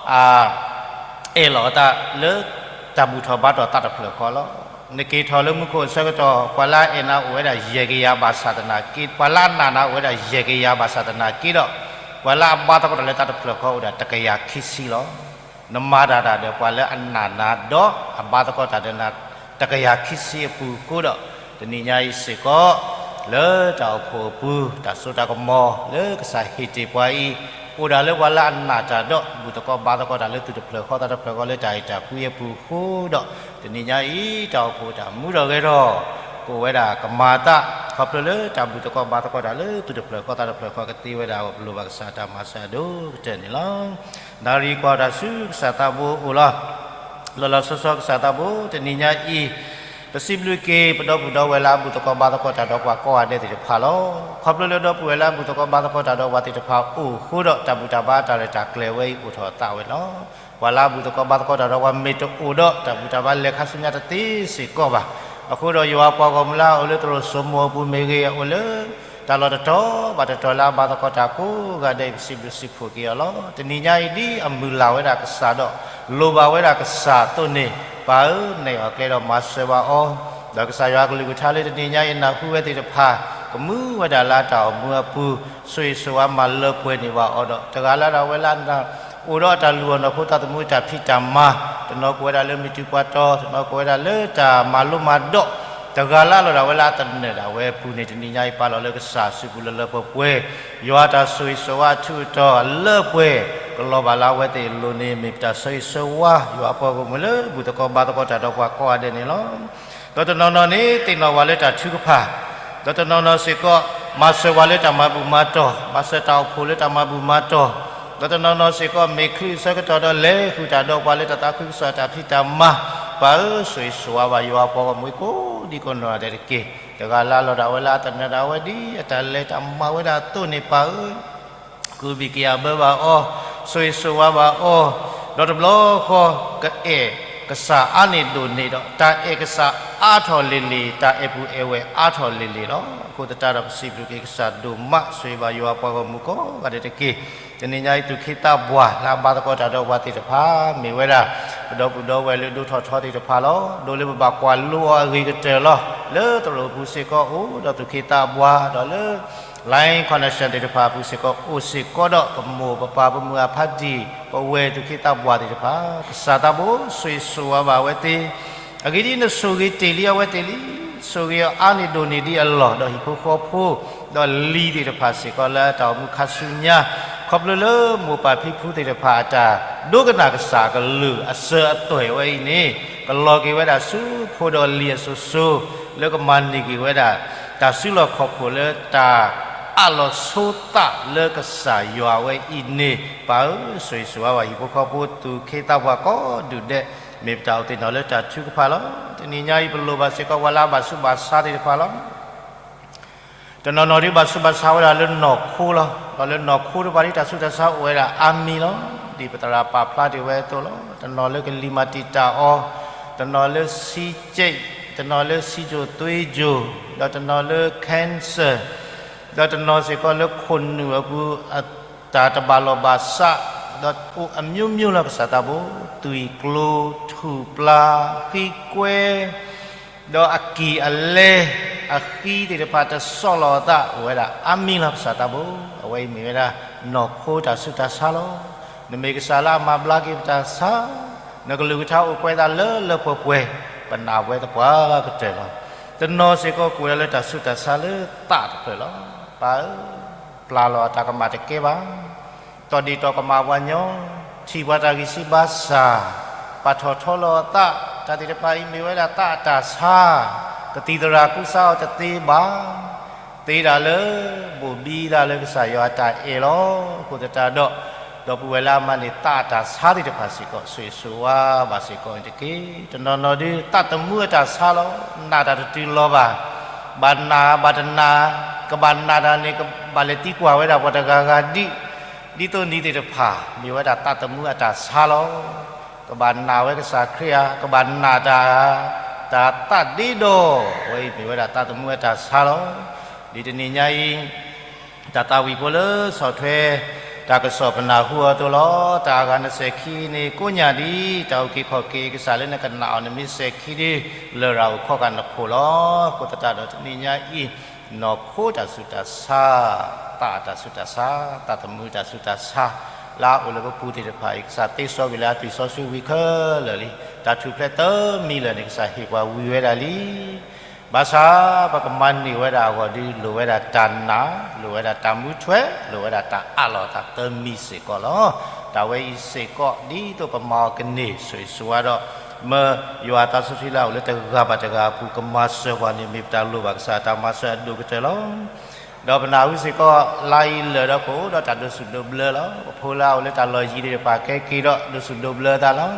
အ အဲၣ်လီၤအသးလၢတၢ်ဘူၣ်ထီၣ်ဘါထီၣ်သးတဖျၢၣ်ဃီလီၤ. နက့ၤထီၣ်လၢမူခိၣ်အဆၢကတီၢ် ပှၤလၢအအဲၣ်နၤအိၣ်ဝဲဒၣ်ယဲၢ်ကယၤဘၣ်ဆၣ်သနာ်က့, ပှၤလၢအနာ်နၤအိၣ်ဝဲဒၣ်ယဲၢ်ကယၤဘၣ်ဆၣ်သနာ်က့ဒီး, ပှၤလၢအဘါသကိးတၢ်လၢတၢ်တဖျၢၣ်ဃီအိၣ်ဒၣ်တကယၤခံဆံလီၤ. နမၤတၢ်တၢ်ဒီးပှၤလၢအနာ်နၤဒီးအဘါသကိးတၢ်ဒီးနၤ တကယၤခံဆံအပူၤအဃိဒီး, တနံၤညါအံၤစ့ၢ်ကီး လၢတၢ်အိၣ်ဖှိၣ်အပူၤ တၢ်စိတၢ်ကမီၤလၢကစၢ်ဟ့ၣ်တ့ၢ်ပှၤအံၤ, အိၣ်ဒၣ်လၢပှၤလၢအနာ်တၢ်ဒီးဘူၣ်သကိးဘါသကိးတၢ်လၢသူၣ်တဖျၢၣ်ဃီသးတဖျၢၣ်ဃီလၢတၢ်အဲၣ်တၢ်ကွံအပူၤအဃိဒီး, တနံၤညါအံၤ တၢ်အိၣ်ဖှိၣ်တၢ်မူထီၣ်ဂဲၤထီၣ် ကအိၣ်ဝဲဒၣ်ကမၤအသး ခီဖျိလၢတၢ်ဘူၣ်သကိးဘါသကိးတၢ်လၢသူၣ်တဖျၢၣ်ဃီသးတဖျၢၣ်ဃီကသ့ဝဲဒၣ်အဂီၢ် ပလိၣ်ဘၣ်ကစၢ်တၢ်မၤစၢၤအဒိၣ်ကတၢၢ်န့ၣ်လီၤ. နၣ်ရံၣ်ကွၢ်တၢ်ဆူကစၢ်သးဘိအအိၣ်လီၤ. လီၤလီၤဆီဆီကစၢ်သးဘိ တနံၤညါအံၤ ပစံးဘျုးက့ၤ ပဒီပုၢ်ဒီဝဲၢ်လၢအဘူၣ်သကိးဘါသကိးတၢ်ဒီးပှၤကိးဂၤဒဲးသ့ၣ်တဖၣ်လီၤ. ခီဖျိလၢဒီပုၢ်ဝဲၢ်လၢအဘူၣ်သကိးဘါသကိးတၢ်ဒီးပှၤသ့ၣ်တဖၣ်အိၣ်အဃိဒီး တၢ်ဘူၣ်တၢ်ဘါတၢ်ရဲၣ်တၢ်ကျဲၤဝဲအံၤအိၣ်ထီၣ်အသးဝဲလီၤ. ပှၤလၢအဘူၣ်သကိးဘါသကိးတၢ်ဒီးပှၤမ့ၢ်တအိၣ်ဒီး တၢ်ဘူၣ်တၢ်ဘါလဲၤခါဆူညါတသ့စ့ၢ်ကီးဘၣ်. အဃိဒီးယွၤပှၤဂီၢ်မုၢ်လၢအအိၣ်လၢသရိာ်စိမိၤအပူၤမ့ၢ်ဂ့ၤ အအိၣ်လၢ တၢ်လီၢ်တတီၤဘၣ်တတီၤလၢအဘါသကိးတၢ်ကိးဂၤဒဲးအံၤ ပစံးဘျုးစံးဖှိၣ်က့ၤအီၤလီၤ. တနံၤညါအံၤဒ်အမုၢ်လၢ်ဝဲဒၣ်ကစၢ်ဒီး လိၣ်ဘၣ်ဝဲဒၣ်ကစၢ်အသိးန့ၣ် ပၢ်ဧၢ နဲၣ်အီၤကျဲဒီးမၤစၢၤဘၣ်အီၤ, ဒီးကစၢ်ယွၤအကလုၢ်ကထါလၢတနံၤညါအံၤနၢ်ဟူဝဲသ့ၣ်တဖၣ် ကမူဝဲဒၣ်လၢတၢ်အိၣ်မူအပူၤ ဆိၣ်ဂ့ၤဆိၣ်ဝါမၤလၢပှဲၤန့ၢ်ဘၣ်အီၤဒီး တဂၤလၢ်လၢ်ဒၣ်ဝဲလၢ အိၣ်ဒီးတၢ်လုၢ်အီၣ်နီၢ်ခိတၢ်သမူတၢ်ဖံးတၢ်မၤ, တနီၤကအိၣ်ဝဲဒၣ်လၢမ့ၢ်တုၤပှၤတီၤ, တနီၤကအိၣ်ဝဲဒၣ်လၢတၢ်မၤလိမၤဒိး, တဂၤလၢ်လၢ်ဒၣ်ဝဲလၢအသနၢၣ်ဒၣ်ဝဲအပူၤန့ၣ် တနံၤညါအံၤပာ်လီၤလၢကစၢ်စုပူၤလၢလၢပှဲၤပှဲၤ, ယွၤတၢ်ဆိၣ်ဂ့ၤဆိၣ်ဝါအထူးအတီၤအလၢပှဲၤ ကလီၤဘၣ်လၢအဝဲသ့ၣ်အလိၤန့ၣ် မ့ၢ်ပတၢ်ဆိၣ်ဂ့ၤဆိၣ်ဝါ ယွၤအပှၤဂီၢ်မုၢ်လၢဘူၣ်သကိးဘါသကိးတၢ်ဒီးပှၤကိးဂၤဒဲးန့ၣ်လီၤ. ဒီးတနီၤနီၤန့ၣ် သ့ၣ်နီၣ်ဝဲလၢတၢ်ထုကဖၣ်, ဒီးတနီၤနီၤစ့ၢ်ကီး မၤစၢၤပှၤလၢတၢ်မၤဘူၣ်မၤတီၢ်, မၤစၢၤတၢ်အိၣ်ဖှိၣ်လၢတၢ်မၤဘူၣ်မၤတီၢ်, ဒီးတနီၤနီၤစ့ၢ်ကီး မ့ၢ်ချုးအဆၢကတီၢ်ဒီးလဲၤဃုာ်တၢ်ဒီးပှၤလၢတၢ်သးခုကစီၣ်တၢ်ဖံးတၢ်မၤ, ပၢ်ဧၢ ဆိၣ်ဂ့ၤဆိၣ်ဝါဘၣ်ယွၤအပှၤဂီၢ်မုၢ်ကိးဒံကိးနီၢ်ဂၤဒဲးတက့ၢ်. တဂၤလၢ်လၢ်ဒၣ်ဝဲလၢအသနၢၣ်ဒၣ်ဝဲဒ်အတၢ်လဲၤတၢ်မၤဝဲဒၣ်အသိးန့ၣ် ပၢ်ဧၢ ကူးဘံၣ်ကယၤဘၢဘၣ်အီၤ, ဆိၣ်ဂ့ၤဆိၣ်ဝါဘၣ်အီၤ, ဒီးတဘျီဃီ ကအဲၣ်ကစၢ်အါန့ၢ်ဒိၣ်န့ၢ်ဒီး တၢ်အဲၣ်ကစၢ်အါထီၣ်လံၤလံၤ, တၢ်အဲၣ်ပုၢ်အဲၣ်ဝဲၢ်အါထီၣ်လံၤလံၤလီၤ. အဃိသတးဒီးပစံးဘျုးက့ၤကစၢ်ဒိၣ်မး ဆိၣ်ဂ့ၤဘၣ်ယွၤအပှၤဂီၢ်မုၢ်ကိးဂၤဒဲးတက့ၢ်. တနံၤညါအံၤ သူၣ်က့သးပှၢ်လၢအဘါသကိးတၢ်ဒီးပှၤသ့ၣ်တဖၣ် မ့ၢ်ဝဲဒၣ် ပဒီပုၢ်ဒီဝဲၢ်လၢဒိၣ်ထီၣ်ထီသ့ၣ်တဖၣ်လီၤ. ဒိးလၢပဘၣ်ကွၢ်လိအီၤအဂ့ၤကတၢၢ်လီၤ. လၢသရိာ်အပူၤစ့ၢ်ကီးအိၣ်ဒီးသူၣ်က့သးပှၢ်, ဒီးလၢ Line Connection သ့ၣ်တဖၣ်အပူၤစ့ၢ်ကီးအိၣ်စ့ၢ်ကီးဒီး ပမိၢ်ပပၢ်ပမုၢ်အဖါတံၢ် ပဝဲၢ်သူၣ်က့သးပှၢ်သ့ၣ်တဖၣ် ကစၢ်သးဘိဆိၣ်ဂ့ၤဆိၣ်ဝါဘၣ်အဝဲသ့ၣ်, အဂ့ၢ်ဒ်အံၤ နဆိၣ်ဂ့ၤတ့ၢ်လံအဝဲသ့ၣ်လံ, ဆိၣ်ဂ့ၤအီၤအါန့ၢ်ဒိၣ်န့ၢ်ဒံးအလီၢ် ဒီးဟံၣ်ဖိဃီဖိ ဒီးလံၤသ့ၣ်တဖၣ်စ့ၢ်ကီးလၢတၢ်အိၣ်မူခါဆူညါ, ခီဖျိလၢမိၢ်ပၢ်ဖံဖုသ့ၣ်တဖၣ်အတၢ်ဒိကနၣ်ကစၢ်အကလုၢ်အစၢၤအသွဲၣ်ဝဲအံၤန့ၣ် ကလီၤက့ၤဝဲဒၣ်ဆူဖိဒီးလံၤအစိၤစိၤ လၢကမၤန့ၢ်က့ၤဝဲဒၣ် တၢ်စုလီၢ်ခီၣ်ခိၣ်လၢတၢ်အးလီၤဆိသးလၢကစၢ်ယွၤဝဲအံၤန့ၣ် ပၢ်ဧၢ ဆိၣ်ဂ့ၤဆိၣ်ဝါဘၣ်ဟံၣ်ဖိဃီဖိသူၣ်က့သးပှၢ်ကိးဒူၣ်ဒဲး, မ့ၢ်ပတၢ်အိၣ်သ့ၣ်နီၣ်လၢတၢ်ထုကဖၣ်လီၤ. တနံၤညါအံၤ ပလိၣ်ဘၣ်စ့ၢ်ကီးပှၤလၢအဘၣ်ဆူးဘၣ်ဆါသ့ၣ်တဖၣ်လီၤ. တနီၤနီၤဒ်ဘၣ်ဆူးဘၣ်ဆါဝဲဒၣ်လၢနီၢ်ခိလီၤ. ဒီးလၢနီၢ်ခိတဖၣ်ဒ်တၢ်ဆူးတၢ်ဆါအိၣ်ဝဲဒၣ်အါမံၤလီၤ. ဒ်ပသရၣ်ပာ်ဖျါတ့ၢ်ဝဲအသိးလီၤ. တနီၤလၢကလံၤမၤတံာ်တာ်အီၤ, တနီၤလၢ ဆီးကၠိတ်, တနီၤလၢဆီးကၠိၣ်သွ့ကၠိၣ်, ဒီးတနီၤလၢ cancer, ဒီးတနီၤစ့ၢ်ကီးလၢခိၣ်နူာ်အပူၤ တၢ်တဘၣ်လီၢ်ဘၣ်စး, ဒီးအိၣ်အမျိုးမျိုးလီၤ ကစၢ်သးဘိ, သွံၣ်ကျိၤ, ထူၣ်ပျၢ်, ဃံကွဲ, ဒီးအကံၢ်အလဲ, အဃံသ့ၣ်တဖၣ်တဆီၣ်လီၤအသး အိၣ်ဝဲဒၣ်အါမံၤလီၤ ကစၢ်သးဘိ, အဝဲအံၤမ့ၢ်ဝဲဒၣ် နီၢ်ခိတၢ်ဆူးတၢ်ဆါလီၤ. နမ့ၢ်ကစၢ်လၢအမၤဘျါက့ၤပတၢ်ဆါ, နကလုၢ်ကထါအိၣ်ကွဲးသးလၢလၢပှဲၤပှဲၤ, ပနာ်ပဝဲသပှၢ်ကတၢၢ်လီၤ. တနီၤစ့ၢ်ကီးကွဲးလၢတၢ်ဆူးတၢ်ဆါလၢသးတဖျၢၣ်လီၤ. ပၢ်ဧၢ ပျၢ်လီၤအတၢ်ကမၣ်တကဲဘၣ် တီၢ်ဒ့ၣ်တီၢ်ကမၣ်ပှၤညီ, ထံၣ်ပှၤတၢ်ဂံၢ်စၢ်ဘါစၢ်, ပာ်ထီၣ်ထီလီၤအသး, တၢ်သ့ၣ်တဖၣ်အံၤမ့ၢ်ဝဲဒၣ်သးအတၢ်ဆါ, ကသံၣ်သရၣ်ကူစါအီၤတသ့ဘၣ်, သ့ဒၣ်လၢ ဘိၣ်ဘံသးလၢကစၢ်ယွၤအတၢ်အဲၣ်လီၤ. အဃိသတးဒီး ဒီပုၢ်ဝဲၢ်လၢအမၤန့ၢ်သးအတၢ်ဆါသ့ၣ်တဖၣ်စ့ၢ်ကီး ဆိၣ်ဂ့ၤဆိၣ်ဝါဘၣ်စ့ၢ်ကီးန့ၣ်တက့ၢ်. တနီၤနီၤဒ် သးသမူအတၢ်ဆါလီၤ. နာ်တၢ်တတုၤလီၤဘၣ်, ဘၣ်နာ်ဘၣ်တနာ်, ကဘၣ်နာ်တၢ်န့ၣ် ကဘၣ်လဲၤသံကွၢ်ဝဲဒၣ်ပှၤတဂၤဂၤဒ်, ဒ်သိးနံၤသ့ၣ်တဖၣ် မ့ၢ်ဝဲဒၣ်သးသမူအတၢ်ဆါလီၤ. ကဘၣ်နာ်ဝဲကစၢ်ခရံာ်ဧါ, ကဘၣ်နာ်တၢ်ဧါ, တၢ်သးဒ့ဒီ, အဝဲအံၤမ့ၢ်ဝဲဒၣ်သးသမူအတၢ်ဆါလီၤ. ဒ်တနံၤညါအံၤ တၢ်သးဝံၣ်ဖိလၢဆီၣ်ထွဲ တၢ်ကစီၣ်ပနၢ်ဟူအသိးလီၤ. တၢ်အဂၤနစဲးခံန့ၣ် ကိးညၣ်ဒ် တၢ်အုၣ်က့ၤခီၣ်က့ၤကစၢ်လၢနကနၣ်အီၤ နမ့ၢ်စဲးခံဒ် လရာ်အိၣ်ခီၣ်ကနၢၢ်ခိၣ်လီၤ. အဃိသတးဒီးတနံၤညါအံၤ နီၢ်ခိတၢ်ဆူးတၢ်ဆါ, သးတၢ်ဆူးတၢ်ဆါ, သးသမူတၢ်ဆူးတၢ်ဆါ လၢအအိၣ်လၢပပူၤသ့ၣ်တဖၣ်အံၤ ကစၢ်သ့စီကွံာ်လၢအသွံၣ်စီဆှံဝံၤခဲလၢာ်လံ. တၢ်ထူၣ်ဖျဲးသၢမံၤလၢာ်န့ၣ် ကစၢ်ဟ့ၣ်ပှၤဝံၤဝဲဒၣ်လံ. ဘၣ်ဆၣ် ပကမၤန့ၢ်ဝဲဒၣ်အဂီၢ်ဒီး လိၣ်ဝဲဒၣ်တၢ်နာ်, လိၣ်ဝဲဒၣ်တၢ်မူထွဲ, လိၣ်ဝဲဒၣ်တၢ်အးလီၤအသးသၢမံၤစ့ၢ်ကီးလီၤ. တၢ်ဝဲအံၤစ့ၢ်ကီး ဒ်သိးပမၤအီၤကန့ၢ် ဆိၣ်ဂ့ၤဆိၣ်ဝါဒီး မၢယွၤအသးစီဆှံလၢအအိၣ်လၢတဂၤဘၣ်တဂၤအပူၤ ကမၤစၢၤပှၤန့ၣ် မ့ၢ်ပတၢ်လိၣ်ဘၣ်ကစၢ်တၢ်မၤစၢၤအဒိၣ်ကတၢၢ်လီၤ. ဒီးပနၢ်ဟူစ့ၢ်ကီး လါအံၤလၢာ်ဒီးကအိၣ်ဒီးတၢ်ဒိးဆူၣ်ဒိးဘျၢလီၤ. ပဖိလၢအအိၣ်လၢတၢ်လီၢ်ယံၤသ့ၣ်တဖၣ် ကဲက့ၤဒီးဒိးဆူၣ်ဒိးဘျၢသးလီၤ.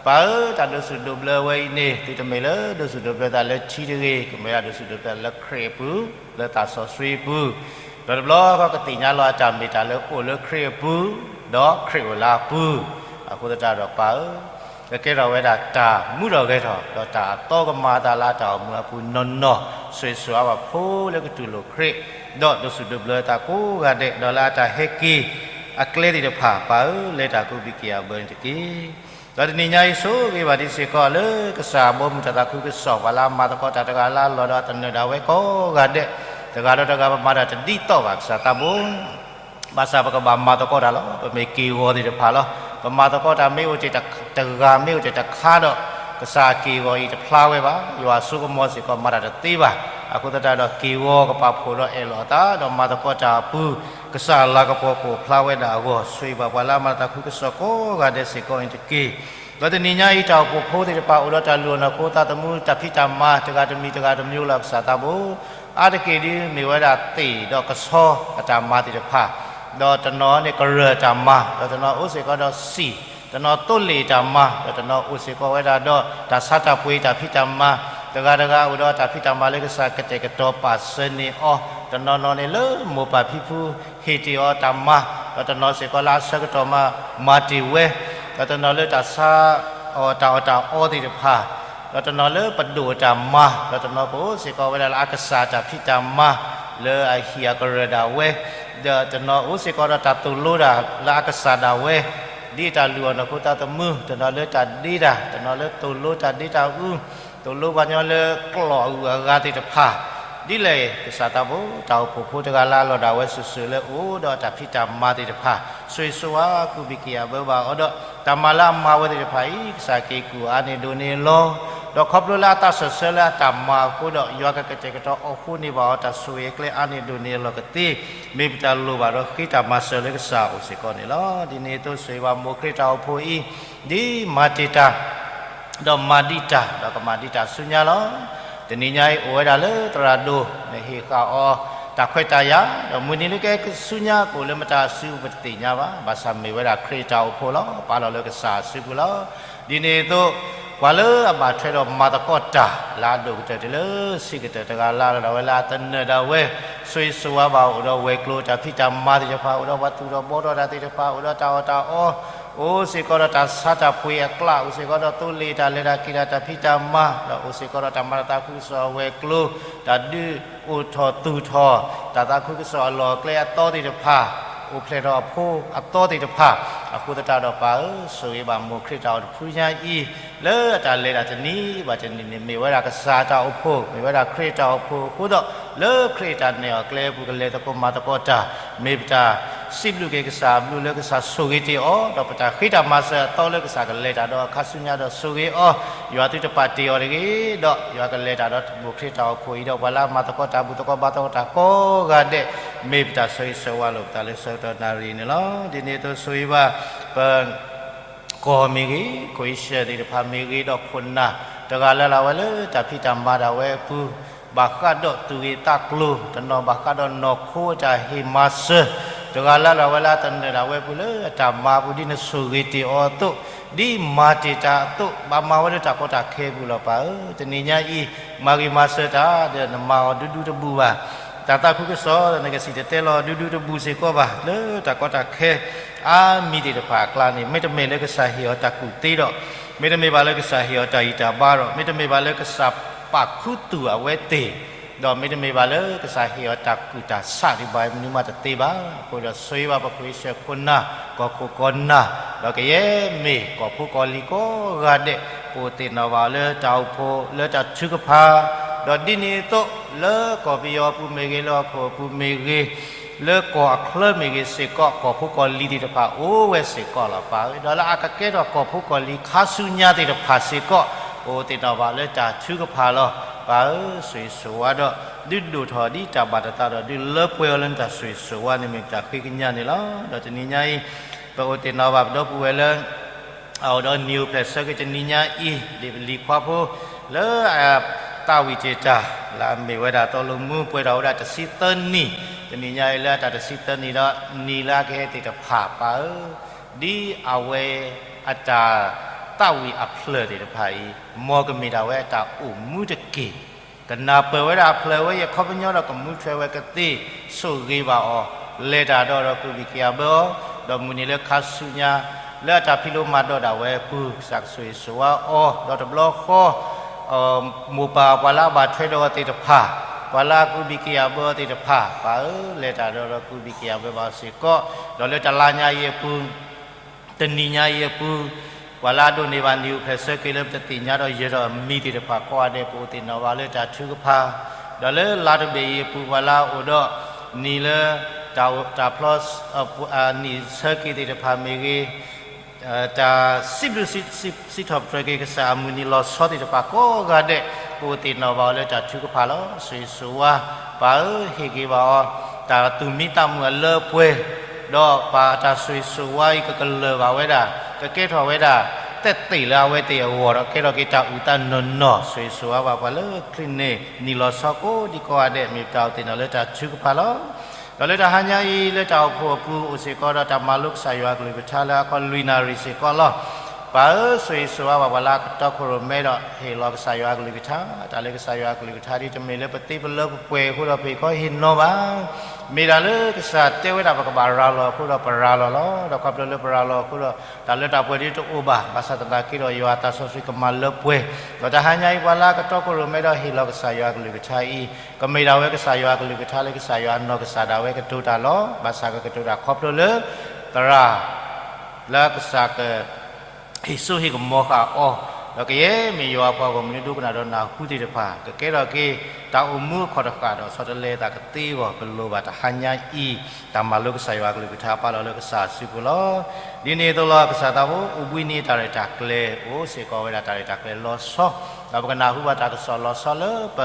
ပၢ်ဧၢ, တၢ်ဒိးဆူၣ်ဒိးဘျၢဝဲအံၤန့ၣ် သုတမ့ၢ်လၢဒိးဆူၣ်ဒိးဘျၢသးလၢထံတဂ့ၤ, ကမ့ၢ်ဒၣ်ဒိးဆူၣ်ဒိးဘျၢလၢခရံာ်အပူၤ, လၢသးစီဆှံအပူၤ, ဒီးတဘျီဃီကသ့ၣ်ညါလီၤအတၢ်မ့ၢ်တၢ်လၢအိၣ်လၢခရံာ်အပူၤ, ဒီးခရံာ်အိၣ်လၢအပူၤ, အဃိသတးဒီးပၢ်ဧၢ, ကကဲထီၣ်ဝဲဒၣ်တၢ်မူထီၣ်ဂဲၤထီၣ် ဒီးတၢ်အသီကမၤအသးလၢအတၢ်အိၣ်မူအပူၤနီၢ်နီၢ်, ဆိၣ်ဂ့ၤဆိၣ်ဝါဘၣ်ဖိလၢကတူၢ်လိာ်ခရံာ်, ဒီးဒိးဆူၣ်ဒိးဘျၢသးကိးဂၤဒဲး, ဒီးလၢအတၢ်ဟဲက့ၤအကျဲသ့ၣ်တဖၣ် ပၢ်ဧၢ, လဲၤတၢ်ကအိၣ်ဘှံးက့ၤအဘၢန့ၣ်တက့ၢ်. ဒီးတနံၤညါအံၤ ဆိၣ်ဂ့ၤဘၣ်ဒံးစ့ၢ်ကီးလၢကစၢ်အဘီအမုၢ်တၢ်သးခုကစီၣ် ပှၤလၢအမၤသကိးတၢ်တဂၤလၢအလီၢ်ဒီးအသနၢၣ်ဒၣ်ဝဲကိးဂၤဒဲး, တဂၤဒီးတဂၤပမၤတၢ်တဒ်သိးဘၣ်ကစၢ်သးဘိ ဘၣ်ဆၣ်ပကဘၣ်မၤသကိးတၢ်လီၤ. ပမ့ၢ်က့ၢ်ဂီၤသ့ၣ်တဖၣ်လီၤ. ပမၤသကိးတၢ်မ့ၢ်အိၣ်တ့ၢ်တဂၤမ့ၢ်အိၣ်တ့ၢ်တခါဒီး ကစၢ်အက့ၢ်ဂီၤအံၤတဖျါဝဲဘၣ်. ယွၤအစိကမီၤစ့ၢ်ကီးမၤတၢ်တသ့ဘၣ်. အဃိသတးဒီးက့ၢ်ဂီၤကပာ်ဖှိၣ်ဒီးအဲၣ်လီၤအသး ဒီးမၤသကိးတၢ်အပူၤ ကစၢ်အလၤကပီၤကအိၣ်ဖျါဝဲဒၣ်အဂီၢ် ဆိၣ်ဂ့ၤဘၣ်ပှၤလၢအမၤတၢ်သးခုကစီၣ်ကိးဂၤဒဲးစ့ၢ်ကီးန့ၣ်တက့ၢ်. ဒီးတနံၤညါအံၤ တၢ်အိၣ်ဖှိၣ်ဖိသ့ၣ်တဖၣ် အိၣ်ဒီးတၢ်လုၢ်အီၣ်နီၢ်ခိသးသမူ တၢ်ဖံးတၢ်မၤ တဂၤတမံၤတဂၤတမံၤလီၤ ကစၢ်သးဘိ အါတက့ၢ်ဒ်မ့ၢ်ဝဲဒၣ်သ့ၣ်ဒီးကဆီအတၢ်မၤသ့ၣ်တဖၣ်, ဒီးတနီၤန့ၣ်ကရၢၢ်တၢ်မၤ, ဒီးတနီၤအိၣ်စ့ၢ်ကီးဒီးစံၣ်, တနီၤသိလ့ၣ်တၢ်မၤ, ဒီးတနီၤအိၣ်စ့ၢ်ကီးဝဲဒၣ်ဒီးတၢ်ဆါတၢ်ပှ့ၤတၢ်ဖံးတၢ်မၤ, တဂၤတဂၤအိၣ်ဒီးတၢ်ဖံးတၢ်မၤလၢကစၢ်ကတဲာ်ကတီၤပာ်စၢၤန့ၢ်အီၤ, တနီၤနီၤန့ၣ်လၢမိၢ်ပၢ်ဖံဖုဟ့ၣ်တ့ၢ်အီၤတၢ်မၤ, ဒီးတနီၤစ့ၢ်ကီးလၢအဆၢကတီၢ်မၤ မၤတ့ၢ်ဝဲ, ဒီးတနီၤလၢတၢ်ဆါ အီၣ်တၢ်အီၣ်တၢ်အီသ့ၣ်တဖၣ်, ဒီးတနီၤလၢပဒိၣ်တၢ်မၤ, ဒီးတနီၤကအိၣ်စ့ၢ်ကီးဝဲဒၣ်လၢအကစၢ်တၢ်ဖံးတၢ်မၤ လၢအဟံၣ်အကရၢၢ်ဒၣ်ဝဲ, ဒီးတနီၤအိၣ်စ့ၢ်ကီးဒီးတၢ်သိၣ်လိတၢ်လၢအကစၢ်ဒၣ်ဝဲ, ဒ်တၢ်လုၢ်အီၣ်နီၢ်ခိသးသမူ, တနီၤလၢတၢ်ဒ့တၢ်, တနီၤလၢသိၣ်လိတၢ်ဒ့တၢ်အူ, သိၣ်လိပှၤကညီလၢကျိာ်အဂုၤအဂၤသ့ၣ်တဖၣ်, ဒ်လဲၣ်ကစၢ်သးဘိ တၢ်အိၣ်ဖှိၣ်ဖိတဂၤလၢအလီၢ်ဒၣ်ဝဲစုာ်စုာ်လၢအိၣ်ဒီးတၢ်ဖံးတၢ်မၤသ့ၣ်တဖၣ်, ဆိၣ်ဂ့ၤဆိၣ်ဝါကူၣ်ဘံၣ်က့ၤအဘၢဘၣ်အီၤဒီး တၢ်မၤလၢအမၤဝဲသ့ၣ်တဖၣ်အံၤ ကစၢ်က့ၤကူၣ်အါန့ၢ်ဒိၣ်န့ၢ်အလီၢ်, ဒီးခီဖျိလၢအသးစၢၢ်ဆၢလၢအတၢ်မၤအဃိဒီး ယွၤကကတဲာ်ကတီၤအီၣ်ဃိန့ၢ်ဘၣ်အီၤ တၢ်ဆိၣ်ဂ့ၤအကျဲအါန့ၢ်ဒိၣ်န့ၢ်အလီၢ်ကသ့, မ့ၢ်ပတၢ်လိၣ်ဘၣ်ဒီးဃ့တၢ်မၤစၢၤလၢကစၢ်အအိၣ်စ့ၢ်ကီးန့ၣ်လီၤ. ဒ်န့ၣ်အသိးဆိၣ်ဂ့ၤဘၣ်မိၢ်ခရံာ်တၢ်အိၣ်ဖှိၣ်အံၤ, ဒ်မၤတ့ၢ်တၢ် ဒီးမၤဒံးတၢ် ဒီးကမၤဒံးတၢ်ဆူညါလီၤ. တနံၤညါအံၤအိၣ်ဝဲဒၣ်လၢသရၣ်ဒိၣ် မ့ၢ်ဟ့ၣ်ဃာ်အီၤ တၢ်ခွဲးတၢ်ယာ်, ဒီးမုၢ်နံၤလၢကဲဆူညါကအိၣ်လၢမတၤအစုပူၤပတသ့ၣ်ညါဘၣ်. ဘၣ်ဆၣ်မ့ၢ်ဝဲဒၣ်ခရံာ်တၢ်အိၣ်ဖှိၣ်လီၤ. ပာ်လီၤလၢကစၢ်အစုပူၤလီၤ. ဒ်န့ၣ်အသိး ပှၤလၢအဘၣ်ထွဲဒီးမၤသကိးတၢ် လၢအဒိၣ်ကတၢၢ်တုၤလၢဆံးကတၢၢ်တဂၤလၢ်လၢ်ဒၣ်ဝဲလၢအသနၢၣ်ဒၣ်ဝဲ, ဆိၣ်ဂ့ၤဆိၣ်ဝါဘၣ်အိၣ်ဒီးဝဲၤကျိၤတၢ်ဖံးတၢ်မၤသ့ၣ်တဖၣ်, အိၣ်ဒီးပှၤသူၣ်ထီၣ်ဘှီထီၣ်တၢ်သ့ၣ်တဖၣ်, အိၣ်ဒီးတၢ်အီၣ်တၢ်အီ, အိၣ်စ့ၢ်ကီးဒီးတၢ်ဆါတၢ်ပှ့ၤအကျး, အိၣ်စ့ၢ်ကီးဒီးသိလ့ၣ်တၢ်လဲၤတၢ်က့ၤတၢ် တၢ်ဖံးတၢ်မၤ, ဒီးအိၣ်စ့ၢ်ကီးဒီးတၢ်မၤတၢ်သးခုကစီၣ်အဝဲၤကျိၤ, တၢ်ဒုးအိၣ်ထီၣ်သူၣ်ထီၣ်, တၢ်သးခုကစီၣ်အလီၢ်အကျဲအသီသ့ၣ်တဖၣ်, အိၣ်ဖျဲၣ်ထီၣ်အဖိအသီသ့ၣ်တဖၣ်, အဃိသတးဒီးပၢ်ဧၢ, ဆိၣ်ဂ့ၤဘၣ်မိၢ်ခရံာ်တၢ်အိၣ်ဖှိၣ်ညါအံၤ, လၢအတၢ်လဲၤတၢ်တနံၤဘၣ်တနံၤန့ၣ် မ့ၢ်ဝဲဒၣ်ကစၢ်တၢ်အိၣ်ဖှိၣ်, မ့ၢ်ဝဲဒၣ်ခရံာ်တၢ်အိၣ်ဖှိၣ်အဃိဒီး, လၢခရံာ်တၢ်နဲၣ်အီၤကျဲအပူၤကလဲၤသကိးမၤသကိးတၢ်, မ့ၢ်ပတၢ်စံးဘျုးက့ၤကစၢ်အဘျုးလၢကစၢ်ဆိၣ်ဂ့ၤတ့ၢ်အီၤ, ဒီးပတၢ်ဃ့တၢ်မၤစၢၤအသီလၢကစၢ်ကလဲၤတၢ်ဒီးအခါဆူညါဒီးဆိၣ်ဂ့ၤအီၤ, ယွၤသုတပာ်တ့ၢ်အီၤတဂ့ၤ, ဒီးယွၤကလဲၤတၢ်ဒီးမိၢ်ခရံာ်တၢ်အိၣ်ဖှိၣ်အံၤဒီး ပှၤလၢအမၤသကိးတၢ်ဘူၣ်သကိးဘါသကိးတၢ်ကိးဂၤဒဲး, မ့ၢ်ပတၢ်ဆိၣ်ဂ့ၤဆိၣ်ဝါလိာ်ပသးလၢဆၢကတီၢ်နၣ်ရံၣ်အံၤန့ၣ်လီၤ. ဒ်န့ၣ်အသိးဆိၣ်ဂ့ၤဘၣ် ပ ကီၢ်မ့ၢ်ဂ့ၤ, ခိၣ်အ့ရှၢၣ်သ့ၣ်တဖၣ်မ့ၢ်ဂ့ၤ, ဒီးခိၣ်နၢ်တဂၤလၢ်လၢ်ဝဲလၢတၢ်ဖံးတၢ်မၤဒၣ်ဝဲအပူၤ, ဘၣ်ဃးဒီးသူၣ်ဂ့ၤသးကျိၤ, တနီၤဘၣ်ဃးဒီးနီၢ်ခိအတၢ်ဟ့ၣ်မၤစၢၤ, တဂၤလၢ်လၢ်ဝဲလၢအသနၢၣ်ဒၣ်ဝဲအပူၤလၢအတၢ်မၤအပူၤ ဒ်နဆိၣ်ဂ့ၤတ့ၢ်အီၤအသိး, ဒ်မၤတ့ၢ်တၢ်အသိး, ဘၣ်မၤဝဲလၢတၢ်ကီတၢ်ခဲအပူၤလီၤပၢ်ဧၢ. တနံၤညါအံၤ မၤဂ့ၤမၤစၢၤတၢ်ဒီး နမၤအီၤဒူဒူတဘူၣ်ဘၣ်. တၢ်သးခုကစီၣ် နကစံၣ်တဲၤတဲလီၤဒူဒူတဘူၣ်စ့ၢ်ကီးဘၣ် လၢတၢ်ကီတၢ်ခဲ အါမံၤသ့ၣ်တဖၣ်အကျါန့ၣ် မ့တမ့ၢ်လၢကစၢ်ဟ့ၣ်အီၤတၢ်ကူၣ်သ့ဒီး, မ့တမ့ၢ်ဘၣ်လၢကစၢ်ဟ့ၣ်အီၤတၢ်ဂံၢ်တၢ်ဘါဒီး, မ့တမ့ၢ်ဘၣ်လၢကစၢ်ပာ်ခူသူၣ်အဝဲသ့ၣ်, ဒီးမ့တမ့ၢ်ဘၣ်လၢကစၢ်ဟ့ၣ်အီၤတၢ်ကူၣ်တၢ်ဆးဒံးဘၣ် မနုၤမးတသ့ဘၣ်. အဃိဒီးဆိၣ်ဂ့ၤဘၣ်ပခိၣ်ပဃၢၤခိၣ်နၢ် ကီၢ်ခိၣ်ကီၢ်နၢ်, ဒီးကယဲၢ်မ့ၢ်ကီၢ်ဖိကီၢ်လံၤကိးဂၤဒဲး ပအိၣ်သ့ၣ်နီၣ်ဘၣ်အီၤလၢတၢ်အိၣ်ဖှိၣ်လၢတၢ်ထုကဖၣ်, ဒီးဒ်န့ၣ်အသိး လၢကီၢ်ပယီၤအပူၤမ့ၢ်ဂ့ၤ, လၢဟီၣ်ခိၣ်အပူၤမ့ၢ်ဂ့ၤ, လၢကီၢ်အချၢမ့ၢ်ဂ့ၤစ့ၢ်ကီး ကီၢ်ဖိကီၢ်လံၤသ့ၣ်တဖၣ်အိၣ်ဝဲစ့ၢ်ကီးလီၤ ပၢ်ဧၢ. ဒီးလၢအကကဲထီၣ်ကီၢ်ဖိကီၢ်လံၤခါဆူညါသ့ၣ်တဖၣ်စ့ၢ်ကီး ပအိၣ်သ့ၣ်နီၣ်ဘၣ်လၢတၢ်ထုကဖၣ်လီၤ ပၢ်ဧၢ. ဆိၣ်ဂ့ၤဆိၣ်ဝါဒီး ဒုးဒိၣ်ထီၣ်ဒ်တၢ်ဘၣ်နသးဒီး ဒုးလၢပှဲၤအီၤလၢနတၢ်ဆိၣ်ဂ့ၤဆိၣ်ဝါန့ၣ် မ့ၢ်ပတၢ်ဃ့ကညးန့ၣ်လီၤ. ဒီးတနံၤညါအံၤ ပအိၣ်သ့ၣ်နီၣ်ဘၣ်ပဒီပုၢ်ဝဲၢ်လၢ အအိၣ်ဒီးနံၣ်အိၣ်ဖျဲၣ်ဆၢက့ၤတနံၤညါအံၤ ဒ်ပလံၤခွါဖိ လၢအသးဝံၣ်တ့ၢ်တၢ် လၢအမ့ၢ်ဝဲဒၣ်သိၣ်လိမူ ပှဲၤထီၣ်ဝဲဒၣ်တဆံသၢနံၣ်, တနံၤညါအံၤလၢအတၢ်တဆံသၢနံၣ်ဒီး နံၣ်လၢအကဟဲသ့ၣ်တဖၣ် ပၢ်ဧၢ, ဒ်အဝဲအတၢ်သးဝံၣ်အဖျၢၣ်သ့ၣ်တဖၣ်အံၤ မ်ကမ့ၢ်ဒၣ်ဝဲအတၢ်အိၣ်မူတက့ၢ်. ကနၢ်ပၢၢ်ဝဲဒၣ်အဖျၢၣ်ဝဲအံၤအခီပညီဒီး ကမူထွဲဝဲကသ့ ဆိၣ်ဂ့ၤဘၣ်အီၤ, လဲၤတၢ်ဒီးဒီး ကဘံၣ်ကယၤဘၢအီၤ, ဒီးမုၢ်နံၤလၢခါဆူညါ လၢအတၢ်ဖံးလိမၤဒိးဒၣ်ဝဲအပူၤ ကစၢ်ကဆိၣ်ဂ့ၤဆိၣ်ဝါအီၤ, ဒီးတဘျီဃီ မိၢ်ပၢ်ပှၤလၢအဘၣ်ထွဲဒီးအီၤသ့ၣ်တဖၣ်, ပှၤလၢအကဘံၣ်ကယၤဘၢအီၤသ့ၣ်တဖၣ် ပၢ်ဧၢ, လဲၤတၢ်ဒီးဒီး ကဘံၣ်ကယၤဘၢဘၣ်အီၤစ့ၢ်ကီး, ဒီးလၢတလါညါအံၤအပူၤ တနံၤညါအံၤအပူၤ ပှၤလၢအဒိးန့ၢ်ဘၣ်နံၣ်အိၣ်ဖျဲၣ်ဆၢက့ၤလၢပတသ့ၣ်ညါဒီးယဲၤဒီးအမံၤသ့ၣ်တဖၣ်ကိးဂၤဒဲး ပအိၣ်သ့ၣ်နီၣ်ဘၣ်လၢတၢ်ထုကဖၣ်, ဒီးလၢလါတဘ့ၣ်အံၤအပူၤ ပှၤလၢအအိၣ်ဒီးနံၣ်လၢ တၢ်ဖျီ နံၣ်ဆၢက့ၤသ့ၣ်တဖၣ်မ့ၢ်ဂ့ၤ, တၢ်စံးဘျုးစံးထီၣ်ပတြၢၤက့ၤကစၢ်အမုၢ်နံၤလီၤဆီသ့ၣ်တဖၣ်ကိးဂၤဒဲး ပအိၣ်သ့ၣ်နီၣ်ဘၣ်အီၤလၢတၢ်ထုကဖၣ်လီၤ. ဆိၣ်ဂ့ၤဆိၣ်ဝါ ပၢ်ဧၢ, ဟ့ၣ်က့ၤဘၣ်အီၤ တၢ်သူၣ်မံသးမုာ်အလၢအပှဲၤ, ဒီးပၢ်တၢ်ဆိၣ်ဂ့ၤဆိၣ်ဝါအံၤ ကကလၢၢ်ဘၣ်ဝဲဒၣ်, ကကဲထီၣ်ဝဲဒၣ် သက်သေလၢအဝဲသ့ၣ်အဂီၢ်ဒီး ကဲထီၣ်က့ၤတၢ်အုၣ်သးနီၢ်နီၢ်, ဆိၣ်ဂ့ၤဆိၣ်ဝါဘၣ်ပှၤလၢချ့န့ၣ် နံၣ်လီၤဆီကိးဒံကိးဂၤဒဲး မ့ၢ်ပတၢ်အိၣ်သ့ၣ်နီၣ်လၢတၢ်ထုကဖၣ်လီၤ. ဒီးလၢတဟါညါအံၤ လၢတၢ်အိၣ်ဖှိၣ်အပူၤအိၣ်စ့ၢ်ကီးဒီးတၢ်မၤလိကစၢ်ယွၤအကလုၢ်ကထါလၢအခီလွံၢ်နၣ်ရံၣ်စ့ၢ်ကီးလီၤ. ပၢ်ဧၢ, ဆိၣ်ဂ့ၤဆိၣ်ဝါဘၣ်ပှၤလၢအကတီခိၣ်ရိၣ်မဲဒီးဟ့ၣ်လီၤကစၢ်ယွၤအကလုၢ်ကထါ, တၢ်လၢကစၢ်ယွၤအကလုၢ်ကထါဒ်တမ့ၢ်လၢပသ့ပလၢပပှဲၤအဃိဒီးပဟ့ၣ်ခီဟ့ၣ်နီၤဘၣ်, မ့ၢ်တၢ်လၢကစၢ်တဲဝဲဒၣ်ပကဘၣ်ရၤလီၤအဃိဒီးပရၤလီၤလီၤ. ဒီးခီဖျိလၢပရၤလီၤအဃိဒီး တၢ်လၢတၢ်ပှဲၤဒ်တအိၣ်ဘၣ်, ဘၣ်ဆၣ်သနာ်က့ဒီးယွၤအသးစီဆှံကမၤလၢပှဲၤ, ဒီးတဟါညါအံၤပှၤလၢအကတီခိၣ်ရိၣ်မဲဒီးဟ့ၣ်လီၤကစၢ်ယွၤအကလုၢ်ကထါအံၤ ကမ့ၢ်ဒၣ်ဝဲကစၢ်ယွၤအကလုၢ်ကထါလၢကစၢ်ယွၤအနီၢ်ကစၢ်ဒၣ်ဝဲကတိၤတၢ်လီၤ. ဘၣ်ဆၣ်ကကတိၤတၢ်ခီဖျိလၢ သရၣ် လၢကစၢ်က ဟ့ၣ်စိဟ့ၣ်ကမီၤဃာ်အီၤ, ဒီးကယဲၢ်မ့ၢ်ယွၤအပှၤဂီၢ်မုၢ်လၢဒိကနၣ်ဒီးနၢ်ဟူသ့ၣ်တဖၣ် ကကဲထီၣ်က့ၤ တၢ်အိၣ်မူအခီၣ်တဃၣ်ဒီးဆီတလဲအသးကသ့အဂီၢ် ပလိၣ်ဘၣ်တဟါညါအံၤ တၢ်မၤလိကစၢ်ယွၤအကလုၢ်ကထါပာ်လီၤလၢကစၢ်အစုပူၤလီၤ. ဒ်န့ၣ်အသိးလီၤ ကစၢ်သးဘိအိၣ်ဘှံးနံၤတၢ်ရဲၣ်တၢ်ကျဲၤ အိၣ်စ့ၢ်ကီးဝဲဒၣ်တၢ်ရဲၣ်တၢ်ကျဲၤလီၤဆီ, ဒီးပကနၢ်ဟူဘၣ်တၢ်ကစီၣ်လီၤဆီလၢပ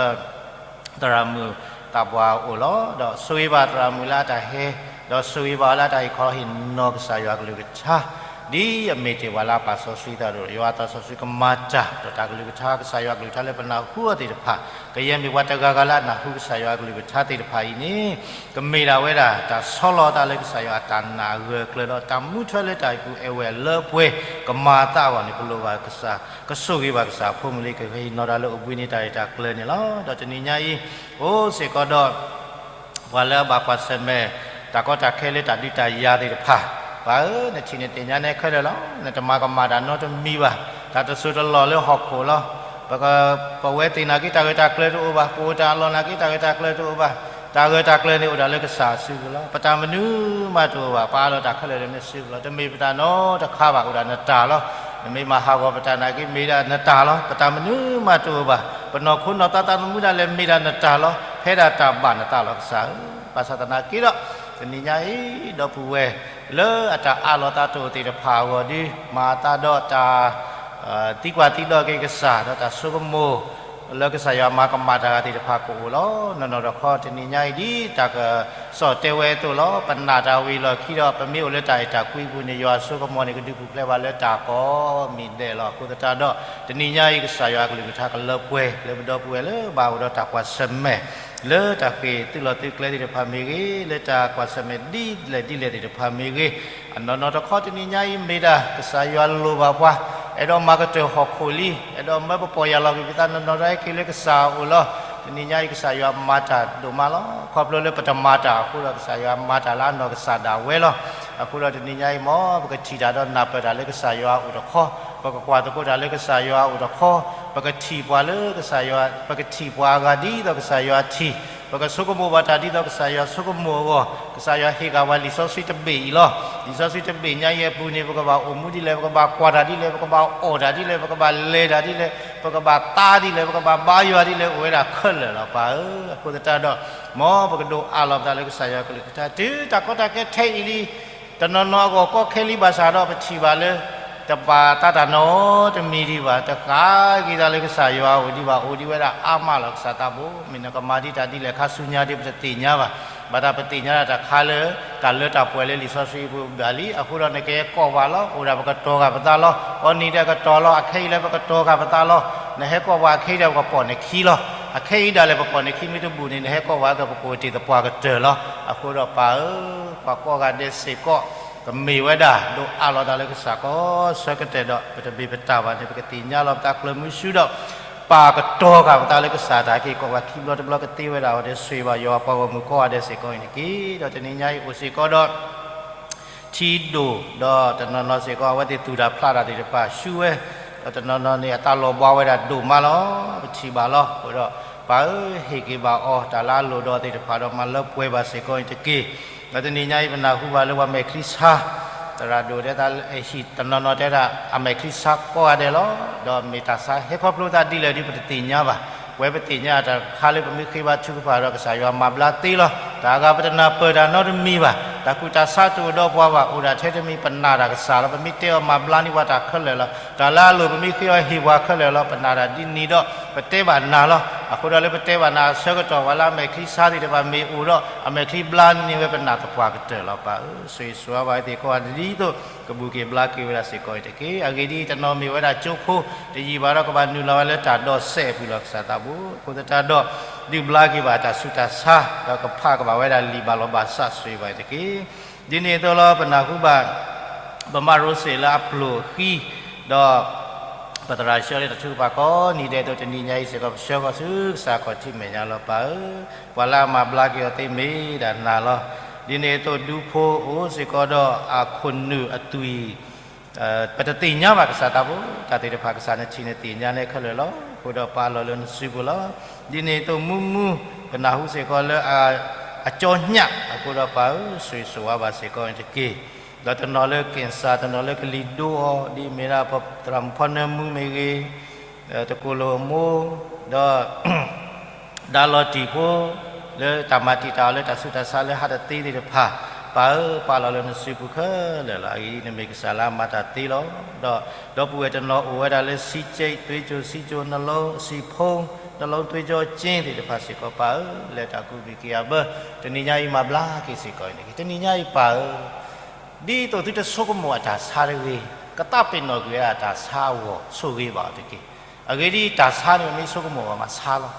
သရၣ်မုၣ်သးပှၢ်အအိၣ်လီၤ. ဒီးဆိၣ်ဂ့ၤဘၣ်သရၣ်မုၣ်လၢအတၢ်ဟဲ, ဒီးဆိၣ်ဂ့ၤဘၣ်အီၤလၢအတၢ်ဟ့ၣ်ခီဟ့ၣ်နီၤကစၢ်ယွၤအကလုၢ်ကထါ, ဒ်အမ့ၢ်တ့ၢ်ပှၤလၢအပာ်စီဆှံသးဒီး ယွၤအသးစီဆှံကမၤတၢ် ဒီးတၢ်ကလုၢ်ကထါ ကစၢ်ယွၤအကလုၢ်ကထါလၢပနၢ်ဟူအီၤသ့ၣ်တဖၣ်, ကယဲၢ်မ့ၢ်ပှၤတဂၤဂၤလၢအနၢ်ဟူကစၢ်ယွၤအကလုၢ်ကထါသ့ၣ်တဖၣ်အံၤန့ၣ် ကမ့ၢ်ဒၣ်ဝဲဒၣ်တၢ်ဆီလီၤအသးလၢကစၢ်ယွၤအတၢ်နာ်အဂၢၢ်အကျၢၤဒီး တၢ်မူထွဲလၢတၢ်ဟ့ၣ်ကူၣ်အဲၣ်ဝဲလၢပှဲၤ ကမၤအသးအဂီၢ်န့ၣ် ပလိၣ်ဘၣ်ကစၢ် ကဆိၣ်ဂ့ၤဘၣ်ကစၢ်အဖိမုၣ်လၢကဟ့ၣ်နီၤတၢ်လၢအိၣ်ဘှံးနံၤတၢ်ရဲၣ်တၢ်ကျဲၤန့ၣ်လီၤ. ဒီးတနံၤညါအံၤ အိၣ်စ့ၢ်ကီးဒီး ပှၤလၢအဘၣ်ကွၢ်ဆၢၣ်မဲာ် တၢ်ကီတၢ်ခဲလၢတၢ်ဒုးတၢ်ယၤသ့ၣ်တဖၣ်, ပၢ်ဧၢ, နထံၣ်နသ့ၣ်ညါနဲခဲလၢာ်လီၤ. နတမၤကမၣ်တၢ်နီတမံၤဘၣ်. တၢ်တစိၢ်တလီၢ်လၢဟီၣ်ခိၣ်လီၤ. ပဝဲသ့ၣ်နာ်က့ တၢ်ဂၢၢ်တၢ်ကျၢၤတအိၣ်ဘၣ်, ပအိၣ်တၢ်အလီၢ်နာ်က့ တၢ်ဂၢၢ်တၢ်ကျၢၤတအိၣ်ဘၣ်. တၢ်ဂၢၢ်တၢ်ကျၢၤန့ၣ်အိၣ်ဒၣ်လၢကစၢ်အစုပူၤလီၤ. ပတၢ်မနုၤမးတအိၣ်ဘၣ်, ပအးလီၤတၢ်ခဲလၢာ်လၢနစုပူၤလီၤ. တမ့ၢ်ပတၢ်နီတခါဘၣ်, အိၣ်ဒၣ်နတၢ်လီၤ. နမ့ၢ်မၤဟးဂီၤပတၢ်နာ်က့ မ့ၢ်ဒၣ်နတၢ်လီၤ. ပတၢ်မနုၤမးတအိၣ်ဘၣ်. ပနီၢ်ခိနီၢ်သးသမူဒၣ်လဲာ်မ့ၢ်ဒၣ်နတၢ်လီၤ. ဖဲဒၣ်တၢ်ဘၣ်နသးလီၤကစၢ်ဧၢ. ဘၣ်ဆၣ်သနာ်က့ဒီး တနံၤညါအံၤ ဒီပုၢ်ဝဲၢ် လၢအတၢ်အးလီၤသးတအိၣ်သ့ၣ်တဖၣ်အဂီၢ်ဒီး မၤအသးဒီးတၢ် သံကွၢ်သံဒိးက့ၤကစၢ် ဒီးတၢ်ဆိကမိၣ် လၢကစၢ်ယွၤမၤကမၣ်တၢ်ဂၤသ့ၣ်တဖၣ်ကအိၣ်လီၤ. နီၢ်နီၢ်တခီ တနံၤညါအံၤဒ်တၢ်ကစီၣ်တဲဝဲအသိးလီၤ. ပနာ်တၢ်ဝံၤအလီၢ်ခံဒီး ပမ့ၢ်အိၣ်လၢတၢ်အဲၣ်တၢ်ကွံအပူၤန့ၣ် ယွၤအစိကမီၤန့ၣ် ကဒုးပူၤဖျဲးဘၣ်လၢတၢ်ကိးမံၤဒဲးလီၤ. အဃိသတးဒီး တနံၤညါအံၤ ကစၢ်ယွၤအကလုၢ်ကထါကလၢပှဲၤ လၢပဒီပုၢ်ဝဲၢ်လၢဘၣ်အိၣ်ဒီးတၢ်ကွၢ်ဆၢၣ်မဲာ် လၢတၢ်ဃ့ၢ်သုးလီၢ်သုးကျဲသ့ၣ်တဖၣ်မ့ၢ်ဂ့ၤ, လၢတၢ်ကွၢ်ဆၢၣ်မဲာ်ဒ်လဲၣ်ဒ်လဲၣ်သ့ၣ်တဖၣ်မ့ၢ်ဂ့ၤ, အနီၢ်နီၢ်တခီ တနံၤညါအံၤမ့ၢ်ဒၣ် ကစၢ်ယွၤလိၣ်ဘၣ်ပှၤ အဲၣ်ဒိးမၤကတၢၢ်ဟီၣ်ခိၣ်လံ, အဲၣ်ဒိးမၢပပီၢ်ယၢ်လီၤက့ၤပသး နီၢ်နီၢ်တခီဟဲက့ၤလၢကစၢ်အအိၣ်လီၤ. တနံၤညါအံၤ ကစၢ်ယွၤမၤတၢ်ဒိၣ်မးလီၤ. ခီဖျိလၢပတမၤတၢ်အဃိဒီး ကစၢ်ယွၤမၤတၢ်လၢအနီၢ်ကစၢ်ဒၣ်ဝဲလီၤ. အဃိဒီးတနံၤညါအံၤ မ်ပကထံၣ်တၢ်ဒီးနၢ်ပၢၢ်တၢ်လၢကစၢ်ယွၤအအိၣ်တခီ, ပကကွၢ်သကိးတၢ်လၢကစၢ်ယွၤအအိၣ်တခီ, ပကထံၣ်ပှၤလၢကစၢ်ယွၤ, ပကထံၣ်ပှၤအဂၤဒ်သိးကစၢ်ယွၤထံၣ်, ပကဆိကမိၣ်ဘၣ်တၢ်ဒ်သိးကစၢ်ယွၤဆိကမိၣ်အဂီၢ်, ကစၢ်ယွၤဟ့ၣ်က့ၤပှၤလံာ်စီဆှံတဘ့ၣ်အံၤလီၤ. လံာ်စီဆှံတဘ့ၣ်ညါအံၤအပူၤန့ၣ် ပကဘၣ်အိၣ်မူဒ်လဲၣ်, ပကဘၣ်ကွၢ်တၢ်ဒ်လဲၣ်, ပကဘၣ်အီၣ်တၢ်ဒ်လဲၣ်, ပကဘၣ်လဲၤတၢ်ဒ်လဲၣ်, ပကဘၣ်သါဒ်လဲၣ်, ပကဘၣ်ဘါယွၤဒ်လဲၣ်, အိၣ်ဝဲဒၣ်ခဲလၢာ်လီၤပၢ်ဧၢ. အဃိသတးဒီး မ်ပကဒိးအးလီၤပသးလၢကစၢ်ယွၤကလုၢ်ကထါ တုၤတၢ်ကီတၢ်ခဲထဲအံၤလံ တနီၤနီၤအဂီၢ်ကီခဲလံဘၣ်ဆၣ်ဒီး ပထံၣ်ဘၣ်လၢ တဘၣ်သါတၢ်နီတမံၤဒံးဘၣ်, တဃၣ်က့ၤသးလၢကစၢ်ယွၤအအိၣ်ဒံးဘၣ်, အိၣ်ဒံးဝဲဒၣ်အါမးလီၤ. ကစၢ်သးဘိ မ့ၢ်နကမၤဒ်တၢ်ဒ်လဲၣ်ခါဆူညါဒီး ပတသ့ၣ်ညါဘၣ်. ဘၣ်တၢ်ပသ့ၣ်ညါတၢ်တခါလၢ တၢ်လၢတၢ်ပှဲၤလၢလံာ်စီဆှံအပူၤဘၣ်လံ. အဃိဒီးနကဟဲကိးပှၤလီၤ, အိၣ်ဒၣ်ပကတီၤဃာ်ပသးလီၤ. ကိးနံၤဒဲးကတီၤလီၤ, အခဲအံၤလၢပကတီၤဃာ်ပသးလီၤ. နဟဲကိးပှၤအခဲအံၤဒီး ပကပိာ်နခံလီၤ. အခဲအံၤဒၣ်လဲာ်ပပိာ်နခံမ့ၢ်တဘူၣ်န့ၣ် နဟဲကိးပှၤကပကိးတ့ၢ်သပှၢ်ကတၢၢ်လီၤ. အဃိဒီးပၢ်ဧၢ, ပှၤကိးဂၤဒဲးစ့ၢ်ကီး ကမ့ၢ်ဝဲဒၣ် ဒိးအးလီၤသးလၢကစၢ်ကီးဆၢကတၢၢ်ဒီး ပတမ့ၢ်ပတၢ်ဘၣ်န့ၣ် ပကသ့ၣ်ညါလီၤပသးကျၢၤမုဆူဒီး ပာ်ကတီၤဃာ်ပသးလၢကစၢ်တၢ်က့ၤကိးပှၤခံဘျီတဘျီကသ့ဝဲဒၣ်အီၤဒီး ဆိၣ်ဂ့ၤဘၣ်ယွၤပှၤဂီၢ်မုၢ်ကိးဂၤဒဲးစ့ၢ်ကီးအံၤတက့ၢ်. ဒီးတနံၤညါအံၤအိၣ်စ့ၢ်ကီးဒီး ထံဒိၣ်, ဒီးတနီၤနီၤစ့ၢ်ကီး အဝဲသ့ၣ်သူၣ်တၢ်ဖျးတၢ်သ့ၣ်တဖၣ်ဆူဝဲ, ဒီးတနီၤနီၤန့ၣ် အတၢ်လီၤဘှါဝဲဒၣ်ဒိၣ်မးလီၤ. ပထံၣ်ဘၣ်လီၤ. အဃိဒီး ပၢ်ဧၢ, ဟ့ၣ်က့ၤဘၣ်အီၤတၢ်လၢအလိၣ်ဒီးသ့ၣ်တဖၣ်ဒီး မၤလၢပှဲၤဘၣ်စ့ၢ်ကီးအံၤတက့ၢ်. ဒီးတနံၤညါအံၤပနၢ်ဟူဘၣ်လၢပှၤမဲာ်ချံဆါ သရၣ်ဒိၣ်တဲတၢ်ဟံၣ်တနီၤနီၤတဲဒၣ် အမဲာ်ချံဆါကိးဂၤဒဲးလီၤ. ဒီးမ့ၢ်တၢ်ဆါဟဲခီဖျိသးဒ်လဲၣ်ဒီး ပတသ့ၣ်ညါဘၣ်. ပဝဲပသ့ၣ်ညါတၢ်တခါလၢပမ့ၢ်ဃ့ဘါထုကဖၣ်ဒီး ကစၢ်ယွၤမၤဘျါသ့လီၤ. တၢ်အဂၤပတနၢ်ပၢၢ်တၢ်နီတမံၤဘၣ်. တၢ်ကူၣ်တၢ်ဆါတအိၣ်ဒီးပှၤဘၣ်, အိၣ်ဒၣ်ထဲတမံၤ ပနာ်တၢ်ကစၢ်လီၤ. ပမ့ၢ်တဲအီၤမၤဘျါန့ၢ်ပှၤတၢ်ခဲလၢာ်လီၤ. တၢ်လၢအလိၣ်ပမ့ၢ်ဃ့အီၤဟ့ၣ်ပှၤခဲလၢာ်လီၤ. ပနာ်တၢ်ဒ်န့ၣ်ဒီး ပတဲဘၣ်နၤလီၤ. အဃိဒီးလၢပတဲဘၣ်နၤအဆၢကတီၢ် ပှၤလၢအမဲာ်ချံဆါသ့ၣ်တဖၣ်မ့ၢ်အိၣ်ဒီး အမဲာ်ချံဘျါန့ၢ်ဝဲပနာ်သပှၢ်ကတၢၢ်လီၤ. ပၢ်ဧၢ, ဆိၣ်ဂ့ၤဆိၣ်ဝါဘၣ်အဝဲသ့ၣ်ကိးဂၤဒဲးဒ်သိး ကဘူၣ်က့ၤဘျါက့ၤဝဲဒၣ်စ့ၢ်ကီးအံၤတက့ၢ်. အဂ့ၢ်ဒ်အံၤ, တနီၤမ့ၢ်ဝဲဒၣ်ကၠိဖိ တယံာ်ဘၣ်ဒီး ကဘၣ်နုာ်လီၤဝဲလၢတၢ်ဒိးစဲးအပူၤလီၤ. ကစၢ်သးဘိ အဃိသတးဒီး ဒုးဘျါက့ၤဘၣ်တၢ်ဆူးတၢ်ဆါ ဒီးကဖးကဘၣ်ဝဲဒၣ်လံာ်ဘၣ်လီၤဘၣ်စး ဆိၣ်ဂ့ၤဘၣ်အံၤတက့ၢ်. ဒ်န့ၣ်အသိးလီၤ ပနၢ်ဟူဘၣ် ပမၤရိစ့းလၢအပျိၢ်အဃံ ဒီး ပသရၣ်ဆှၢလၢတၢ်ထုကဖၣ်ကိးနံၤဒဲးအသိး တနံၤညါအံၤစ့ၢ်ကီး ပဆှၢဃီၤဆူကစၢ်ခီၣ်ထံးမဲာ်ညါလီၤ. ပၢ်ဧၢ, ပှၤလၢအမၤဘျါက့ၤအီၤသ့မ့ၢ်ဒၣ်နၤလီၤ. ဒ်န့ၣ်အသိးဒူဖိအိၣ်စ့ၢ်ကီးဒီးအခိၣ်နူာ်အသွံၣ် ပတသ့ၣ်ညါဘၣ် ကစၢ်သးဘိ, တၢ်သ့ၣ်တဖၣ်ကစၢ်နထံၣ်နသ့ၣ်ညါန့ၣ်ခဲလၢာ်လီၤ. အဃိဒီးပာ်လီၤလၢနစုပူၤလီၤ. ဒ်န့ၣ်အသိးမူမူ ပနၢ်ဟူစ့ၢ်ကီးလၢ အကၠီညၣ်အဃိဒီး ပၢ်ဧၢ, ဆိၣ်ဂ့ၤဆိၣ်ဝါဘၣ်စ့ၢ်ကီးန့ၣ်တက့ၢ်. ဒီးတနီၤလၢက့ၣ်စၢ် တနီၤလၢကလံၤဒိအီၤ ဒ်မ့ၢ်ဒၣ်ပသရၣ်မုၣ်ဖီနၢမူမ့ၢ်ဂ့ၤ, တကိၣ်လိာ်မိၢ်, ဒီး ဒါလီၤတံၢ်ဖိ လၢတၢ်မၤတံာ်တာ်အီၤလၢတၢ်ဆူးတၢ်ဆါလၢဟးတသ့သ့ၣ်တဖၣ်, ပၢ်ဧၢ, ပာ်လီၤလၢနစုပူၤခဲလၢာ်လီၤ. အဂ့ၢ်ဒ်အံၤ နမ့ၢ်ကစၢ်လၢအမၤတၢ်သ့လီၤ. ဒီးဒီပုၢ်ဝဲၢ်တနီၤအိၣ်ဝဲဒၣ်လၢ စံကၠံး သွေးကြို စံကၠိ နှလုံး အဆံၣ်ဖိ နှလုံးသွေးကြောကျဉ် သ့ၣ်တဖၣ်စ့ၢ်ကီး ပၢ်ဧၢ, လဲၤတၢ်ကူးဘံၣ်က့ၤအဘၢ တနံၤညါအံၤမၤဘျါက့ၤစ့ၢ်ကီးအံၤန့ၣ် တနံၤညါအံၤပၢ်ဧၢ, ဒ်သိးသုတဆိကမိၣ်အတၢ်ဆါတဂ့ၤ, ကသးပ့ၤနီၣ်ကွံာ်ဝဲဒၣ်တၢ်ဆါအဂီၢ် ဆိၣ်ဂ့ၤဘၣ်အီၤတက့ၢ်. အဂ့ၢ်ဒ်အံၤ တၢ်ဆါန့ၣ် ပမ့ၢ်ဆိကမိၣ်ဘၣ်မးဆါလီၤ.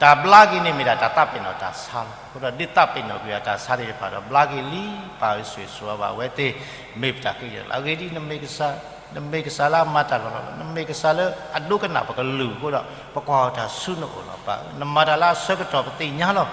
တၢ်ဘျါက့ၤန့ၣ် မ့ၢ်ဒၣ်တၢ်သးပ့ၤနီၣ်တၢ်ဆါလီၤ. အဃိဒီးဒ်သးပ့ၤနီၣ်ကွံာ်အတၢ်ဆါသ့ၣ်တဖၣ်ဒီး ဘျါက့ၤလံ ပၢ်ဧၢ, ဆိၣ်ဂ့ၤဆိၣ်ဝါဘၣ်အဝဲသ့ၣ် မ့ၢ်ပတၢ်ဃ့ယၤလီၤ. အဂ့ၢ်ဒ်အံၤ နမ့ၢ်ကစၢ်လၢအမၤတၢ်လီၤလီၤလီၤ. နမ့ၢ်ကစၢ်လၢအဒိကနၣ်ပကလုၢ်အဃိဒီး ပကွၢ်အီၤတၢ်ဆူနအိၣ်လီၤ ပၢ်ဧၢ. နမၤတၢ်လၢအဆၢကတီၢ်ပသ့ၣ်ညါလီၤ.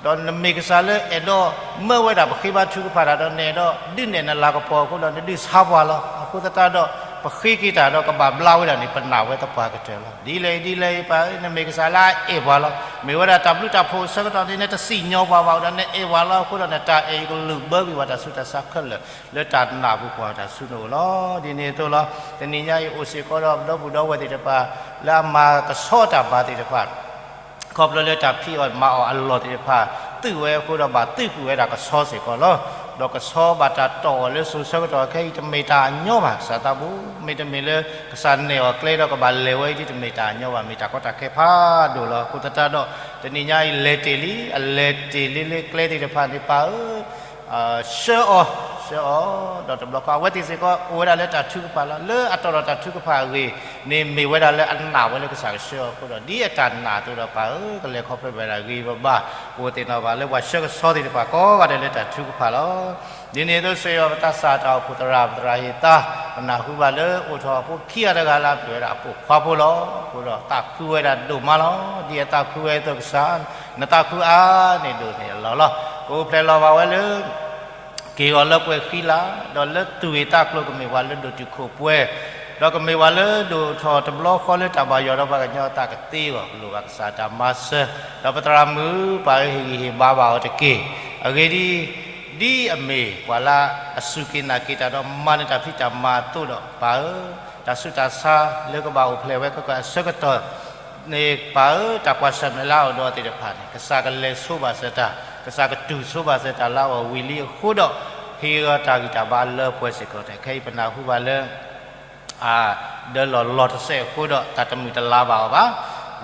ဒီးနမ့ၢ်ကစၢ်လၢအဲၣ်ဒိးမၢဝဲဒၣ်ပဃ့ဘါထုကဖၣ်တၢ်ဒီး နအဲၣ်ဒိးဒုးနဲၣ်နလၤကပီၤအဃိဒီး နဒုးဆါပှၤလီၤ. အဃိသတးဒီး ပဃ့က့ၤတၢ်ဒီးကဘၣ်ဘျါဝဲဒၣ်န့ၣ် ပနာ်ဝဲသပှၢ်ကတၢၢ်လီၤ. ဒ်လဲၣ်ဒ်လဲၣ်အံၤ ပၢ်ဧၢ, နမ့ၢ်ကစၢ်လၢအအဲၣ်ပှၤလီၤ. မ့ၢ်ဝဲဒၣ်တၢ်ဘျုးတၢ်ဖှိၣ်အဆၢကတီၢ်န့ၣ် နတစံၣ်ညီၣ်ပှၤဘၣ်အဃိဒီး နအဲၣ်ပှၤလီၤ. အဃိဒီးနတၢ်အဲၣ်အံၤကလုၢ်ဘၢကွံာ်ပှၤတၢ်ဆူးတၢ်ဆါခဲလၢာ် လၢတၢ်နာ်ပူၤကွၢ်တၢ်ဆူနအိၣ်လီၤ. ဒ်န့ၣ်အသိးလီၤ. တနံၤညါအံၤအိၣ်စ့ၢ်ကီးဒီးပဒီပုၢ်ဒီဝဲၢ်သ့ၣ်တဖၣ် လၢအမၤကဆှီတၢ်ဘါသ့ၣ်တဖၣ် ခီဖျိလၢတၢ်ဖံးအီၣ်မၤအီၣ်အလီၢ်သ့ၣ်တဖၣ် သုးဝဲအဃိဒီးဘၣ်သုးကွံာ်ဝဲဒၣ်ကဆှီစ့ၢ်ကီးလီၤ. ဒီးကဆှီဘၣ်တၢ်တီၢ်အီၤလၢစိၤဆၢကတီၢ်ခဲအံၤ တမ့ၢ်တၢ်အညီဘၣ် ကစၢ်သးဘိ, မ့တမ့ၢ်လၢကစၢ်နဲၣ်အီၤကျဲဒီးကဘၣ်လဲၤဝဲအံၤဒ် တမ့ၢ်တၢ်အညီဘၣ်, မ့ၢ်တၢ်ကီတၢ်ခဲဖးဒိၣ်လီၤ. အဃိသတးဒီး တနံၤညါအံၤလဲၤတ့ၢ်လံ, အလဲၤတ့ၢ်လံလၢကျဲသ့ၣ်တဖၣ်န့ၣ် ပၢ်ဧၢ ဆှၢအီၤ, ဆှၢအီၤ, ဒီးတဘျီဃီ အဝဲသ့ၣ်စ့ၢ်ကီး အိၣ်ဝဲဒၣ်လၢတၢ်ထုကဖၣ်လီၤ. လၢအတီၢ်ဒီးတၢ်ထုကဖၣ်အဂ့ၢ်န့ၣ် မ့ၢ်ဝဲဒၣ်လၢအနာ်ဝဲလၢကစၢ်ကဆှၢအီၤအဃိဒီး ဒ်အတၢ်နာ်အသိးဒီး ပၢ်ဧၢ, ကလဲၤခီဖျိဘၣ်ဒၣ်ဂ့ၤဂ့ၤဘၣ်ဘၣ်, ပအိၣ်သ့ၣ်နီၣ်ဘၣ်လၢပှၤဆှၢကဆှီသ့ၣ်တဖၣ်ကိးဂၤဒဲးလၢတၢ်ထုကဖၣ်လီၤ. ဒ်န့ၣ်အသိး ဆှၢယွၤပသးစၢ်တၢ်အိၣ်ဖှိၣ်သရၣ် ပသရၣ်ဟ့ၣ်သါ, ပနၢ်ဟူဘၣ်လၢအိၣ်ထီၣ်အဖိခံဂၤတဂၤလၢအမ့ၢ်ဝဲဒၣ်အပိာ်ခွါဖိလီၤ. အဃိဒီးသးခုဝဲဒၣ်ဒိၣ်မးလီၤ. ဒ်အသးခုဝဲအသိးကစၢ်, နသးခုအါန့ၢ်ဒိၣ်န့ၢ်အလီၢ်လီၤ. ကအိၣ်ဖျဲၣ်လီၤဘၣ်ဝဲလၢ က့ၢ်ဂီၤလၢပှဲၤဃံလၤ, ဒီးလၢသူၣ်ဂ့ၢ်သးကျိၤကမ့ၢ်ပှၤလၢဒိၣ်တုာ်ခိၣ်ပှဲၤ, ဒီးကမ့ၢ်ပှၤလၢဒိၣ်ထီၣ်တဘျီဃီလၢတၢ်ဘၣ်ယွၤဒီးပှၤကညီအသးကသ့အဂီၢ် ပလိၣ်ဘၣ်ကစၢ်တၢ်မၤစၢၤ, ဒီးပသရၣ်မုၣ်ပၢ်ဧၢ ဟ့ၣ်ဂံၢ်ဟ့ၣ်ဘါဘၣ်အီၤတက့ၢ်. အဂ့ၢ်ဒ်အံၤ, ဒ်အမ့ၢ်ပှၤလၢအစူၢ်က့ၤနာ်က့ၤတၢ်ဒီးမၤန့ၢ်တၢ်ဖံးတၢ်မၤအသိးဒီး ပၢ်ဧၢ, တၢ်ဆူးတၢ်ဆါလၢကဘၣ်အိၣ်ဖျဲၣ်ဝဲခဲကနံၣ်အဆၢကတီၢ် န့ၣ်ပၢ်ဧၢ, တၢ်ကွၢ်ဆၢၣ်မဲာ်လၢအအိၣ်ဒီးသ့ၣ်တဖၣ်န့ၣ် ကစၢ်ကလဲၤဆိဘၣ်စၢၤတၢ်, ကစၢ်ကတူၢ်ဆိဘၣ်စၢၤတၢ်လၢအဂီၢ်ဝံၤလံအဃိဒီး ဟ့ၣ်အီၤတၢ်ဂံၢ်တၢ်ဘါလၢပှဲၤစ့ၢ်ကီးန့ၣ် ခဲအံၤပနၢ်ဟူဘၣ်လၢ အဒၢလီၢ်လီၢ်တစဲးအဃိဒီး တၢ်တမုာ်တလၤဘၣ်အီၤဘၣ်.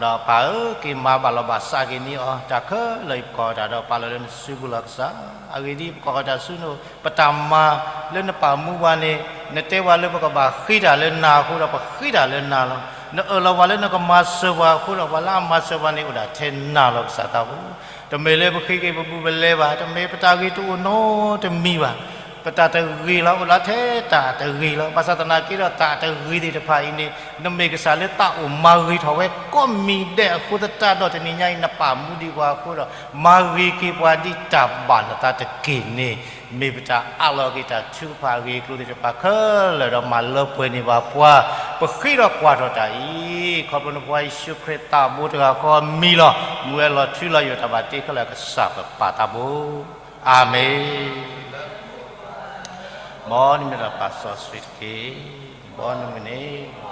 ဒီးပၢ်ဧၢ, က့ၤမၤဘၣ်လီၤဘၣ်စးက့ၤန့ၢ်အီၤ တၢ်ခဲလၢာ်အံၤ ပကိးတၢ်ဒီးပာ်လီၤလၢနစုပူၤလီၤကစၢ်. အဂ့ၢ်ဒ်အံၤ, ပကိးတၢ်ဆူနအိၣ်, ပတၢ်မၤလၢနပာ်မူပှၤန့ၣ် နတဲပှၤလၢပကဘၣ်ဃ့တၢ်လၢနၤအဃိဒီး ပဃ့တၢ်လၢနၤလီၤ. နအၢၣ်လီၤပှၤလၢနကမၤစၢၤပှၤအဃိဒီး ပှၤလၢအမၤစၢၤပှၤန့ၣ် အိၣ်ဒၣ်ထဲနၤလီၤကစၢ်သးဘိ. တမ့ၢ်လၢပဃ့က့ၤပဘူးပလဲဘၣ်, တမ့ၢ်ပတၢ်ဂ့ၤတအိၣ်နီတမံၤဘၣ်. ပတၢ်တဂ့ၤလီၤ အိၣ်လၢထဲတၢ်တဂ့ၤလီၤ. ဘၣ်ဆၣ်သနာ်က့ဒီးတၢ်တဂ့ၤသ့ၣ်တဖၣ်အံၤန့ၣ် နမ့ၢ်ကစၢ်လၢသးအိၣ်မၤဂ့ၤထီၣ်ဝဲကိးမံၤဒဲးအဃိသတးဒီး တနံၤညါအံၤ နပာ်မူဒံးပှၤအဃိဒီး မၤဂ့ၤက့ၤပှၤဒ်တၢ်ဘၣ်နသးတက့ၢ်န့ၣ် မ့ၢ်ပတၢ်အးလီၤက့ၤတၢ်ထုကဖၣ်အဂ့ၢ်အကျိၤသ့ၣ်တဖၣ်ခဲလၢာ်ဒီး မၤလၢပှဲၤန့ၢ်ဘၣ်ပှၤ, ပဃ့ဒီးကွၢ်ထီၣ်တၢ်အံၤ ခီဖျိနဖိယ့ၣ်ၡူးခရံာ်သးဘိတဂၤဃီအမံၤလီၤ. မူဝဲလီၤထူလီၤယိာ်တၢ်ဘၣ်တ့ခဲလၢာ်ကစၢ်ပပၢ်သးဘိ. အၤမ့ၣ်. မ်နမံၤလၢပၢ်စီဆှံတက့ၢ်. မ်နမံၤန့ၣ်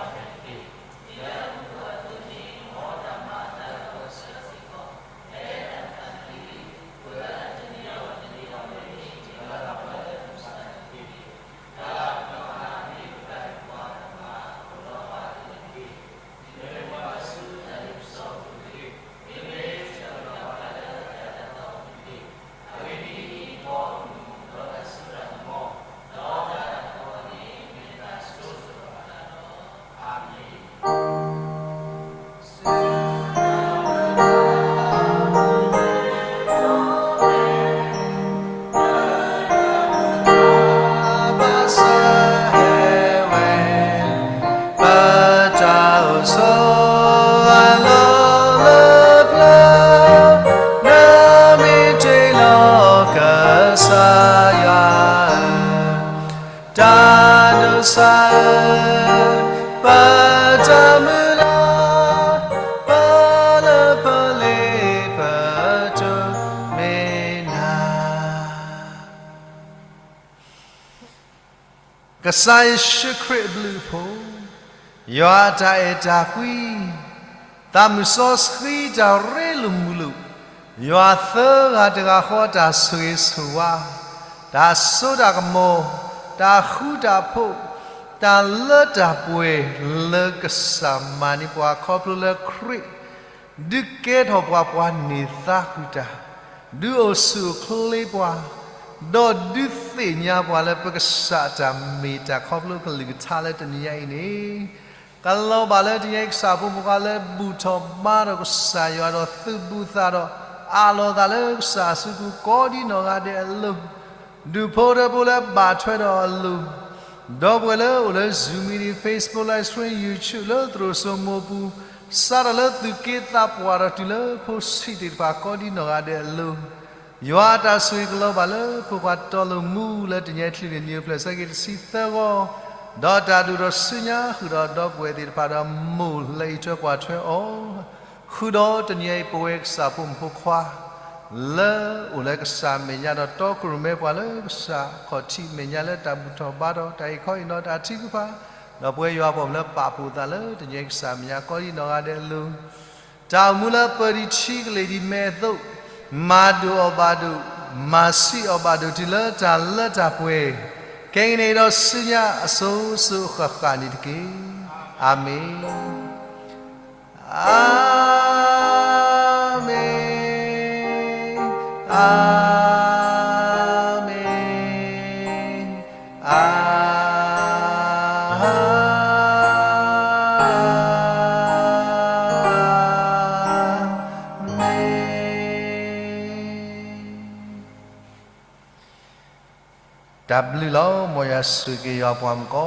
တၢ်ဒိးစၢ်ဧၢ, ပတၢ်မုၢ်လၢ်, ပလၢပလ့ပတိမ့ၢ်နၤ. ကစၢ်ယ့ၣ်ၡူးခရံာ်အဘျုးအဖှိၣ်, ယွၤအတၢ်အဲၣ်တၢ်ကွံ, သးမုၢ်စီဆှံတၢ်ရ့လိာ်မုာ်လိာ်, ယွၤသၢဂၤတဂၤဃီတၢ်ဆိၣ်ဂ့ၤဆိၣ်ဝါ, တၢ်စိတၢ်ကမီၤ, တၢ်ဃူတၢ်ဖိး, တၢ်လၢတၢ်ပှဲၤလၢကစၢ်မၤန့ၢ်ပှၤခီဖျိလၢခရံာ် ဒုးကဲထီၣ်ပှၤပှၤန့ၢ်သါဃုာ်တၢ်, ဒုးအိၣ်ဆူၣ်အိၣ်ချ့ပှၤ, ဒီးဒုးသ့ၣ်ညါပှၤလၢပကစၢ်အတၢ်မ့ၢ်တၢ်ခီဖျိကလုၢ်ကထါလၢတနံၤညါအံၤန့ၣ်, ကလီၤဘၣ်လၢတနံၤညါအံၤကစၢ်ဖိမုၣ်ဖိခွါလၢဘူၣ်ထီၣ်ဘါထီၣ်ကစၢ်ယွၤဒီးသုးဘူးသးဒီး အးလီၤသးလၢကစၢ်အစုပူၤကိးဒ်နီၢ်ဂၤဒဲးအလိၤ ဒူၣ်ဖိထၢဖိလၢဘၣ်ထွဲဒီးအလိၤ, ဒီပုၢ်ဝဲၢ်လၢအိၣ်လၢ Zoom meeting, Facebook live stream, YouTube လၢသရိာ်စိမိၤပူၤ, စးထီၣ်လၢသူၣ်က့သးပှၢ်ဒီးတုၤလၢဖိဆံးသ့ၣ်တဖၣ်ကိးဒ်နီၢ်ဂၤဒဲးအလိၤ, ယွၤအတၢ်ဆိၣ်ဂ့ၤကလီၤဘၣ်လၢဖိခွါတီလိာ်မူလၢတနံၤအံၤ ချံးန့ၢ်နံၣ်အိၣ်ဖျဲၣ်ဆၢက့ၤတဆံသၢဂီၢ်, ဒီးတၢ်ဒိၣ်ထီၣ်ဆူညါဃုာ်ဒီးဒီပုၢ်ဝဲၢ်သ့ၣ်တဖၣ်ဒီးမိၢ်လၢအံးထွဲကွၢ်ထွဲအီၤ ဃုာ်ဒီးတနံၤအံၤ ပဝဲကစၢ်ဖိမုၣ်ဖိခွါ လၢအိၣ်လၢကစၢ်အမဲာ်ညါဒီးတီခိၣ်ရိၣ်မဲပှၤလၢကစၢ်ခီၣ်ထံးမဲာ်ညါလၢတၢ်ဘူၣ်ထီၣ်ဘါထီၣ် တၢ်အံးခီအံးနီၤ တၢ်ထုကဖၣ်, ဒီးပဝဲယွၤအပှၤလၢပာ်ဖှိၣ်သးလၢတနံၤအံၤကစၢ်မဲာ်ညါကိးဒ်နီၢ်ဂၤဒဲးအလိၤ တၢ်အိၣ်မူလၢပၢၤဒံးထံကလ့ၢ်ဒံးမဲအသိး, မၤဒိၣ်အီၤဘၣ်ဒိၣ်, မၤဆံးအီၤဘၣ်ဒိၣ်တုၤလၢတၢ်လၢတၢ်ပှဲၤ, ခဲကနံၣ်အံၤဒီးဆူညါအစိၤစိၤအဃၣ်ဃၣ်န့ၣ်တက့ၢ်. အၤမ့ၣ်. အၤမ့ၣ်, အၤမ့ၣ်, အၤ မ့ၣ်. တၢ်ဘျုးလီၤ. မ်ယွၤဆိၣ်ဂ့ၤယွၤပှၤမုၣ်ကီး